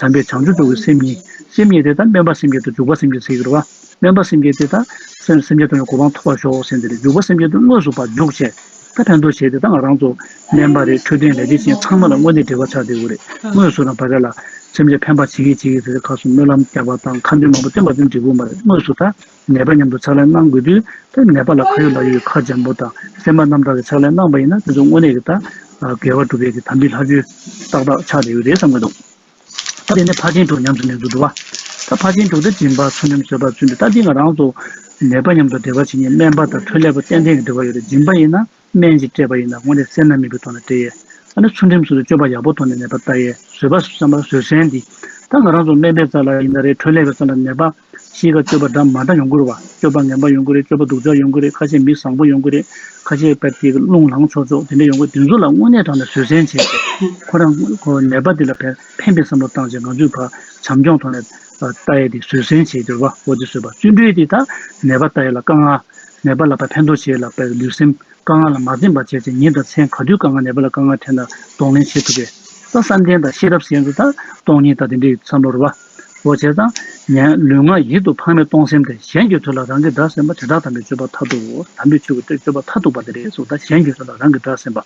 བྱམས་པས་བྱང་ཆུབ་འགྲོ་བའི་སེམས་ཉིད། སེམས་ཉིད་དེ་ད་སྨོན་པ་སེམས་བསྐྱེད་དང་འཇུག་པ་སེམས་བསྐྱེད་ཟེར་གྱི་རེད་བ། སྨོན་པ་སེམས་བསྐྱེད་དེ་ད་སེམས་སེམས་ཅན་ཐམས་ཅད་གོ་འཕང་ཐོབ་པར་ཤོག་ཟེར་འདི་རེད། འཇུག་པ་སེམས་བསྐྱེད་དེ་དངོས་སུ་ཕར་འཇུག་བྱས་ད་ཕན་ཐོགས་བྱས་ཏེ་ད་ང་རང་ཚོ་སྨན་པ་རེད། འཕྲོད་བསྟེན་ལས་བྱེད་ཅན་ཚང་མ་ལ་དངོས་གནས་འབྲེལ་བ་ཆགས་བསྡད་ཡོད་རེད། དངོས་སུ་རང་བ་རེ་ལ་སེམས་ཅན་ཕན་པ་བྱེད་ཀྱི་བྱེད་ཀྱི་ཟེར་ཁ་སུ་སྨོན་ལམ་རྒྱག་པ་དང་ཁ་འདོན་མང་པོ་བཏོན་པ་དེ་འགྲིག་གི་མ་རེད། དངོས་སུ་ད་ནད་པ་མཉམ་དུ་ཕྱག་ལས་གནང་དགོས་དུས་ད་ནད་པ་ལ་ཁ་ཡོད་ལག་ཡོད་ཁ་འཇམ་པོ་དང་སེམས་པ་རྣམ་དག་གི་ཕྱག་ལས་གནང་པ་ཡིན་ན་དེ་ཚོ་དངོས་གནས་ཀྱི་ད་དགེ་བ་སྒྲུབ་པའི་གི་དམ་པའི་ལྷ་ཆོས་ཏག་ཏག་ཆགས་བསྡད་ཡོད་རེད་བསམ་གྱི་འདུག་ད་དེ་ནས་ཕར་ཕྱིན་དྲུག་ཉམས་སུ་ལེན་ཚུལ་འདུག་བ། ད་ཕར་ཕྱིན་དྲུག་དེ་སྦྱིན་པ་ཚུལ་ཁྲིམས་བཟོད་པ་བརྩོན་འགྲུས། ད་འདི་ང་རང་ཚོ་ནད་པ་མཉམ་དུ་འབྲེལ་བ་བྱེད་མཁན་སྨན་པ་དང་འཕྲོད་ལས་པ་ཏན་ཏན་གྱི་འབྲེལ་བ་ཡོད་རེད། སྦྱིན་པ་ཡིན་ན་སྨན་ཅིག་སྤྲད་པ་ཡིན་ན་དངོས་གནས་སེར་སྣ་མེད་པའི་ཐོག་ནས་སྤྲད་ཡས། ཨ་ནི་ཚུལ་ཁྲིམས་སོགས་ལ་སྤྱོད་པ་ཡག་པོ་ཐོག་ནས་ནད་པ་ལྟ་ཡས། བཟོད་པ་བསམ་པ་བཟོད་བསྲན་འདི། ད་ང་རང་ཚོ་སྨན་པའི་རྩ་ལ་ཡིན་ན་རེད། འཕྲོད་ལས་པའི་རྩ་ལ་ནད་པ་གཤིས་ཀ་སྤྱོད་པ་འདྲ་མ་འདྲ་ཡོང་གི་རེད་བ། སྤྱོད་པ་ངན་པ་ཡོང་གི་རེད། སྤྱོད་པ་སྡུག་ཅག་ཡོང་གི་རེད། ཁ་ཤས་མི་བཟང་པོ་ཡོང་གི་རེད། ཁ་ཤས་དཔེ་དེ་རླུང་ལངས་ཆོག་ཆོག་དེ་འདྲ་ཡོང་གི། དེ་ཚོ་ལ་དངོས་གནས་དྲང་གནས་བཟོད་བསྲན་བྱས་ཏེ་ཁོ་རང་ཁོ་ནད་པ་དེ་ལ་ཕན་ཕན་པའི་བསམ་བློ་བཏང་བྱས་ང་ཚོས་ཕར་བྱམས་སྐྱོང་ཐོག་ནས་ལྟ་ཡས་དེ་བཟོད་བསྲན་བྱས་ཏེ་རེད་བ། འོ་དེ་བཟོད་པ་བརྩོན་འགྲུས་དེ་ད་ནད་པ་ལྟ་ཡས་ལ་དཀའ་ངལ། ནད་པ་ལ་ཕར་ཕན་ཐོགས་བྱེད་ལ་དཔེ་ལུས་སེམས་དཀའ་ངལ་ལ་མ་འཛེམས་པ་བྱས་ཚེ་ཉིན་དང་མཚན་ག་དུས་དཀའ་ངལ་ནད་པ་ལ་དཀའ་ངལ་འཕྲད་ན་གདོང་ལེན་བྱེད་ཐུབ་པས། ད་བསམ་གཏན་དང་ཤེས་རབ་ཟེར་ཚོ་ད་སྟོང་ཉིད་དང་དེ་འདྲའི་བསམ་བློ་རེད་བ། འོ་བྱས་ཙང་། ཉན་ལུས་ངག་ཡིད་དུ་ཕངས་མེད་གཏོང་སེམས་ཏེ། གཞན་གྱི་དོན་ལ་རང་གི་དགྲ་སེམས་པ། དེ་དག་དམ་པའི་སྤྱོད་པ་མཐར་ཐུག་གོ། དམ་པའི་ཆོས་ཀྱི་སྤྱོད་པ་མཐར་ཐུག་པ་དེ་རེད་སོ། ད་གཞན་གྱི་དོན་ལ་རང་གི་དགྲ་སེམས་པ།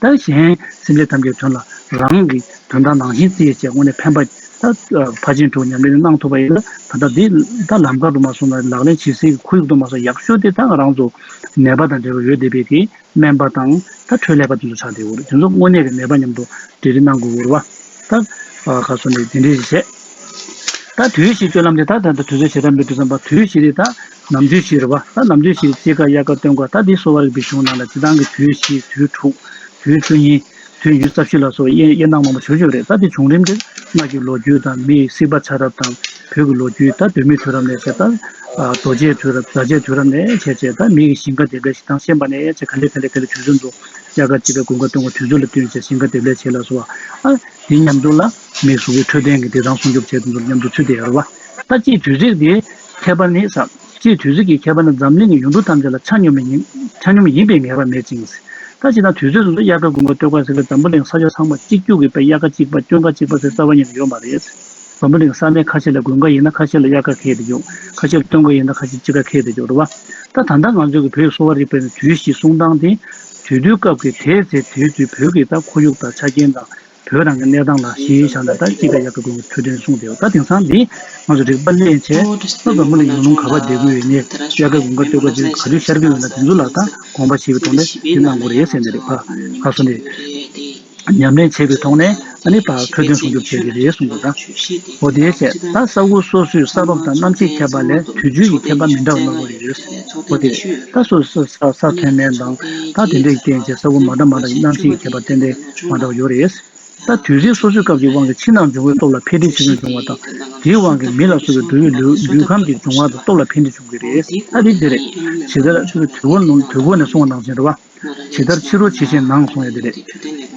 ད་གཞན་སེམས་ཅན་ཐམས་ཅད་དོན་ལ་རང་གི་དོན་དག་ནང་བཞིན་བརྩིས་བྱས་དངོས་གནས་ཕན་པ། ད་ཕར་ཕྱིན་དྲུག་ཉམས་ལེན་གནང་ཐུབ་པ་ཡིན་ན། ད་ལྟ་འདི་ད་ལམ་ཁ་དུ་མ་སོང་ན་ལག་ལེན་བྱེད་སའི་ཁོར་ཡུག་དུ་མ་སོང་། ཡག་ཤོས་དེ་ད་ང་རང་ཚོ་ནད་པ་དང་འབྲེལ་བ་ཡོད་བསྡད་པའི་གི་སྨན་པ་དང་ད་འཕྲོད་ལས་པ་དེ་ཚོ་ཆགས་བསྡད་ཡོད་རེད། དེ་ཚོ་དངོས་གནས་ཀྱི་ནད་པ་མཉམ་དུ་འབྲེལ་འདྲིས་གནང་དགོས་ཀྱི་རེད་བ། ད་ག་སོ་ནས་དེ་འདྲས་ཞིག་བྱས། ད་དུས་བཞི་སྤྱོད་ལམ་དེ་ད་ད་ལྟ་དུས་ཚོད་ཞེ་དྲག་མེད་དུས་ཙམ་པ། དུས་བཞི་དེ་ད་ནམ་དུས་བཞི་རེད་བ། ད་ནམ་དུས་བཞི་དཔྱིད་ཀ་དབྱར་ཁ་སྟོན་ཁ། ད་འདི་གསོ་བ་རིག་པའི་གཞུང་ནང་ལ་སྤྱིར་བཏང་གི་དུས་བཞི། དུས་དྲུག་དུས་བཅུ་གཉིས། དུས་ཡུན་རྩ་བཞི་ལ་སོགས་དབྱེ་དབྱེ་གནང་མང་པོ་ཞུ་ཞུ་རེད། ད་དེ་བྱུང་རིམ་དེ་སྔགས་ཀྱི་ལོ་རྒྱུས་དང་མིའི་སྲིད་པ་ཆགས་རབས་དང་བོད་ཀྱི་ལོ་རྒྱུས། ད་གདོད་མའི་དུས་རབས་ནས་བྱས། ད་རྡོ་རྗེའི་དུས་རབས། རྫ་ཆས་དུས་རབས་ནས་བྱས་བྱས། ད་མི་ཡི་ཞིང་ཁ་འདེབས་ལས་ཞིང་ཐང་ཤེས་པ་ནས་བྱས། ག་ལེ་ག་ལེ་ག་ལེ་དུས་ཚོད་ཚོ་དབྱར་ཁ་དཔྱིད་ཀ་དགུན་ཁ་སྟོན་ཁ་དུས་ཚོད་ལ་བསྟུན་བྱས་ཞིང་ཁ་འདེབས་ལས་བྱས་ལ་སོགས་པ། ཨ་དེ་མཉམ་དུ་ལ་མིའི་གཟུགས་པོའི་འཕྲོད་བསྟེན་གྱི་བདེ་ཐང་སྲུང་སྐྱོབ་བྱས་དེ་ཚོ་མཉམ་དུ་ཚུད་དེ་ཡོད་རེད་བ། ད་སྤྱིའི་དུས་ཚིགས་དེ་ཁྱད་པར་ནི་ས། སྤྱིའི་དུས་ཚིགས་ཀྱི་ཁྱད་པར་ནི་འཛམ་གླིང་གི་ཡུལ་གྲུ་ཐམས་ཅད་ལ་ཆ་སྙོམས་ཡིན། ཆ་སྙོམས་ཡིན་པའི་ངེས་པ་མེད་ཅིང་། ད་ཅི་ན་དུས་ཚོད་དུ་དབྱར་ཁ་དགུན་ཁ་སྟོན་ཁ་ཟེར་ལ་འཛམ་བུ་གླིང་ས་ཕྱོགས་ཚང་མ་གཅིག་གྱུར་གྱི་དཔེ་དབྱར་ཁ་གཅིག་པ་སྟོན་ཁ་གཅིག་པ་ཟེར་རྩ་བ་ཉིད་ནས་ཡོད་མ་རེད། འཛམ་བུ་གླིང་ས་གནས་ཁ་ཤས་ལ་དགུན་ཁ་ཡིན་ན་ཁ་ཤས་ལ་དབྱར་ཁ་ཁེལ་དེ་འཇུག་ཁ་ཤས་ལ་སྟོན་ཁ་ཡིན་ན་ཁ་ཤས་དཔྱིད་ཁ་ཁེལ་དེ་འཇུག་རེད་བ། ད་ད་ལྟ་ང་ཚོའི་གི་བོད་གསོ་བ་རིག་པའི་དུས་བཞི་གསུང་སྟངས་དེ། དུས་དུས་སྐབས་ཀྱི་དེའི་ཚེ་དེའི་དུས་བོད་ཀྱི་ད་ཁོར་ཡུག་དང་ཆ་རྐྱེན་དང་བོད་རང་གི་གནས་སྟངས་ལ་གཞི་བཞག་ནས་ད་དཔྱིད་ཀ་དབྱར་ཁ་དགུན་ཁ་འཕྲོད་བསྟེན་གསུངས་བསྡད་ཡོད། ད་དེང་སང་འདི་ང་ཚོ་རིག་པ་གླེང་བྱས་ད་འཛམ་བུ་གླིང་ཡུལ་ལུང་ག་པར་བསྡད་ཀྱི་ཡོད་ནས་དབྱར་ཁ་དགུན་ཁ་སྟོན་ཁ་ཅིག་ག་དུས་ཤར་གྱི་ཡོད་ན་དེ་ཚོ་ལ་ད་དགོངས་པ་བཞེས་པའི་ཐོག་ནས་འདི་གནང་དགོས་རེད་ཟེར་ནས་རེད་པ། ཁ་སོ་ནས་ཉམས་ལེན་བྱེད་པའི་ཐོག་ནས་ཨ་ནི་ཕར་འཕྲོད་བསྟེན་སྲུང་སྐྱོབ་བྱེད་ཀྱི་རེད་གསུངས་འདུག་ད་འོ་དེའི་ཚེ་ད་ས་ཁུལ་སོ་སོའི་ས་བབ་དང་གནམ་གཤིས་ཁྱད་པར་ལས་དུས་ཚོད་ཀྱི་ཁྱད་པར་མི་འདྲ་བ་གནང་གི་ཡོད། འོ་དེ་ད་སོ་སོ་ས་ས་ཐོན་མིན་དང་ད་དེ་འདྲའི་རྐྱེན་བྱས་ས་ཁུལ་མ་འདྲ་མ་འདྲ་གནམ་གཤིས་ཀྱི་ཁྱད་པར་ཏན་ཏན་མ་འདྲ་བ་ཡོད་རེད། ད་དུས་ཚོད་སོ་སོའི་སྐབས་ཀྱི་དབང་གིས་ཕྱི་ནང་འབྱུང་བའི་སྟོབས་ལ་འཕེལ་འགྲིབ་ཆེ་ཆུང་འབྱུང་བ་དང་། དེའི་དབང་གིས་མི་ལ་སོགས་པའི་འགྲོ་བའི་ལུས་ལུས་ཁམས་ཀྱི་འབྱུང་བ་དང་སྟོབས་ལ་འཕེལ་འགྲིབ་བྱུང་གི་རེད། ད་དེ་འདི་རེད། ཇི་ལྟར་དུས་འཁོར་ནང་དུས་འཁོར་ནས་གསུངས་པ་ནང་བཞིན་རེད་བ། ཇི་ལྟར་ཕྱི་རོལ་ཇི་བཞིན་ནང་གསུངས་ཡོད་དེ་རེད།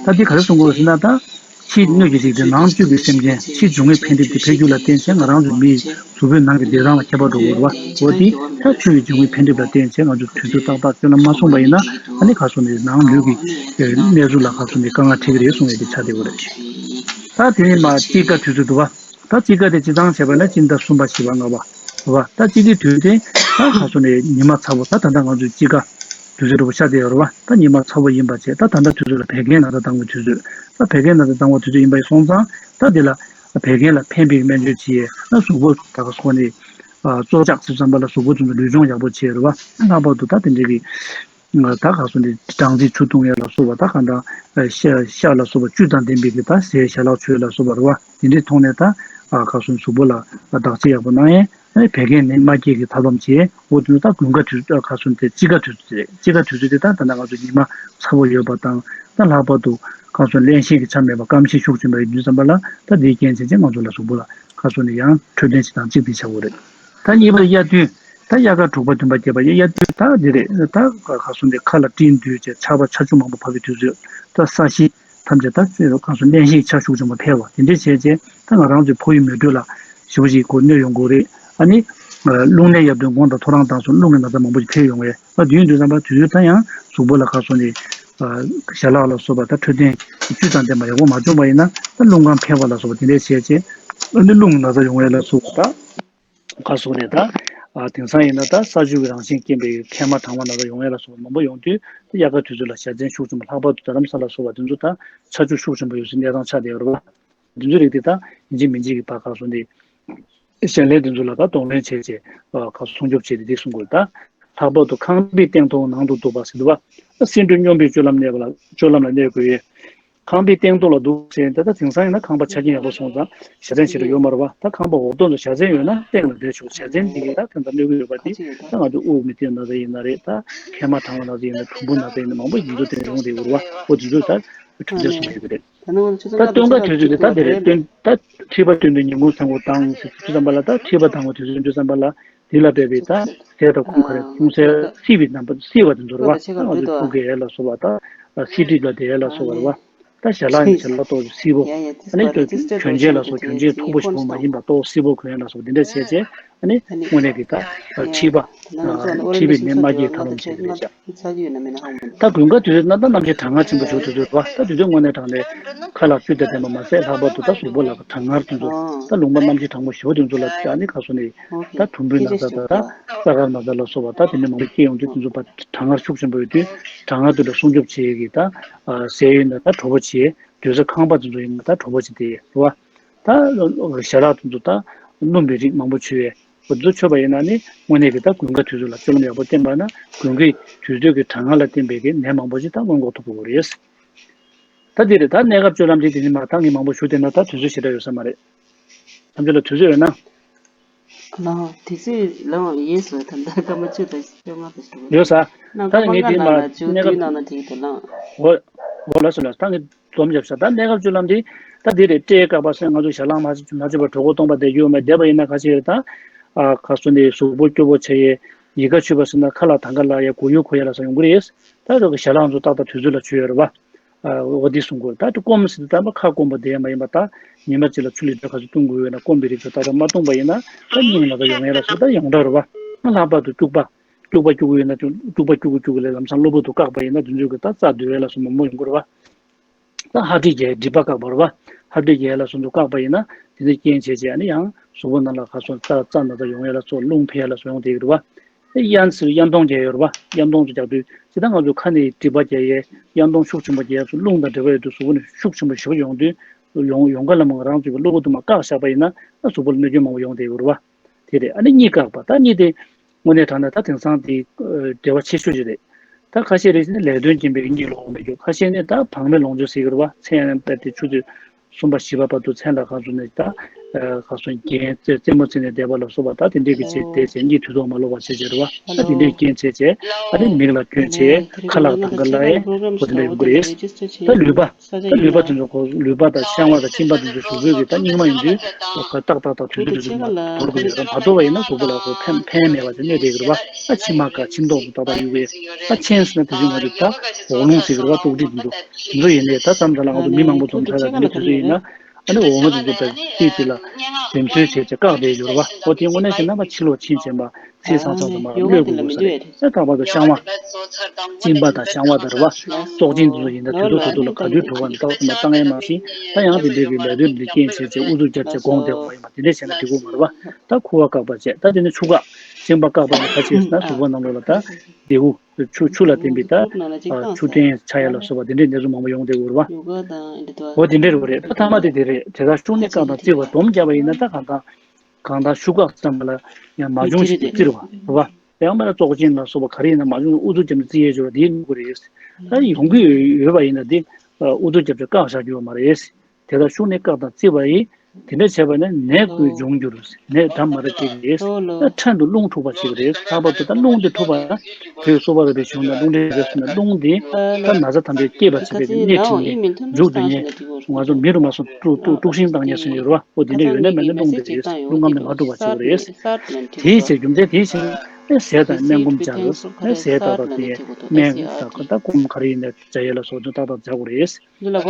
ད་འདི་ག་རེ་གསུང་དགོས་ཟེར་ན་ད། ཕྱིའི་སྣོད་ཀྱི་རིགས་དེ་ནང་བཅུད་ཀྱི་སེམས་ཅན། ཕྱིའི་འབྱུང་བའི་འཕེལ་འགྲིབ་ཀྱི་འཕེལ་འགྱུར་ལ་བརྟེན་བྱས་ང་རང་ཚོའི་མིའི་གཟུགས་པོའི་ནང་གི་བདེ་ཐང་ལ་ཁྱད་པར་འགྲོ་དགོས་རེད་བ། འོ་དེ་ད་ཆུ་ཡི་འབྱུང་བའི་འཕེལ་འགྲིབ་ལ་བརྟེན་བྱས་ང་ཚོས་དུས་ཚོད་ཏག་ཏག་སྤྱོད་ལམ་མ་བསྲུངས་པ་ཡིན་ན་ཨ་ནི་ག་སོ་ནས་ནང་ལུས་ཀྱི་གནས་ཚུལ་ལ་ག་སོ་ནས་དཀའ་ངལ་འཕྲད་ཀྱི་རེད་གསུང་ཡས་དེ་ཆགས་བསྡད་ཡོད་རེད། ད་དེ་ནས་མ་དཔྱིད་ཀ་དུས་ཚོད་འདུག་བ། ད་དཔྱིད་ཀ་དེ་སྤྱིར་བཏང་བྱས་པ་ན་སྤྱི་ཟླ་གསུམ་པ་བཞི་པ་ལྔ་པ། རེད་བ། ད་དཔྱིད་ཀའི་དུས་དེ་ད་ག་སོ་ནས་ཉི་མ་ཚ་པོ། ད་ད་ལྟ་ང་ཚོའི་དཔྱིད་ཀ་དུས་ཚོད་འདྲ་པོ་ཤར་བསྡད་ཡོད་རེད་བ། ད་ཉི་མ་ཚ་པོ་ཡིན་པ་བྱས། ད་ད་ལྟ་དུས་ཚོད་ལ་བད་ཀན་ན་ཚ་དྭངས་པའི་དུས་ཚོད། ད་བད་ཀན་ན་ཚ་དྭངས་པའི་དུས་ཚོད་ཡིན་པ་ཡིན་སོང་ཙང་ད་དེ་ལ་བད་ཀན་ལ་ཕན་པའི་སྨན་བཅོས་བྱེད་ཡས་ན་གཟུགས་པོ་ད་ག་སོ་ནས་གཙོ་བཅག་བྱེད་ཙམ་པ་ལ་གཟུགས་པོ་ཚོ་ལུས་སྦྱོང་ཡག་པོ་བྱེད་རེད་བ། ལྷག་པར་དུ་ད་དེ་འདྲའི་གི་ད་ག་སོ་ནས་སྦྲང་རྩི་ཆུ་བཏུང་ཡས་ལ་སོགས་པ། ད་ག་འདྲ་ཤ་ཤ་ལ་སོགས་པ་བཅུད་དང་ལྡན་པའི་གི་ད་ཟས་ཞལ་ལག་མཆོད་ལ་སོགས་པ་རེད་བ། དེ་འདྲའི་ཐོག་ནས་ད་ག་སོ་ནས་གཟུགས་པོ་ལ་བདག་གཅེས་ཡག་པོ་གནང་ཡས། ཨ་ནི་བད་ཀན་ནད་མ་སྐྱེད་ཀྱི་ཐབས་ལམ་བྱས། འོ་དེ་ཚོ་ད་དགུན་ཁ་དུས་ཚོད་ག་སོ་ནས་དེ་དཔྱིད་ཀ་དུས་ཚོད་དེ་རེད། དཔྱིད་ཀ་དུས་ཚོད་དེ་ད་ད་ལྟ་ང་ཚོ་ཉི་མ་ཚ་པོ་ཡོད་པ་དང་། ད་ལྷག་པར་དུ་ག་སོ་ནས་བརླན་གཤེར་གྱི་ཆ་མེད་པ་སྐམ་གཤེར་ཤུགས་ཆེན་པོ་ཡོད་དུས་ཙམ་པ་ལ་ད་དེའི་རྐྱེན་བྱས་བྱས་ང་ཚོ་ལ་གཟུགས་པོ་ལ་ག་སོ་ནས་ཡང་འཕྲོད་བསྟེན་བྱེད་སྟངས་གཅིག་དེ་ཆགས་ཡོད་རེད། ད་གཉིས་པ་དབྱར་དུས། ད་དབྱར་ཁ་དྲུག་པ་བདུན་པ་བརྒྱད་པ་དབྱར་དུས་ད་འདི་རེད། ད་ག་སོ་ནས་ཁ་ལ་སྤྲིན་འདུས་བྱས་ཆར་པ་ཆར་ཆུ་མང་པོ་བབས་པའི་དུས་ཚོད། ད་ས་གཞི་ཐམས་ཅད་ད་ག་སོ་བརླན་གཤེར་ཆ་ཤུགས་ཆེན་པོ་འཕེལ་བ་དེ་འདྲས་བྱས་རྗེས་ད་ང་རང་ཚོའི་ཕོ་ཡི་མེ་དྲོད་ལ་ཞེ་པོ་ཅིག་གོ་གནོད་ཡོང་གི་རེད། ཨ་ནི་རླུང་ནད་ཡབ་དང་དགོང་དང་ཐོ་རངས་དང་སོགས་རླུང་གི་ན་ཚ་མང་པོ་ཞིག་འཕེལ་ཡོང་བས། ད་དུས་ཡུན་དུས་ཙམ་པ་དུས་ཚོད་ད་ཡང་གཟུགས་པོ་ལ་ག་སོ་ནས་ཞལ་ལག་ལ་སོགས་པ་ད་འཕྲོད་བསྟེན་བཅུད་དང་ལྡན་པ་ཡག་པོ་མ་བྱུང་བ་ཡིན་ན་ད་རླུང་ཁམས་འཕེལ་བ་ལ་སོགས་པ་དེ་འདྲས་བྱས་རྗེས་ཨ་ནི་རླུང་གི་ན་ཚ་ཡོང་བས་ལ་སོགས་པ་ད། ག་སོ་ནས་ད། ཨ་དེང་སང་ཡིན་ན་ད་ས་ཆུ་གི་རང་བཞིན་རྐྱེན་པས་མཁལ་མ་གྲང་བ་ན་ཚ་ཡོང་ཡས་ལ་སོགས་པ་མང་པོ་ཡོང་དུས་ད་དབྱར་ཁ་དུས་ཚོད་ལ་བྱ་རྫས་ཤུགས་ཆེན་པོ་ལྷག་པར་དུ་རྡ་རམ་ས་ལ་སོགས་པ་དེ་ཚོ་ད་ཆར་ཆུ་ཤུགས་ཆེན་པོ་ཡོད་སའི་གནས་སྟངས་ཆགས་བསྡད་ཡོད་རེད་བ། དེ་ཚོའི་རིགས་དེ་ད་ཡིན་གཅིག་མིན་གཅིག་གི་བར་ག་སོ་ནས་ཞལ་ལས་དེ་ཚོ་ལ་ད་གདོང་ལེན་བྱས་བྱས་ག་སོ་སྲུང་སྐྱོབ་བྱས་ཏེ་འདི་གསུང་དགོས། ད་ལྷག་པར་དུ་ཁང་པའི་སྟེང་ཐོག་ནང་དུ་འདུག་པ་ཟེར་འདུག་བ། ད་སེ་འབྲུ་སྙོམས་པའི་སྤྱོད་ལམ་གནས་པ་ལ་སྤྱོད་ལམ་ལ་གནས་དགོས་ཡས། ཁང་པའི་སྟེང་ཐོག་ལ་འདུག་ཟེར་ཏེ་ད་དེང་སང་ཡིན་ན་ཁང་པ་ཆ་རྐྱེན་ཡག་པོ་སོང་ཙང་བཞའ་ཚན་ཞིག་རེ་ཡོད་མ་རེད་བ། ད་ཁང་པ་འོག་ཐོག་ལ་བཞའ་ཚན་ཡོད་ན་སྟེང་ལ་བསྡད་ཆོག་བཞའ་ཚན་འདི་གིས་ད་དེ་འདྲ་གནོད་ཀྱི་ཡོད་པ་དེ་ད་ང་ཚོ་དབུགས་མི་བདེ་ན་ཚ་ཡིན་ན་རེད། ད་མཁལ་མ་གྲང་བ་ན་ཚ་ཡིན་ན་གྲུམ་བུ་ན་ཚ་ཡིན་ན་མང་པོ་ཡིན་ཚོ་དེ་ཡོང་བསྡད་ཡོད་རེད་བ། འོ་དེ་ཚོ་ད་གྲུབ་འབྲས་སོང་ཡོད་ཀྱི་རེད། ད་སྟོན་ཁ་དུས་ཚོད་དེ་ད་དེ་རེད། སྟོན་ད་ཁྲི་པ་སྟོན་དུས་ཉིན་གུང་མཚན་གུང་བཏང་ཟེར་དུས་ཙམ་པ་ལ་ད་ཁྲི་པ་དང་བ་དུས་ཚོད་དུས་ཙམ་པ་ལ། དེ་ལ་འབད་པའི་ད་ཟས་དང་ཁུ་ཁ་རེ་ཅུང་ཟད་བསིལ་བའི་རྣམ་པ་བསིལ་བ་དེ་ཚོ་རེད་བ། ང་ཚོའི་ཐུགས་ཀའི་ཡས་ལ་སོགས་པ་ད་བསིལ་གྲིབ་ལ་དེ་ཡས་ལ་སོགས་པ་རེད་བ། ད་ཞལ་ལག་ཡིན་ཞལ་ལག་ཏོག་ཙམ་བསིལ་པོ། ཨ་ནི་གྱོན་ཆས་ལ་སོགས་གྱོན་ཆས་མཐུག་པོ་ཞིག་མ་ཡིན་པ་ཏོག་བསིལ་པོ་གོན་ཡས་ལ་སོགས་པ་དེ་འདྲ་བྱས་རྗེས་ ཨ་ནི་དངོས་གནས་ཀྱི་ད་མཁྲིས་པ། མཁྲིས་པའི་ནད་མ་སྐྱེས་ཐབས་ལམ་བྱེད་ཀྱི་རེད་ཤག་ད་དགུན་ཁ་དུས་ཚོད་ན་ད་གནམ་གཤིས་གྲང་ངར་ཆེན་པོ་བྱུང་དུས་ཚོད་རེད་བ། ད་དུས་ཚོད་དངོས་གནས་དྲང་གནས་ཁ་ལག་བཅུད་དང་ལྡན་པ་མ་ཟད། ལྷག་པར་དུ་ད་གཟུགས་པོ་ལ་གྲང་ངར་དེ་ཚོ། ད་ལུང་པ་གནམ་གཤིས་གྲང་མོ་ཞེ་པོ་དེ་ཚོ་ལ་ཨ་ནི་ག་སོ་ནས་ད་གྲུམ་བུའི་ན་ཚ་དང་ད་རྩ་དཀར་ན་ཚ་ལ་སོགས་པ་ད་དེ་འདྲ་མང་པོ་སྐྱེ་ཡོང་དུས་དེ་ཚོ་ཕར་གྲང་ངར་ཤུགས་ཆེན་པོ་ཡོད་དུས་གྲང་ངར་དེ་ལ་སྲུང་སྐྱོབ་བྱེད་ཡས་ཀྱི་ད་ཟས་ཡོད་ན་ད་དྲོ་པོ་བྱེད། དུས་ཚོད་ཁང་པ་དེ་ཚོ་ཡིན་ན་ད་དྲོ་པོ་བྱེད་དེ་རེད་བ། ད་ཞལ་ལག་དེ་ཚོ་ད་སྣུམ་པའི་རིགས་མང་པོ་མཆོད་ཡས། འོ་དེ་ཚོ་མཆོད་པ་ཡིན་ན་ནི་དངོས་གནས་ཀྱི་ད་དགུན་ཁ་དུས་ཚོད་ལ་སྤྱོད་ལམ་ཡག་པོ་བསྟེན་པ་ན་དགུན་ཁའི་དུས་ཚོད་ཀྱི་གྲང་ངར་ལ་བརྟེན་པའི་གི་ནད་མང་པོ་ཞིག་ད་སྔོན་འགོག་ཐུབ་ཀྱི་ཡོད་རེད། ད་འདི་རེད། ད་གནས་སྐབས་སྤྱོད་ལམ་དེ་དེ་ནི་མ་ད་ངས་མང་པོ་ཞུ་བསྡད་ན་ད་དུས་ཚོད་ཞེ་དྲག་ཡོད་ས་མ་རེད། ཐམས་ཅད་ལ་དུས་ཚོད་ཡོད་ན། ལའོ་དུས་ཚོད་ལའོ་ཡོད་ས་ད་ད་སྐར་མ་བཅུ་དང་བཅོ་ལྔ་དང་ཞིག་ཡོད་ས། ད་ངས་དེ་མ་གནས་སྐབས། འོ་འོ་ལ་སོ་ལ་ད་ངས་འཛོམས་བརྒྱབ་ཤག་ད་གནས་སྐབས་སྤྱོད་ལམ་དེ་ད་འདི་རེད། སྐྲའི་སྐག་པ་སེ་ང་ཚོ་ཞལ་ལག་མ་མ་བཅོས་པར་གྲོད་ཁོག་སྟོང་པ་བསྡད་རྒྱུ་ཡོད་མེད་བསྡད་པ་ཡིན་ན་ཁ་ཤས་རེད་ད། ཨ་ཁ་སོ་ནས་གཟུགས་པོ་སྐྱོ་པོ་བྱས་ཡས། ཡི་ག་མཆོད་པ་ཟེར་ན་ཁ་ལག་དང་ག་ལ་ཡ་གོ་ཡུ་གོ་ཡ་ལ་སོགས་ཡོང་གི་རེད། ད་རོགས་ཀྱི་ཞལ་ལག་ཚོ་ཏག་ཏག་དུས་ཚོད་ལ་མཆོད་ཡོད་རེད་བ། ཨ་འོ་འདི་གསུང་དགོས། ད་དེ་སྐོམ་ཟེར་དུས་ད་མ་ཁ་སྐོམ་པ་དེ་མ་ཡིན་པ་ད་ཉི་མ་གཅིག་ལ་ཆུ་ལི་ཊར་ག་ཚོད་བཏུང་དགོས་ཡོད་ན་སྐོམ་པའི་རིགས་ཚོ་ད་ད་མ་བཏུང་པ་ཡིན་ན་ད་སྙིང་ལ་ད་ཡོང་ཡ་ལ་སོགས་ད་ཡོངས་གྲགས་རེད་བ། ལྷག་པར་དུ་སྐྱུག་པ། སྐྱུག་པ་སྐྱུག་གི་ཡོད་ན་སྐྱུག་པ་སྐྱུག་གི་སྐྱུག་གི་ལས་ལམ་སང་གློ་བུར་དུ་བཀག་པ་ཡིན་ན་དེ་ཚོའི་གི་ད་རྩ་འདུལ་བ་ལ་སོགས་མང་པོ་ཡོང་གི་རེད་བ། ད་ཧབ་སྦྲིད་རྒྱག་ཡས་སྦྲིད་པ་བཀག་པ་རེད་བ། ཧབ་སྦྲིད་རྒྱག་ཡས་ལ་སོགས་ཚོ་བཀག་པ་ཡིན་ན་དེ་ཚོའི་རྐྱེན་བྱས་བྱས་ཨ་ནི་ཡང་གཟུགས་པོ་ནང་ལ་ཁ་སོ་རྩ་རྩ་ན་ཚ་ཡོང་ཡས་ལ་སོགས་རླུང་འཕེལ་ཡས་ལ་སོགས་ཡོང་བསྡད་ཀྱི་རེད་བ། དབྱར་ཟེར་དབྱར་གདོང་རྒྱག་ཡོད་རེད་བ། དབྱར་གདོང་ཚོ་རྒྱག་དུས་ཇི་ལྟར་ང་ཚོ་ཁ་ནས་སྦྲིད་པ་རྒྱག་ཡས་དབྱར་གདོང་ཤུགས་ཆེན་པོ་རྒྱག་ཡས་སུ་རླུང་དང་འབྲེལ་བ་ཡོད་དུས་གཟུགས་པོ་ནས་ཤུགས་ཆེན་པོ་ཞེ་པོ་ཡོང་དུས་ཡོང་ཡོང་ག་ལ་མ་ང་རང་ཚོས་གློ་བུར་དུ་མ་བཀག་བཞག་པ་ཡིན་ན་ཨ་གཟུགས་པོ་ལ་གནོད་སྐྱོན་མང་པོ་ཡོང་བསྡད་ཡོད་རེད་བ། དེ་རེད། ཨ་ནི་གཉིད་བཀག་པ་ད་གཉིད་དེ་དངོས་གནས་དྲང་གནས་ད་དེང་སང་དེ་འབྲེལ་བ་ཆེ་ཤོས་ཅིག་རེད། ད་ཁ་ཤས་རེད་ཟེར་ན་ལས་དོན་རྐྱེན་པས་གཉིད་ལོག་མེད་རྒྱུ། ཁ་ཤས་ནི་ད་བག་མེད་ལོངས་སྤྱོད་ཟེར་གི་རེད་བ། མཚན་ཡང་དཔེ་དེ་ཆུ་ཚོད་གསུམ་པ་བཞི་པ་བར་དུ་མཚན་ལ་ཁ་སོ་ནས་ད་ཁ་སོ་རྒན་རྩེད་མོ་རྩེ་ནས་བསྡད་པ་ལ་སོགས་པ་ད་དེ་འདྲས་ཀྱི་བྱས་བསྡད་བྱས་གཉིད་དུས་ཐོག་མ་ལོག་པ་བྱས་བྱས་རེད་བ། ད་དེ་འདྲས་རྐྱེན་བྱས་བྱས་ཨ་ནི་མིག་ལ་སྐྱོན་བྱས་ཁ་ལག་དང་ག་ལ་ཡས་ཁོ་དེ་འདྲ་ཡོང་གི་རེད། ད་ལུས་པ་ད་ལུས་པ་དེ་ཚོ་ཁོ་ལུས་པ་དང་བཤང་བ་དང་གཅིན་པ་དེ་ཚོ་གཟུགས་པོའི་གི་ད་སྙིགས་མ་ཡིན་དུས་ཏག་ཏག་ཏག་དུས་ཚོད་དུས་ཚོད་མ་དོར་དགོས་ཡོད་ཙང་བར་དོ་བ་ཡིན་ན་གཟུགས་པོ་ལ་ཁོ་ཕན་ཕན་མེད་པ་དེ་གནོད་བསྡད་གི་རེད་བ། ད་མཆིལ་མ་དཀར་མཆིལ་མདོག་ཏག་ཏག་གཡུག་གི་ད་མཆིལ་ཟེར་ན་དེ་བཞིན་ང་ཚོ་ད་འོག་རླུང་ཟེར་གི་རེད་བ། ལྟོགས་སྒྲིབ་དེ་ཚོ་དེ་ཚོ་ཡིན་ནའི་ད་མཚམས་མཚམས་ལ་ང་ཚོ་མི་མང་པོ་འཛོམས་ཚར་ལ་དེ་འདྲའི་དུས་ཚོད་ཡིན་ན་ཨ་ནི་འོ་མ་དེ་ཚོ་དཔེ་ཏིག་ཏིག་ལ་འདེམས་གསོལ་བྱས་བྱས་བཀག་བསྡད་ཡོད་རེད་བ། འོ་དེ་དངོས་གནས་བྱས་ན་མ་ཕྱི་ལོགས་ཕྱིན་བྱས་མ་ཚིག་ཚང་ཚང་ཚང་མ་གློད་དགོས་དགོས་ས་རེད། ད་ལྷག་པར་དུ་བཤང་བ། གཅིན་པ་དང་བཤང་བ་དང་རེད་བ། བཙོག་གཅིན་དེ་ཚོ་ཡིན་ན་དུས་ཐོག་ཐུག་ཐུག་ལ་ག་དུས་གྲུབ་པ་ནི་ཏག་ཏག་མ་བཏང་ཡས་མ་ཟིན། ད་ཡང་དེ་འདྲའི་གི་ལས་དོན་འདི་རྐྱེན་བྱས་བྱས་ཨུ་ཚུགས་རྒྱབ་བྱས་དགོངས་བསྡད་པ་ཡིན་པ་དེ་འདྲས་བྱས་ན་འགྲིག་གི་མ་རེད་བ། ད་ཁུ་བ་བཀག་པ་བྱས། ད་དེ་ནས་ཆུ་བཀག་གཅིན་པ་བཀག་པ་ནི་ཁ་ཕྱེས་ཟིན་ན་གཟུགས་པོ་ནང་ལོགས་ལ་ད་ལྡེ་གུ་ཆུ་ཆུ་ལ་བརྟེན་པའི་ད་ཆུ་ཕྲན་ཆགས་ཡ་ལ་སོགས་པ་དེ་འདྲའི་ནད་གཞི་མང་པོ་ཡོང་བསྡད་ཡོད་རེད་བ། འོ་དེ་འདྲ་རེད་བ་རེད། ད་ཐ་མ་དེ་དེ་རེད། དེ་དག་ཤུགས་ནི་བཀག་དང་བརྩི་བ་སྡོམ་བརྒྱབ་པ་ཡིན་ན་ད་གང་ལྟར་གང་ལྟར་ཤུགས་བཀག་ཙམ་པ་ལ་ཡང་མ་བྱུང་ཞིག་བརྩི་རེད་བ། རེད་བ། ཡང་མིན་ན་བཙོག་གཅིན་ལ་སོགས་པ་ག་རེ་ཡིན་ན་མ་བྱུང་ཨུ་ཚུགས་རྒྱབ་ནས་བརྩི་ཡས་བྱོས་པ་དེ་ཡིན་དགོས་རེད། ད་ཡོང་གི་ཡོད་པ་ཡིན་ན་དེ་ཨུ་ཚུགས་རྒྱབ་བྱས་བཀག་བཞག་རྒྱུ་བ་མ་རེད། དེ་ལྟར་ཤུགས་ནི་བཀག་དང་བརྩི་བ་ཡིས། དེ་འདྲ་བྱས་པ་ནི་ནད་ཀུན་འབྱུང་འགྱུར། ནད་དམ་མ་རེད་ཅིག་རེད། ད་ཕྲན་དུ་རླུང་འཁྲུགས་པ་ཞིག་རེད། ལྷག་པར་དུ་ད་རླུང་དེ་འཁྲུགས་པ་ན་དུས་གསོ་བ་རིག་པའི་གཞུང་ན་རླུང་འཕྲིན་རེ་ཟུང་ན་རླུང་དེ་ད་ན་ཚ་ཐམས་ཅད་སྐྱེད་པར་བྱེད་པའི་གནད་ཁྲིད་ནས་མཇུག་བསྡུ་ཉེན། ང་ཚོ་མི་རུ་མ་སོང་དཀྲུག་དཀྲུག་དཀྲུག་ཤིང་བཏང་ཉེན་སོང་ཡོད་རེད་བ། འོ་དེ་འདྲ་ཡོད་ན་མེད་ན་རླུང་དེ་རེད། རླུང་ཁམས་ནི་མ་འཁྲུགས་པ་ཞིག་རེད། དེའི་ཕྱིར་རྒྱུ་མཚན་དེའི་ཕྱིར་ཟས་དང་སྨན་སྒོམ་སྦྱར། ཟས་ཏག་ཏག་དེ་སྨན་ཏག་ཏག་ད་སྒོམ་ག་རེ་ཡིན་ན་སྦྱར་ཡས་ལ་སོགས་དོན་ཏག་ཏག་སྦྱར་དགོས་རེད།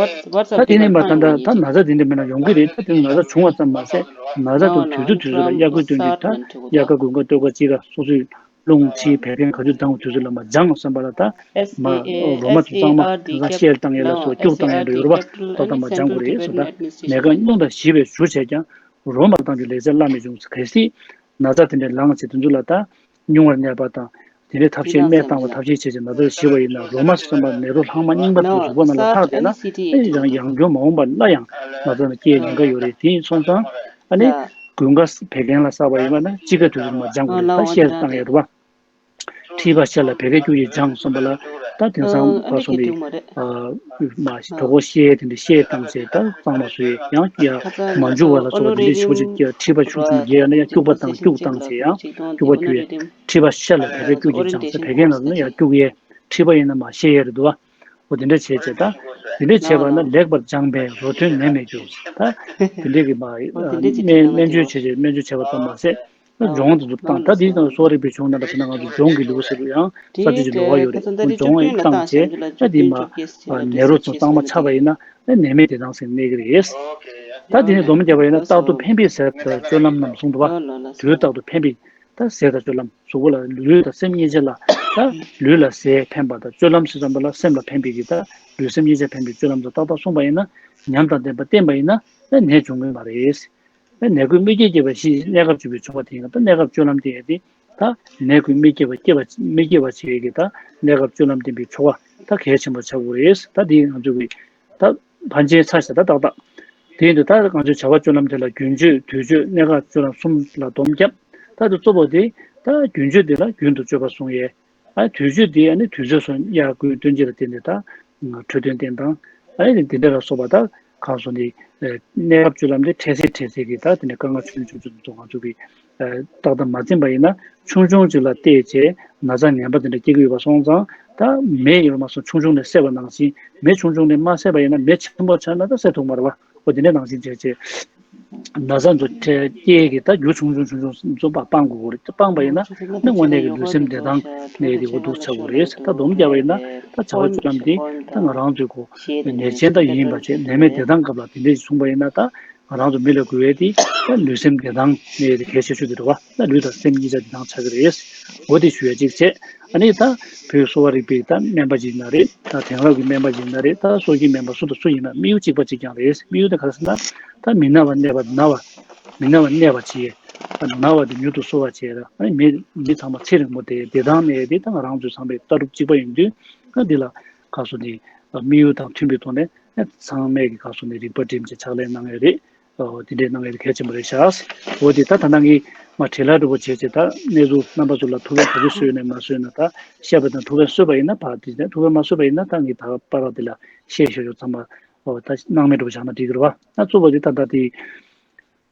ད་དེ་ནས་མ་ད་ད་ད་ན་ཚ་དེ་འདྲ་མེད་ན་ཡོང་གི་རེད། ད་དེ་ན་ཚ་བྱུང་བ་ཙམ་མ་ཟད་ན་ཚ་དང་དུས་ཚོད་དུས་ཚོད་ལ་དབྱར་དགུན་སྟོན་དུས་ད་དབྱར་ཁ་དགུན་ཁ་སྟོན་ཁ་ཅིག་ལ་སོ་སོའི་རླུང་ཕྱིའི་བད་ཀན་ག་དུས་ལྡང་བའི་དུས་ཚོད་ལ་མ་སྦྱངས་བསམ་པ་ལ་ད་མ་རོ་མ་དང་གཙང་མ་དེང་སང་བཤལ་བཏང་ཡས་ལ་སོགས་སྐྱུག་བཏང་ཡས་འདྲ་ཡོད་རེད་བ། ད་ད་མ་སྦྱང་དགོས་རེད་ཟེར། ད་མེ་ཁ་རླུང་དང་ཞི་བའི་གཞུ་བྱས་ཀྱང་རོ་མ་བཏང་རྒྱུ་ལས་ཚད་སླ་མི་བྱུང་། གལ་སྲིད་ན་ཚ་དེ་འདྲ་ལངས་བྱས་དེ་ཚོ་ལ་ད་སྙུང་བར་གནས་པ་དང་། དེ་འདྲའི་ཐབས་ཤེས་སྨན་བཏང་བ་ཐབས་ཤེས་བྱས་བྱས་ན་ཚ་ཞི་བ་ཡིན་ན་རོ་མ་སོགས་པ་ནད་རོ་ལྷག་མ་རྙིང་པ་དེ་གཟུགས་པོ་ནང་ལ་ལྷག་བསྡད་ན་ཨེ་ཡང་ཡང་བསྐྱར་མ་འོངས་པ་སླར་ཡང་ན་ཚ་ནི་སྐྱེ་ཉེན་ཁ་ཡོད་རེད། དེ་ཡིན་སོང་ཙང་ཨ་ནི་དགུན་ཁ་བད་ཀན་ལ་བསགས་པ་ཡིན་པ་ན་དཔྱིད་ཀ་དུས་ཚོད་མ་སྦྱང་དགོས་རེད། ད་བཤལ་བཏང་ཡས་རེད་བ། མཁྲིས་པ་བཤལ་ལ་བད་ཀན་སྐྱུག་ཡས་སྦྱངས་གསུངས་པ་ལ་ད་དེང་སང་ཕར་སོང་ནས་མ་གྲོད་ཁོག་བཤལ་དེ་འདྲ་བཤལ་བཏང་བྱས་ད་གཙང་མ་བཟོས་ཡང་ཡ་མ་འཇུ་བ་ལ་སོགས་པ་དེ་འདྲ་ཞེ་པོ་ཅིག་མཁྲིས་པ་ཤུགས་ཆེན་པོ་རྒྱས་ཡོད་ན་ཡང་སྐྱུག་པ་བཏང་སྐྱུག་བཏང་བྱས་ཡང་སྐྱུག་པ་སྐྱུག་ཡས། མཁྲིས་པ་བཤལ་ལ་བད་ཀན་སྐྱུག་ཡས་སྦྱངས་ཚེ་བད་ཀན་ལ་ཡང་སྐྱུག་ཡས། མཁྲིས་པ་ཡིན་ན་མ་བཤལ་ཡས་རེད་འདུག་བ། འོ་དེ་འདྲ་བྱས་བྱས་ད་དེ་འདྲ་བྱས་པ་ན་ལེགས་པར་སྦྱངས་པས་རོ་ཐོན་ནད་མེད་འགྱུར། ད་དེ་འདྲའི་གི་མ་སྨན་སྨན་བཅོས་བྱས་བྱས་སྨན་བཅོས་བྱས་པ་ཙམ་མ་ཟད། སྦྱོང་དེ་ཚོ་བཏང་། ད་དེའི་ནང་གསོ་བ་རིག་པའི་གཞུང་ནང་ལ་བྱས་ན་ང་ཚོ་སྦྱོང་གི་ལེའུ་ཟེར་བ་ཡང་ས་བཅད་ཀྱི་ལོ་བ་ཡོད་རེད། སྦྱོང་ཡང་བཏང་བྱས་ད་དེ་མ་ནད་རོ་ཚོ་གཙང་མ་ཆགས་པ་ཡིན་ན་ནད་མེད་བདེ་ཐང་ཟེར་གནས་ཀྱི་རེད། ད་དེ་ནས་སྡོམ་བརྒྱབ་པ་ཡིན་ན། རྟག་ཏུ་ཕན་པའི་ཟས་དང་སྤྱོད་ལམ་རྣམས་གསུངས་འདུག་བ། དུས་རྟག་ཏུ་ཕན་པའི་ད་ཟས་དང་སྤྱོད་ལམ། གཟུགས་པོ་ལ་ལུས་དང་སེམས་གཉིས་ཆ་ལ། ད་ལུས་ལ་ཟས་ཕན་པ་དང་སྤྱོད་ལམ་ཟེར་ཙམ་པ་ལ་སེམས་ལ་ཕན་པའི་གི། ད་ལུས་སེམས་གཉིས་ཆ་ཕན་པའི་སྤྱོད་ལམ་དང་ཏག་ཏག་སོང་བ་ཡིན་ན། ཉམས་དང་ལྡན་པ་བསྟེན་པ་ཡིན་ན། ད་ནད་འབྱུང་གི་མ་རེད། ནད་ཀུན་མི་སྐྱེ་སྐྱེ་བ་བཞི། གནས་སྐབས་བཅུ་པའི་ཆོ་ག་དེ་ཡིན་ན། ད་གནས་སྐབས་སྤྱོད་ལམ་དེ་ཡང་དེ། ད་ནད་ཀུན་མི་སྐྱེ་བ་སྐྱེ་བ་མི་སྐྱེ་བ་བྱེད་ཀྱི། ད་གནས་སྐབས་སྤྱོད་ལམ་བསྟེན་པའི་ཆོ་ག་ད་གལ་ཆེན་པོ་ཆགས་དགོས་རེད། ད་དེ་ང་ཚོ་གི་ད་ཕན་ཆེན་ཚ་ཞེས་ད་ཏག་ཏག་དེ་ཡིན་དུས། ད་ང་ཚོས་བྱ་བ་སྤྱོད་ལམ་དེ་ལ་རྒྱུན་སྤྱོད། དུས་སྤྱོད། གནས་སྐབས། སྤྱོད་ལམ་གསུམ་ལ་སྡོམ་བརྒྱབ། ད་དེ་གཙོ་བོ་དེ་ད་རྒྱུན་སྤྱོད་དེ་ལ་རྒྱུན་དུ་སྤྱོད་པ་བཟུང་ཡས། ཨ་དུས་ཚོད་དེ་ཨ་ནི་དུས་ཚོད་སོ་ཡར་སྐུལ་སྟོན་བྱེད་ལ་བརྟེན་ནས། ད་འཕྲོད་བསྟེན་བསྟེན་སྟངས། ཨ་ནི་དེ་འདྲ་ལ་སོགས་པ། ད་གང་སོང་དེ་གནས་སྐབས་སྤྱོད་ལམ་དེ་འཕྲལ་སེལ་འཕྲལ་སེལ་གྱི། ད་དེ་ནས་དཀའ་ངལ་ཆུང་ཆུང་ཆུང་ཆུང་ང་ཚོ་གིས་ཏག་ཏག་མ་འཛེམས་པ་ཡིན་ན། ཆུང་ཆུང་ཅིག་ལ་བལྟས་བྱས་ན་ཚ་ངན་པ་དེ་འདྲ་སྐྱེ་གི་ཡོད་པ་སོང་ཙང་། ད་མེ་ཡོད་མ་སོང་ཆུང་ཆུང་ནས་བསད་པ་ནང་བཞིན། མེ་ཆུང་ཆུང་ནས་མ་བསད་པ་ཡིན་ན། མེ་ཆེན་པོ་ཆགས་ན་ད་བསད་ཐུབ་མ་རེད་བ། འོ་དེ་འདྲ་ནང་བཞིན་བྱས་བྱས། ན་ཚ་ཚོ་འཕྲལ་སྐྱེ་གི་ད་རྒྱུ་ཆུང་ཆུང་ཆུང་ཆུང་ཚོ་ཕར་སྤང་དགོས་རེད། སྤངས་པ་ཡིན་ན་ནི་དངོས་གནས་ཀྱི་ལུས་སེམས་བདེ་ཐང་ནས་དེ་འགོ་འཛུགས་ཆགས་དགོས་རེད། ད་སྡོམ་རྒྱབ་པ་ཡིན་ན། ད་བྱ་བ་སྤྱོད་ལམ་འདི་ད་ང་རང་ཚོའི་གོ་ནད་ཅན་ད་ཡིན་པ་བྱས། ནད་མེད་བདེ་ཐང་སྐབས་ལ་དེ་འདྲས་གསུངས་པ་ཡིན་ན། ད་ང་རང་ཚོ་མི་ལ་དགོས་པའི་དེ་ད་ལུས་སེམས་བདེ་ཐང་ནས་དེ་གལ་ཆེ་ཤོས་དེ་རེད་བ། ད་ལུས་དང་སེམས་གཉིས་ཆ་བདེ་ཐང་ཆགས་ཀྱི་རེད། འོ་དེ་ཞུ་ཡ་གཅིག་བྱས། ཨ་ནི་ད་བོད་གསོ་བ་རིག་པའི་ད་སྨན་པ་ཅིག་ཡིན་ན་རེད། ད་དེང་རབས་ཀྱི་སྨན་པ་ཅིག་ཡིན་ན་རེད། ད་སྲོག་སྐྱོབ་སྨན་པ་སུ་དང་སུ་ཡིན་ན་དམིགས་ཡུལ་གཅིག་པ་གཅིག་རྐྱང་རེད། དམིགས་ཡུལ་དེ་ག་རེ་ཟེར་ན། ད་མི་ན་བར་གནས་པ། ན་བ་མི་ན་བར་གནས་པ་བྱེད། ད་ན་བ་དེ་མྱུར་དུ་གསོ་བ་བྱེད། ཨ་ནི་མི་མི་ཚང་མ་ཚེ་རིང་པོ་དེ་བདེ་ཐང་གནས་དེ་ད་ང་རང་ཚོའི་ཚང་མའི་ལྟ་གྲུབ་གཅིག་པ་ཡིན་དུས། ཨ་འདི་ལ་ག་སོ་ནི་དམིགས་ཡུལ་དང་མཐུན་པའི་ཐོག་ནས་ཚང་མས་ཀྱི་ག་སོ་ནི་རིག་པ་བསྒྲིམས་བྱས་ཕྱག་ལས་གནང་ཡོད་རེད། ཨོ་དེ་འདྲའི་གནང་ཡས་དེ་གལ་ཆེན་པོ་རེད་ཤག་འོ་དེ་ད་ད་ནང་གི་མ་བྲེལ་བ་འགྲོ་བོ་བྱས་བྱས། ད་གནས་ཚུལ་རྣམ་པ་ཚོ་ལ་ཐུགས་ཕན་ག་ཚོད་གསོས་ནས་མ་གསོས་ན། ད་བཤད་པ་དང་ཐུགས་ཕན་གསོས་པ་ཡིན་ན་ཕར་དེ། ཐུགས་ཕན་མ་གསོས་པ་ཡིན་ན་ད་ངས་ད་པར་དེ་ལ་བཤད་ཤོད་ཤོད་ཚང་མ། ཨོ་ད་སྣང་མེད་འགྲོ་བོ་བཞག་ན་འགྲིག་གི་རེད་བ། ད་གཙོ་བོ་དེ་ད་ད་དེ་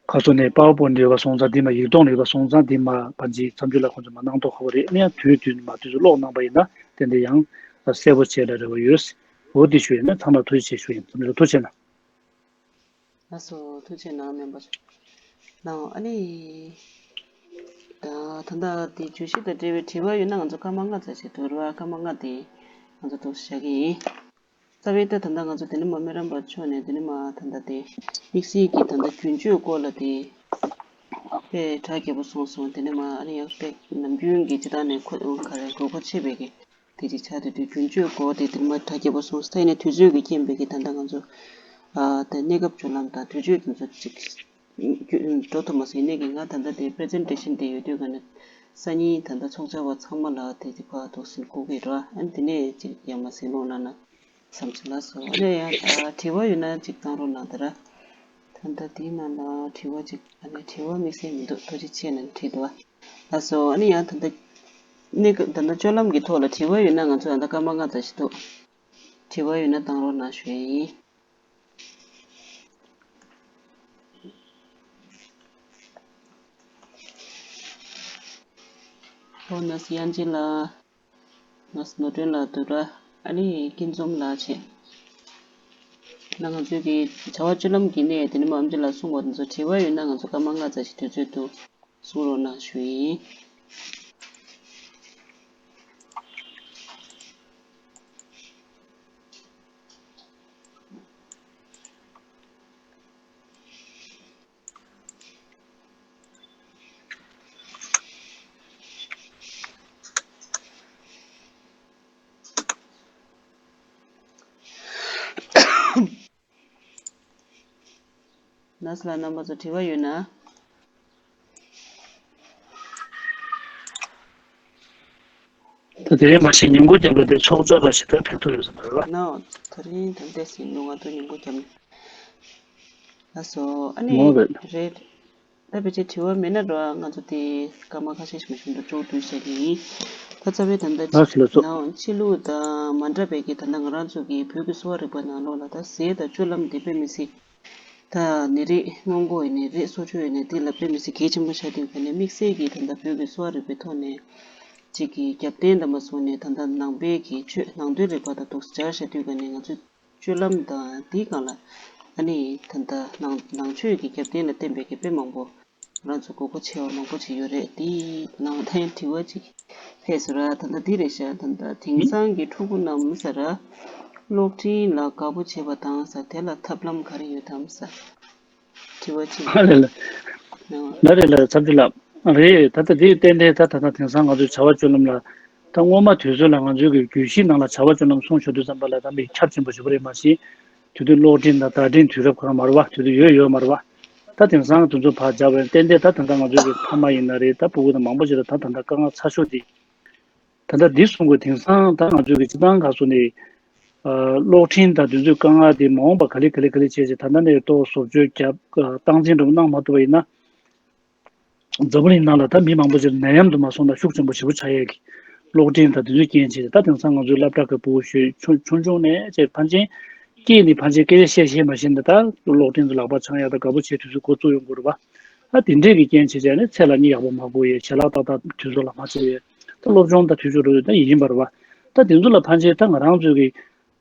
ག་སོ་ནས་པ་ཝར་པོའིན་ཊི་ཡོད་པ་སོང་ཙང་། དེ་མ་ཡིག་ཐོག་ནས་ཡོད་པ་སོང་ཙང་། དེ་མ་ཕན་ཆད་མཚམས་སྦྱོར་ལ་ཁོང་ཚོ་མ་གནང་ཐོག་ཁག་པོ་རེད། ཨ་ནི་ཡང་དུས་དུས་མ་དུས་ཚོད་ཀློག་གནང་པ་ཡིན་ན་དེ་འདྲ་ཡང་གསལ་པོ་བྱས་ལ་རེ་བ་ཡོད། འོ་དེ་ཞུ་ཡིན་ན་ཚང་མ་ཐུགས་རྗེ་ཆེ་ཞུ་ཡིན། ཚང་མ་ཐུགས་རྗེ་གནང་། ལགས་སོ། ཐུགས་རྗེ་གནང་། སྨན་པ་ཚོ། ལགས་ཨ་ནི། ད་ད་ལྟ་དེ་བརྗོད་གཞི་དང་འབྲེལ་བའི་དྲི་བ་ཡོད་ན། ང་ཚོ་སྐར་མ་ལྔ་ཙམ་ཞིག་འདུག་རེད་བ། སྐར་མ་ལྔ་དེ་ང་ཚོ་འདུག་བཞག་གི་ཡིན། རྩ་བའི་ད་ད་ལྟ་ང་ཚོ་དེ་ནས་མ་སྨན་རམས་པ་མཆོག་ནས་དེ་ནས་མ་ད་ལྟ་དེ་དམིགས་བསལ་གྱི་ད་ལྟ་རྒྱུན་སྤྱོད་སྐོར་ལ་དེ་དཔེ་གྲ་རྒྱས་པོ་གསུངས་སོང་། དེ་ནས་མ་ཨ་ནི་ཡང་དཔེ་ནམ་རྒྱུན་གྱི་སྤྱིར་བཏང་ནས་ཁོ་ག་རེ་དགོས་མཁོ་ཆེ་བའི་གི་དེ་ཅིག་ཆགས་བསྡད་དུས། རྒྱུན་སྤྱོད་སྐོར་དེ་དེ་མ་གྲ་རྒྱས་པོ་གསུངས་སོང་། ད་ཡིན་ནའི་དུས་ཚོད་ཀྱི་རྐྱེན་པས་ཀྱི་ད་ལྟ་ང་ཚོ་ཨ་ད་གནས་སྐབས་སྤྱོད་ལམ་དང་དུས་ཚོད་དེ་ཚོ་ཅིག་འགྲོ་ཐུབ་མ་སོང་། ཡིན་ནའི་གི་ང་ད་ལྟ་དེ་པི་རི་ཛེན་ཊེ་ཤན་དེ་ཡོད་དུས་ག་ནས་སང་ཉིན་ད་ལྟ་ཚོགས་བཅར་བ་ཚང་མ་ལ་དེ་ཅིག་ཕར་འདུག་སེ་བསྐུར་གི་རེད། ཨ་ནི་དེ་ནས་ཅིག་ཡར་མར་གསན་རོགས་གནང་ན་བསམ་སོང་། ལགས་སོ། ཨ་ནི་ཡང་ད་དྲི་བ་ཡོད་ན་ཅིག་བཏང་རོགས་གནང་། ད་ར་ད་ལྟ་དེའི་ནང་ལ་དྲི་བ་ཅིག་ཨ་ནི་དྲི་བ་དམིགས་བསལ་མི་འདུག་ཐུགས་རྗེ་ཆེ་ནས་བྲིས་འདུག་ཨ། ལགས་སོ། ཨ་ནི་ཡང་ད་ལྟ་གནས་སྐབས་ད་ལྟ་སྤྱོད་ལམ་གྱི་ཐོག་ལ་དྲི་བ་ཡོད་ན། ང་ཚོ་ད་ལྟ་སྐར་མ་ལྔ་ཙམ་ཞིག་འདུག་དྲི་བ་ཡོད་ན་བཏང་རོགས་གནང་ཞུ་ཡ་ཡིན། ཨོ་ན་སི་ཡན་ཅིན་ལགས། ང་ནོར་སྒྲོན་ལགས་འདུག་ར། ཨ་ནི་སྐྱིད་འཛོམས་ལགས་བྱས། ད་ང་ཚོའི་གི་བྱ་བ་སྤྱོད་ལམ་གྱི་གནས་དེ་ནི་མ་ཨམ་ཅི་ལགས་གསུངས་པ་དེ་ཚོ་དྲི་བ་ཡོད་ན་ང་ཚོ་སྐར་མ་ལྔ་ཙམ་ཞིག་དུས་ཚོད་འདུག་གསུང་རོགས་གནང་ཞུ་ཡིན། ནས་ལ་རྣམ་པ་ཚོ་དྲི་བ་ཡོད་ན། ད་དེ་རིང་མ་གཞི་ཉིན་གུང་རྒྱབ་ལ་དེ་ཚོགས་གཙོ་ལ་ཞིག་ད་ཕེབས་ཐུབ་ཡོད་ས་རེད་བ། ན་དེ་རིང་ད་ལྟས་ཟིན་ནུ་ང་ཚོ་ཉིན་གུང་རྒྱབ་ལ་སོ་ཨ་ནི་ངོ་རེད། རེད། ད་ཕལ་ཆེར་དྲི་བ་མེད་ན་འགྲོ་ཨ། ང་ཚོ་དེ་སྐར་མ་ཁ་ཤས་ཤིག་མ་ཤོང་དུ་ཅོག་བསྡུས་བྱས་ཀྱི་ཡིན། ད་རྩ་བའི་ད་ལྟ་ལགས་སོ་ལགས་སོ། ནའོ་ཕྱི་ལུགས་དང་མ་འདྲ་བའི་གི་ད་ལྟ་ང་རང་ཚོ་གི་བོད་ཀྱི་གསོ་བ་རིག་པ་ནང་ལོགས་ལ་ད་ཟས་དང་སྤྱོད་ལམ་དེ་དཔེ་མི་སྲིད་ད་ནད་རིགས་སྔོན་འགོག་ཡིན་ནའི་རེད། གསོ་བཅོས་ཡིན་ནའི་དེ་ལ་དཔེ་མི་སྲིད་གལ་ཆེན་པོ་ཆགས་དུས་ག་ནས་དམིགས་བསལ་གྱི་ད་ལྟ་བོད་ཀྱི་གསོ་བ་རིག་པའི་ཐོག་ནས་ཅིག་གི་རྒྱབ་རྟེན་དང་མ་སོང་ནས་ད་ལྟ་ནང་པའི་གི་ཆོས་ནང་དོན་རིག་པ་དང་འདུག་སྦྱར་བྱ་དུས་ག་ནས་ང་ཚོས་སྤྱོད་ལམ་དང་དེའི་སྒང་ལ་ཨ་ནི་ད་ལྟ་ནང་ནང་ཆོས་ཀྱི་རྒྱབ་རྟེན་ལ་བརྟེན་པའི་གི་དཔེ་མང་པོ་ང་རང་ཚོ་དགོས་མཁོ་ཆེ་བ་མང་པོ་ཅིག་ཡོད་རེད། དེའི་ནང་ད་ཡང་དྲི་བ་ཅིག་ཕེབས་སོང་ར། ད་ལྟ་འདི་རེད་ཤག་ད་ལྟ་དེང་སང་གི་ཕྲུ་གུ་རྣམས་ཟེར་ར་སློབ་འབྲིང་ལ་དགའ་པོ་བྱེད་པ་དང་ཟེར། དེ་ལ་ཐབས་ལམ་ག་རེ་ཡོད་དམ་ཟེར། དྲི་བ་གཅིག་ཨ་ལས་ལ། ཨང་། ལ་རེད་ལ་ཚབ་ཅིག་ལ། རེད། ད་ལྟ་དེ་ཏན་ཏན་ད་ད་ད་དེང་སང་ང་ཚོའི་བྱ་བ་སྤྱོད་ལམ་ལ། ད་སྔོན་མ་དུས་ཚོད་ལ་ང་ཚོའི་གི་རྒྱུད་བཞི་ནང་ལ་བྱ་བ་སྤྱོད་ལམ་གསུངས་ཞུ་དུས་ཙམ་པ་ལ་ད་མི་ཁྱབ་ཆེན་པོ་ཞུ་བ་རེད་མ་གཞི། དུས་དུས་གློག་འཕྲིན་དང་བརྡ་འཕྲིན་དུས་རབས་གང་མ་རེད་བ། དུས་དུས་ཡོད་ཡོད་མ་རེད་བ། ད་དེང་སང་དུས་ཚོད་ཕར་བརྒྱབ་པ་ཡིན་ཏན་ཏན་ད་ད་ལྟ་ང་ཚོའི་གི་ཕ་མ་ཡིན་ན་རེད། ད་ཕྲུ་གུ་དང་མང་པོ་ཞིག་ལ་ད་ད་ལྟ་དཀའ་ངལ་ཚ་ཤོས་དེ། ད་ལྟ་འདི་གསུང་དགོས། དེང་སང་ད་ང་ཚོའི་གི་སྤྱི་བཏང་ག་སོ་ནས། ཨ། གློག་འཕྲིན་དང་དུས་ཚོད་དཀའ་ངལ་དེ་མ་འོངས་པ་ག་ལེ་ག་ལེ་ག་ལེ་བྱས་བྱས་ད་ལྟ་ནས་ཏོག་བཟོ་བཅོས་བརྒྱབ། ཨ། སྟངས་འཛིན་འགྲོ་གནང་མ་ཐུབ་པ་ཡིན་ན། འཛམ་བུ་གླིང་ནང་ལ་ད་མི་མང་པོ་ཅིག་ནད་ཡམས་དུ་མ་སོང་ན་ཤུགས་ཆེན་པོ་ཞེ་པོ་ཆགས་ཡས་ཀྱི། གློག་འཕྲིན་དང་དུས་ཚོད་རྐྱེན་བྱས་ད་དེང་སང་ང་ཚོའི་སློབ་གྲྭ་གི་ཕྲུ་གུ་ཞོད་ཆུང་ཆུང་ཆུང་ནས་བྱས་ཕན་ཆད། སྐྱེས་ནས་ཕན་ཆད་སྐད་ཆ་བཤད་ཤེས་མ་ཤེས་འདི་ད་གློག་འཕྲིན་དུ་ལག་པ་འཆང་ཡ་ད་དགའ་པོ་བྱས་དུས་ཚོད་འགོ་བཙུགས་ཡོང་དགོས་རེད་བ། ཨ་དེ་འདྲས་ཀྱི་རྐྱེན་བྱས་བྱས་ནས་ཚད་ལ་གཉིད་ཡག་པོ་མ་ཁུག་ཡས། ཞལ་ལག་ཏག་ཏག་དུས་ཚོད་ལ་མ་བྱས་ཡས། ད་སློབ་སྦྱོང་ད་དུས་ཚོད་རུ་ད་ཡིན་པ་རེད་བ། ད་དེ་ཚོ་ལ་ཕན་ཆད་ད་ང་རང་ཚོའི་གི་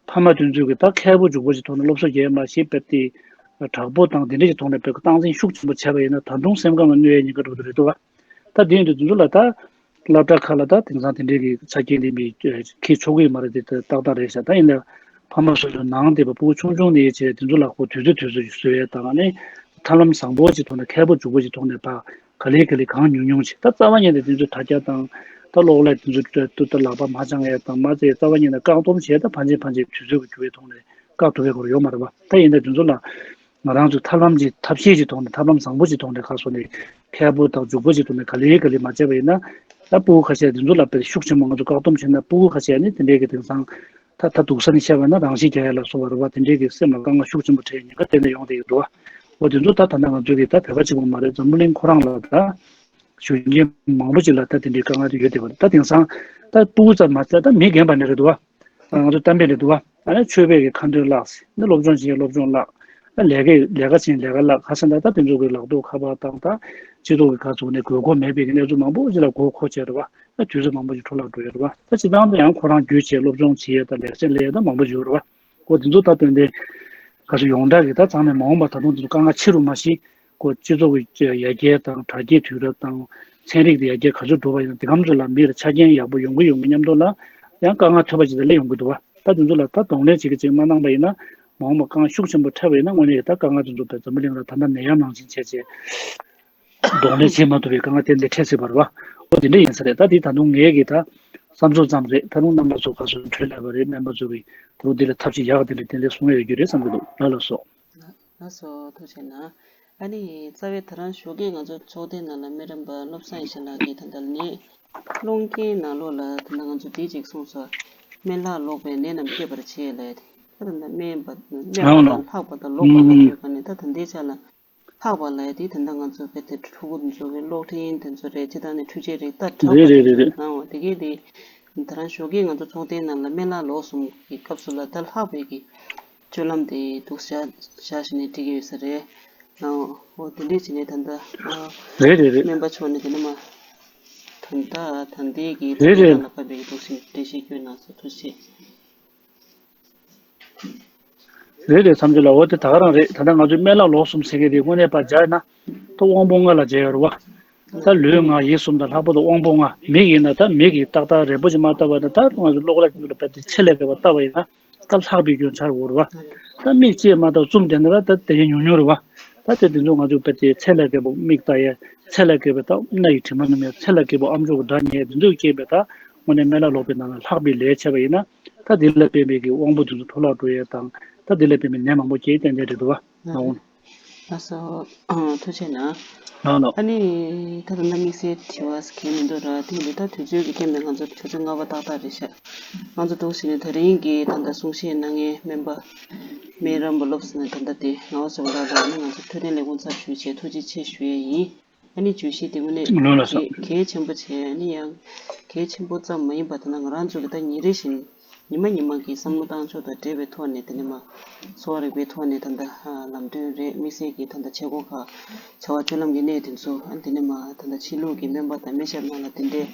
ཕ་མ་དེ་ཚོའི་གི་ད་མཁས་པོ་རྒྱུག་པོ་ཞིག་ཐོག་ནས་སློབ་གསོ་རྒྱས་མ་ཤེས་པའི་དེ། དྲག་པོ་དང་དེ་འདྲས་ཀྱི་ཐོག་ནས་བོད་ཀྱི་སྟངས་འཛིན་ཤུགས་ཆེན་པོ་བྱས་པ་ཡིན་ན་ད་དུང་སེམས་ཁམས་ལ་གནོད་ཡས་ཉེན་ཁ་འགྲོ་གི་རེད་འདུག་བ། ད་དེ་ཡིན་དུས་དེ་ཚོ་ལ་ད། སློབ་གྲྭ་ཁག་ལ་ད་དེང་སང་དེ་འདྲས་ཀྱི་ཆ་རྐྱེན་དེ་མི་འཁྱེར་ཆོག་གི་མ་རེད། དེ་ཏག་ཏག་རེད་ཤག་ད་ཡིན་ན་ཕ་མ་སོ་སོའི་ནང་དེ་བ་ཕྲུ་གུ་ཆུང་ཆུང་ནས་བྱས་དེ་ཚོ་ལ་ཁོ་དུས་ཚོད་དུས་ཚོད་ཀྱི་བཟོ་ཡས་དང་ནི་ཐབས་ལམ་བཟང་པོ་ཅིག་ཐོག་ནས་མཁས་པོ་རྒྱུག་པོ་ཅིག་ཐོག་ནས་ཕ་ག་ལེ་ག་ལེ་གང་ཉུང་ཉུང་ཅིག་ད་རྩ་བ་ཉིད་ནས་དེ་ཚོའི་དྲ་རྒྱ་དང་ད་གློག་ཀླད་དེ་ཚོ་ཏུ་ད་ལག་པ་མ་འཆང་ཡས་དང་མ་ཚད་རྩ་བ་ཉིད་ནས་བཀག་སྡོམ་བྱས་ད་ཕན་ཆད་ཕན་ཆད་དུས་ཚོད་ཀྱི་འགྱུར་བའི་ཐོག་ནས་བཀག་ཐུབ་པའི་སྐོར་ཡོད་མ་རེད་པ། ད་ཡིན་ན་དེ་ཚོ་ལ། ང་རང་ཚོས་ཐབས་ལམ་ཅིག་ཐབས་ཤེས་ཀྱི་ཐོག་ནས་ཐབས་ལམ་བཟང་པོ་ཅིག་ཐོག་ནས་ཁ་སོ་ནས་མཁས་པོ་དང་རྒྱུག་པོ་ཅིག་ཐོག་ནས་ག་ལེ་ག་ལེ་མ་བྱས་པ་ཡིན་ན། ད་ཕྲུ་གུ་ཁ་ཤས་འདི་ཚོ་ལ་དཔེ་ཤུགས་ཆེན་པོ་ང་ཚོ་བཀག་སྡོམ་བྱས་ན་ཕྲུ་གུ་ཁ་ཤས་ནི་དེ་འདྲའི་གི་དེང་སང་ད་ད་སྡུག་ས་ནས་བཤད་པ་ན་རང་ཤི་རྒྱག་ཡ་ལ་སོགས་པ་རེད་བ། དེ་འདྲའི་གི་སེམས་ལ་དཀའ་ངལ་ཤུགས་ཆེན་པོ་འཕྲད་ཉེན་ཁ་གཏན་ནས་ཡོང་བསྡད་ཡོད་འདུག་བ། འོ་དེ་ཚོ་ད་ད་ལྟ་ང་ཚོའི་གི་ད་བོད་པ་གཅིག་པོ་མ་རེད། འཛམ་བུ་གླིང་ཁོ་རང་ལ་ད་གཞོན་སྐྱེས་མང་པོ་ཅིག་ལ་ད་དེ་འདྲའི་དཀའ་ངལ་དེ་ཡོད་བསྡད་པ་རེད། ད་དེང་སང་ད་ཕྲུ་གུ་ཙམ་མ་ཟད་ད་མི་རྒན་པ་ནས་རེད་འདུག་བ། ང་ཚོ་གཏམ་དཔེ་རེད་འདུག་བ། ཨ་ནི་ཆོས་པའི་གི་ཁ་འདོན་བརླག་ཟེར། ཨ་ནི་སློབ་སྦྱོང་བྱེད་སློབ་སྦྱོང་བརླག་ཨ་ལས་ཀའི་ལས་ཀ་བྱེད་ལས་ཀ་བརླག་ཁ་སང་ད་ལྟ་དེ་ཚོ་གི་ལག་ཐོག་ཁ་པར་དང་ད་སྤྱི་ཚོགས་ཀྱི་ཁ་ཚུགས་ནས་དགོས་མཁོ་མེད་པའི་གི་གནས་ཚུལ་མང་པོ་ཅིག་ལ་མགོ་འཁོར་བྱས་རེད་བ། ཨ་དུས་ཚོད་མང་པོ་ཞིག་འཕྲོ་བརླག་འགྲོ་ཡོད་རེད་བ། ད་སྤྱི་བཏང་དུ་ཡང་ཁོ་རང་རྒྱུ་བྱས་སློབ་སྦྱོང་བྱེད་ཡས་དང་ལེགས་ཆ་ལས་ཡས་ད་མང་པོ་ཞིག་ཡོད་རེད་བ། འོ་དེ་ཚོ་ད་ཏན་ཏན་ག་ཚོད་ཡོངས་གྲགས་ཀྱི་ད་ཚང་མས་མ་འོངས་པ་ད་དུང་དེ་ཚོ་དཀའ་ངལ་ཆེ་རུ་མ་ཞིག་ཁོ་སྤྱི་ཚོགས་ཀྱི་ཡར་རྒྱས་དང་དྲ་རྒྱའི་དུས་རབས་དང་ཚན་རིག་དེ་ཡར་རྒྱས་ག་ཚོད་འགྲོ་བ་ཡིན་ན་དེ་གམ་ཚོད་ལ་མི་ལ་ཆ་རྐྱེན་ཡག་པོ་ཡོང་གི་ཡོང་གི་མཉམ་དུ་ལ་ཡང་དཀའ་ངལ་ཐོན་པ་ཅིག་ད་སླེབས་ཡོང་གི་འདུག་བ། ད་དེ་ཚོ་ལ་ད་གདོང་ལེན་བྱེད་ཀྱི་ཅིག་མ་གནང་པ་ཡིན་ན་མ་འོངས་པ་དཀའ་ངལ་ཤུགས་ཆེན་པོ་འཕྲད་པ་ཡིན་ན་དངོས་གནས་ད་དཀའ་ངལ་དེ་ཚོ་བས་འཛམ་བུ་གླིང་ལ་ད་ལྟ་ནད་ཡམས་ནང་བཞིན་བྱས་བྱས་གདོང་ལེན་བྱེད་མ་ཐུབ་པའི་དཀའ་ངལ་ཏན་ཏན་འཕྲད་སྲིད་པ་རེད་བ། འོ་དེ་འདྲ་ཡིན་ས་རེད། ད་དེ་ད་དུང་ངའི་གི་ད་བསམ་ཚུལ་ཙམ་རེད། ད་དུང་རྣམ་པ་ཚོ་ག་ཚོད་འཕྲོད་ལས་པ་རེད། སྨན་པ་ཚོ་གི་ད་དུང་འདི་ལ་ཐབས་ཤེས་ཡག་དེ་འདྲ་ཏན་ཏན་གསུང་ཡ་ཡོད་རྒྱུ་རེད་བསམ་གི་འདུག་ལགས་ལགས་སོ། ལགས་སོ། ཐུགས་རྗེ་གནང་། ཨ་ནི་རྩ་བའི་ད་རང་ཞོགས་ཀས་ང་ཚོ་ཚོགས་སྡེ་ནང་ལ་སྨན་རམས་པ་བློ་བཟང་ཡེ་ཤེས་ལགས་ཀྱིས་ད་ལྟ་ནད་སློང་རྐྱེན་ནང་ལོགས་ལ་ད་ལྟ་ང་ཚོ་འདི་གཅིག་གསུངས་སོང་། སྨན་ལྷག་ལོག་པའི་ནད་རྣམས་སྐྱེད་པར་བྱེད་ལབ་དེ། ད་ད་ལྟ་སྨན་པ་སྨན་པ་དང་ལྷག་པ་དང་ལོག་པ་ལ་ལྟོས་ག་ནས་ད་ད་ལྟའི་ཆ་ལ་ལྷག་པ་ལབ་དེ་ད་ལྟ་ང་ཚོ་དཔེ་དེ་ཕྲུ་གུ་ཚོ་གི་གློག་འཕྲིན་དེ་ཚོ་རེད། སྤྱི་བཏང་ནས་འཕྲུལ་ཆས་རིགས་ད་དྲག་པ་རེད་རེད་རེད་རེད། ནང་བ་དེ་གས་དེ་ད་རང་ཞོགས་ཀས་ང་ཚོ་ཚོགས་སྡེའི་ནང་ལ་སྨན་ལྷག་ལོག་གསུམ་གྱི་སྐབས་སུ་ལ་ད་ལྷག་པའི་གི་སྤྱོད་ལམ་དེ་འདུག་བཞག་བཞག་བཞིན་ནས་འགྲིག་གི་ཡོད་ས་རེད། ཨོ་དེ་འདྲས་བྱས་ནས་ད་ལྟ་ཨ་རེད་རེད་རེད། སྨན་པ་མཆོག་ནས་དེ་ནས་མ་ད་ལྟ་ད་ལྟའི་གི་རེད་རེད། ལ་ཕབ་པའི་འདུག་ཟིན་འགྲེལ་བཤད་སྐྱོན་གནང་སོང་། ཐུགས་རྗེ་ཆེ། རེད་རེད། མཚམས་ཅིག་ལ་འོ་དེ་ད་ག་རང་རེད། ད་ལྟ་ང་ཚོའི་སྨན་ལྷག་ལོག་གསུམ་ཟེར་མཁན་དེ་དངོས་གནས་པར་སྦྱར་ན་ད་དབང་པོ་ལྔ་ལ་སྦྱར་ཡོད་རེད་བ། ད་ལུས་ངག་ཡིད་གསུམ་དང་ལྷག་པར་དུ་དབང་པོ་ལྔ། མིག་ཡིན་ན་ད་མིག་གིས་ཏག་ཏག་རེག་པོ་ཅིག་མ་བཏབ་པ་ན་ད་ང་ཚོ་གློག་ཀླད་ཀྱི་ལ་བལྟས་ཏེ་ཚད་ལས་བརྒལ་བ་བཏབ་པ་ཡིན་ན། ད་ལྷག་པའི་སྐྱོན་ཆར་འོར་བ། ད་མིག་ཅེས་མ་གཏོགས་བཙུམ་བསྡད་ན་ད་དེ་ཉུང་ཉུང་རེད་བ། ད་དེ་དེ་ཚོ་ང་ཚོ་བལྟས་ཏེ་ཚད་ལས་བརྒལ་བ་མིག་ལྟ་ཡས། ཚད་ལས་བརྒལ་བའི་ད་སྣ་ཡི་དྲི་མ་སྣོམ་ཡས། ཚད་ལས་བརྒལ་བ་ཨམ་ཅོག་གི་སྒྲ་ཉན་ཡས་དེ་ཚོ་སྐྱེས་པའི་ད་དངོས་གནས་སྨན་ལྷག་ལོག་པའི་ནང་ལ་ལྷག་པའི་ལས་བྱས་པ་ཡིན་ན། ད་དེ་ལ་བརྟེན་པའི་གི་དབང་པོ་དེ་ཚོ་འཕྲོ་བརླག་འགྲོ་ཡས་དང་། ད་དེ་ལ་བརྟེན་པའི་ནད་མང་པོ་སྐྱེ་ཡས་ཏན་ཏན་རེད་འདུག་བ། ཨ་ནི། ལགས་སོ། ཨ། ཐུགས་རྗེ་གནང་། ལགས་ལགས། ཨ་ནི་ད་ལྟ་དམིགས་བསལ་དྲི་བ་གང་ཡང་མི་འདུག་ར། དེ་ཡིན་དུས་ད་དུས་ཚོད་ཀྱི་རྐྱེན་པས་ང་ཚོ་ཆུ་ཚོད་ལྔ་པ་ཏག་ཏག་རེད་ཤག་ང་ཚོ་འདུག་ཟེར་ནས་ད་རིང་གི་ད་ལྟ་གསུང་བཤད་གནང་མཁན་སྨན་པ་སྨན་རམས་པ་བློ་བཟང་ད་ལྟ་དེ་ངག་དབང་ཟེར་བ་ལགས་ལ་ཨ་ནི་ང་ཚོ་འཕྲོད་བསྟེན་ལས་ཁུངས་ཚབ་ཞུས་བྱས་ཐུགས་རྗེ་ཆེ་ཞུ་ཡས་ཡིན། ཨ་ནི་བརྗོད་གཞི་དེ་དངོས་གནས་ལགས་ལགས་སོ། གལ་གལ་ཆེན་པོ་བྱས། ཨ་ནི་ཡང་གལ་ཆེན་པོ་ཙམ་མ་ཡིན་པར་ད་ལྟ་ང་རང་ཚོ་གི་ད་ཉིན་རེ་བཞིན་ཉི་མ་ཉི་མ་གི་བསམ་བློ་བཏང་ཕྱོགས་དང་འབྲེལ་བའི་ཐོག་ནས་དེ་ནས་མ་གསོ་བ་རིག་པའི་ཐོག་ནས་ད་ལྟ་ལམ་སྟོན་རེད། དམིགས་བསལ་གྱི་ད་ལྟ་བྱེད་སྒོ་ཁག་བྱ་བ་སྤྱོད་ལམ་གྱི་གནས་དེ་ཚོ། ཨ་ནི་དེ་ནས་མ་ད་ལྟ་ཕྱི་ལུགས་ཀྱི་སྨན་པ་དང་སྨན་ཞབས་ནང་ལ་དེ་འདྲའི་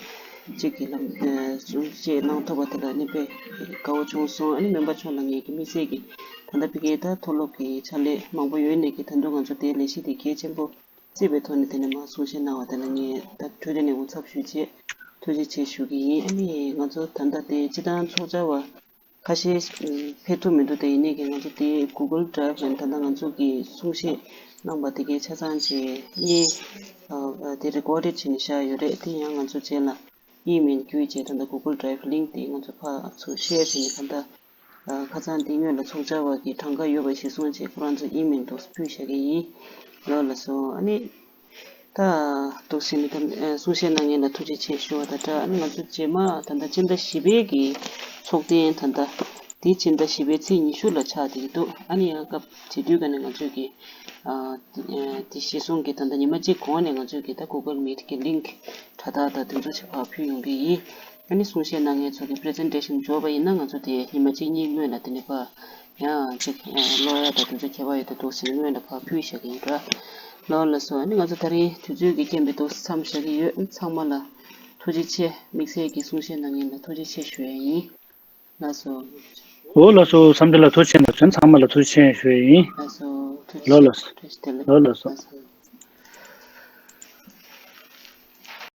གཅིག་གི་ལམ་གསུང་བཤད་གནང་ཐུབ་པ་དེ་ལ་ཨ་ནི་དཔེ་དགའ་བོ་བྱུང་སོང་། ཨ་ནི་སྨན་པ་མཆོག་ལ་ངེད་ཀྱི་དམིགས་བསལ་གྱི་ད་ལྟ་ཕ་གིའི་ད་མཐོ་སློབ་ཀྱི་ཕྱག་ལས་མང་པོ་ཡོད་ནས་ཀྱི་ད་དུང་ང་ཚོ་དེའི་ལས་གཞི་དེ་གལ་ཆེན་པོ་བརྩིས་པའི་ཐོག་ནས་དེ་ནས་མར་གསུང་བཤད་གནང་བ་དེ་ལ་ངས་ད་འཕྲོད་བསྟེན་ལས་ཁུངས་ཚབ་ཞུས་རྗེས་ཐུགས་རྗེ་ཆེ་ཞུ་གི་ཡིན། ཨ་ནི་ང་ཚོ་ད་ལྟ་དེ་སྤྱི་བཏང་ཚོགས་བཅར་བ་ཁ་ཤས་ཕེབས་ཐུབ་མི་འདུག་དེ་ཡིན་ནའི་ཀྱི་ང་ཚོ་དེ་Google Drive ནས་ད་ལྟ་ང་ཚོ་གི་གསུང་བཤད་ གནང་བ་དེ་གའི་ཆ་ཚང་ཅིག་ཨ་ནི་ཨ་དེ་རི་ཀོར་ཌེཌ་བྱས་ནས་བཞག་ཡོད་རེད། དེ་ཡང་ང་ཚོ་རྗེས་ལ་ཨི་མེལ་བརྒྱུད་བྱས་ད་ལྟ་Google Drive link དེ་ང་ཚོ་ཕར་ཚུར་ཤེར་བྱས་ནས་ད་ལྟ་ཨ་ཁ་སང་དེ་སྔོན་ལ་ཚོགས་བཅར་བ་གི་གྲངས་ཀ་ཡོད་པ་གཞིར་བཟུང་བྱས་ཁོ་རང་ཚོ་ཨི་མེལ་དུ་ཕུལ་བཞག་གི་ཡིན། ལགས་ལགས་སོ། ཨ་ནི། ད་འདུག་སེ་ནི་ད་ཨ་གསུང་བཤད་གནང་མཁན་ལ་ཐུགས་རྗེ་ཆེ་ཞུ་བ་དང་སྦྲགས། ཨ་ནི་ང་ཚོ་རྗེས་མ་ད་ལྟ་སྤྱི་ཟླ་བཞི་པའི་གི་ཚོགས་ཐེངས་ད་ལྟ་དེ་སྤྱི་ཟླ་བཞི་པའི་ཚེས་ཉི་ཤུ་ལ་ཆགས་བསྡད་ཀྱི་འདུག་ཨ་ནི་ཡང་སྐབས་དེ་དུས་ཀ་ནས་ང་ཚོས་ཀྱི་ཨ་དེ་ཨ་དེ་གཞིར་བཟུང་གི་ད་ལྟ་ཉི་མ་གཅིག་གོང་ནས་ང་ཚོས་ཀྱི་ད་Google Meet གི་link དྲ་ཐག་དང་དེ་ཚོ་ཞིག་ཕར་ཕུལ་ཡོང་གི་ཡིན། ཨ་ནི་གསུང་བཤད་གནང་མཁན་ཚོ་གི་presentation འབྱོར་བ་ཡིན་ན་ང་ཚོ་དེ་ཉི་མ་གཅིག་གཉིས་སྔོན་ལ་དེ་ནས་ཕར། ཡང་ཅིག་ཀློག་ཡ་དང་དེ་ཚོ་ཁྱད་པར་ཡོད་དུ་འདུག་ཟེར་ནས་སྔོན་ལ་ཕར་ཕུལ་བཞག་གི་ཡིན་འདྲ། ལགས་ལགས་སོ། ཨ་ནི་ང་ཚོ་ད་རིང་དུས་ཚོད་ཀྱི་རྐྱེན་པས་འདུག་མཚམས་བཞག་གི་ཡོད། ཚང་མ་ལ་ཐུགས་རྗེ་ཆེ། དམིགས་བསལ་གྱི་གསུང་བཤད་གནང་མཁན་ལ་ཐུགས་རྗེ་ཆེ་ཞུ་ཡ་ཡིན། ལགས་སོ། འོ་ལགས་སོ། འཚམས་འདྲི་ལ་ཐུགས་རྗེ་ཆེ་གནང་སོང་། ཚང་མ་ལ་ཐུགས་རྗེ་ཆེ་ཞུ་ཡ་ཡིན། ལགས་སོ། ཐུགས་རྗེ་ལགས་ཆེ། ལགས་སོ། ཐུགས་རྗེ་ཆེ། ལགས་ལགས་སོ། ལགས་སོ།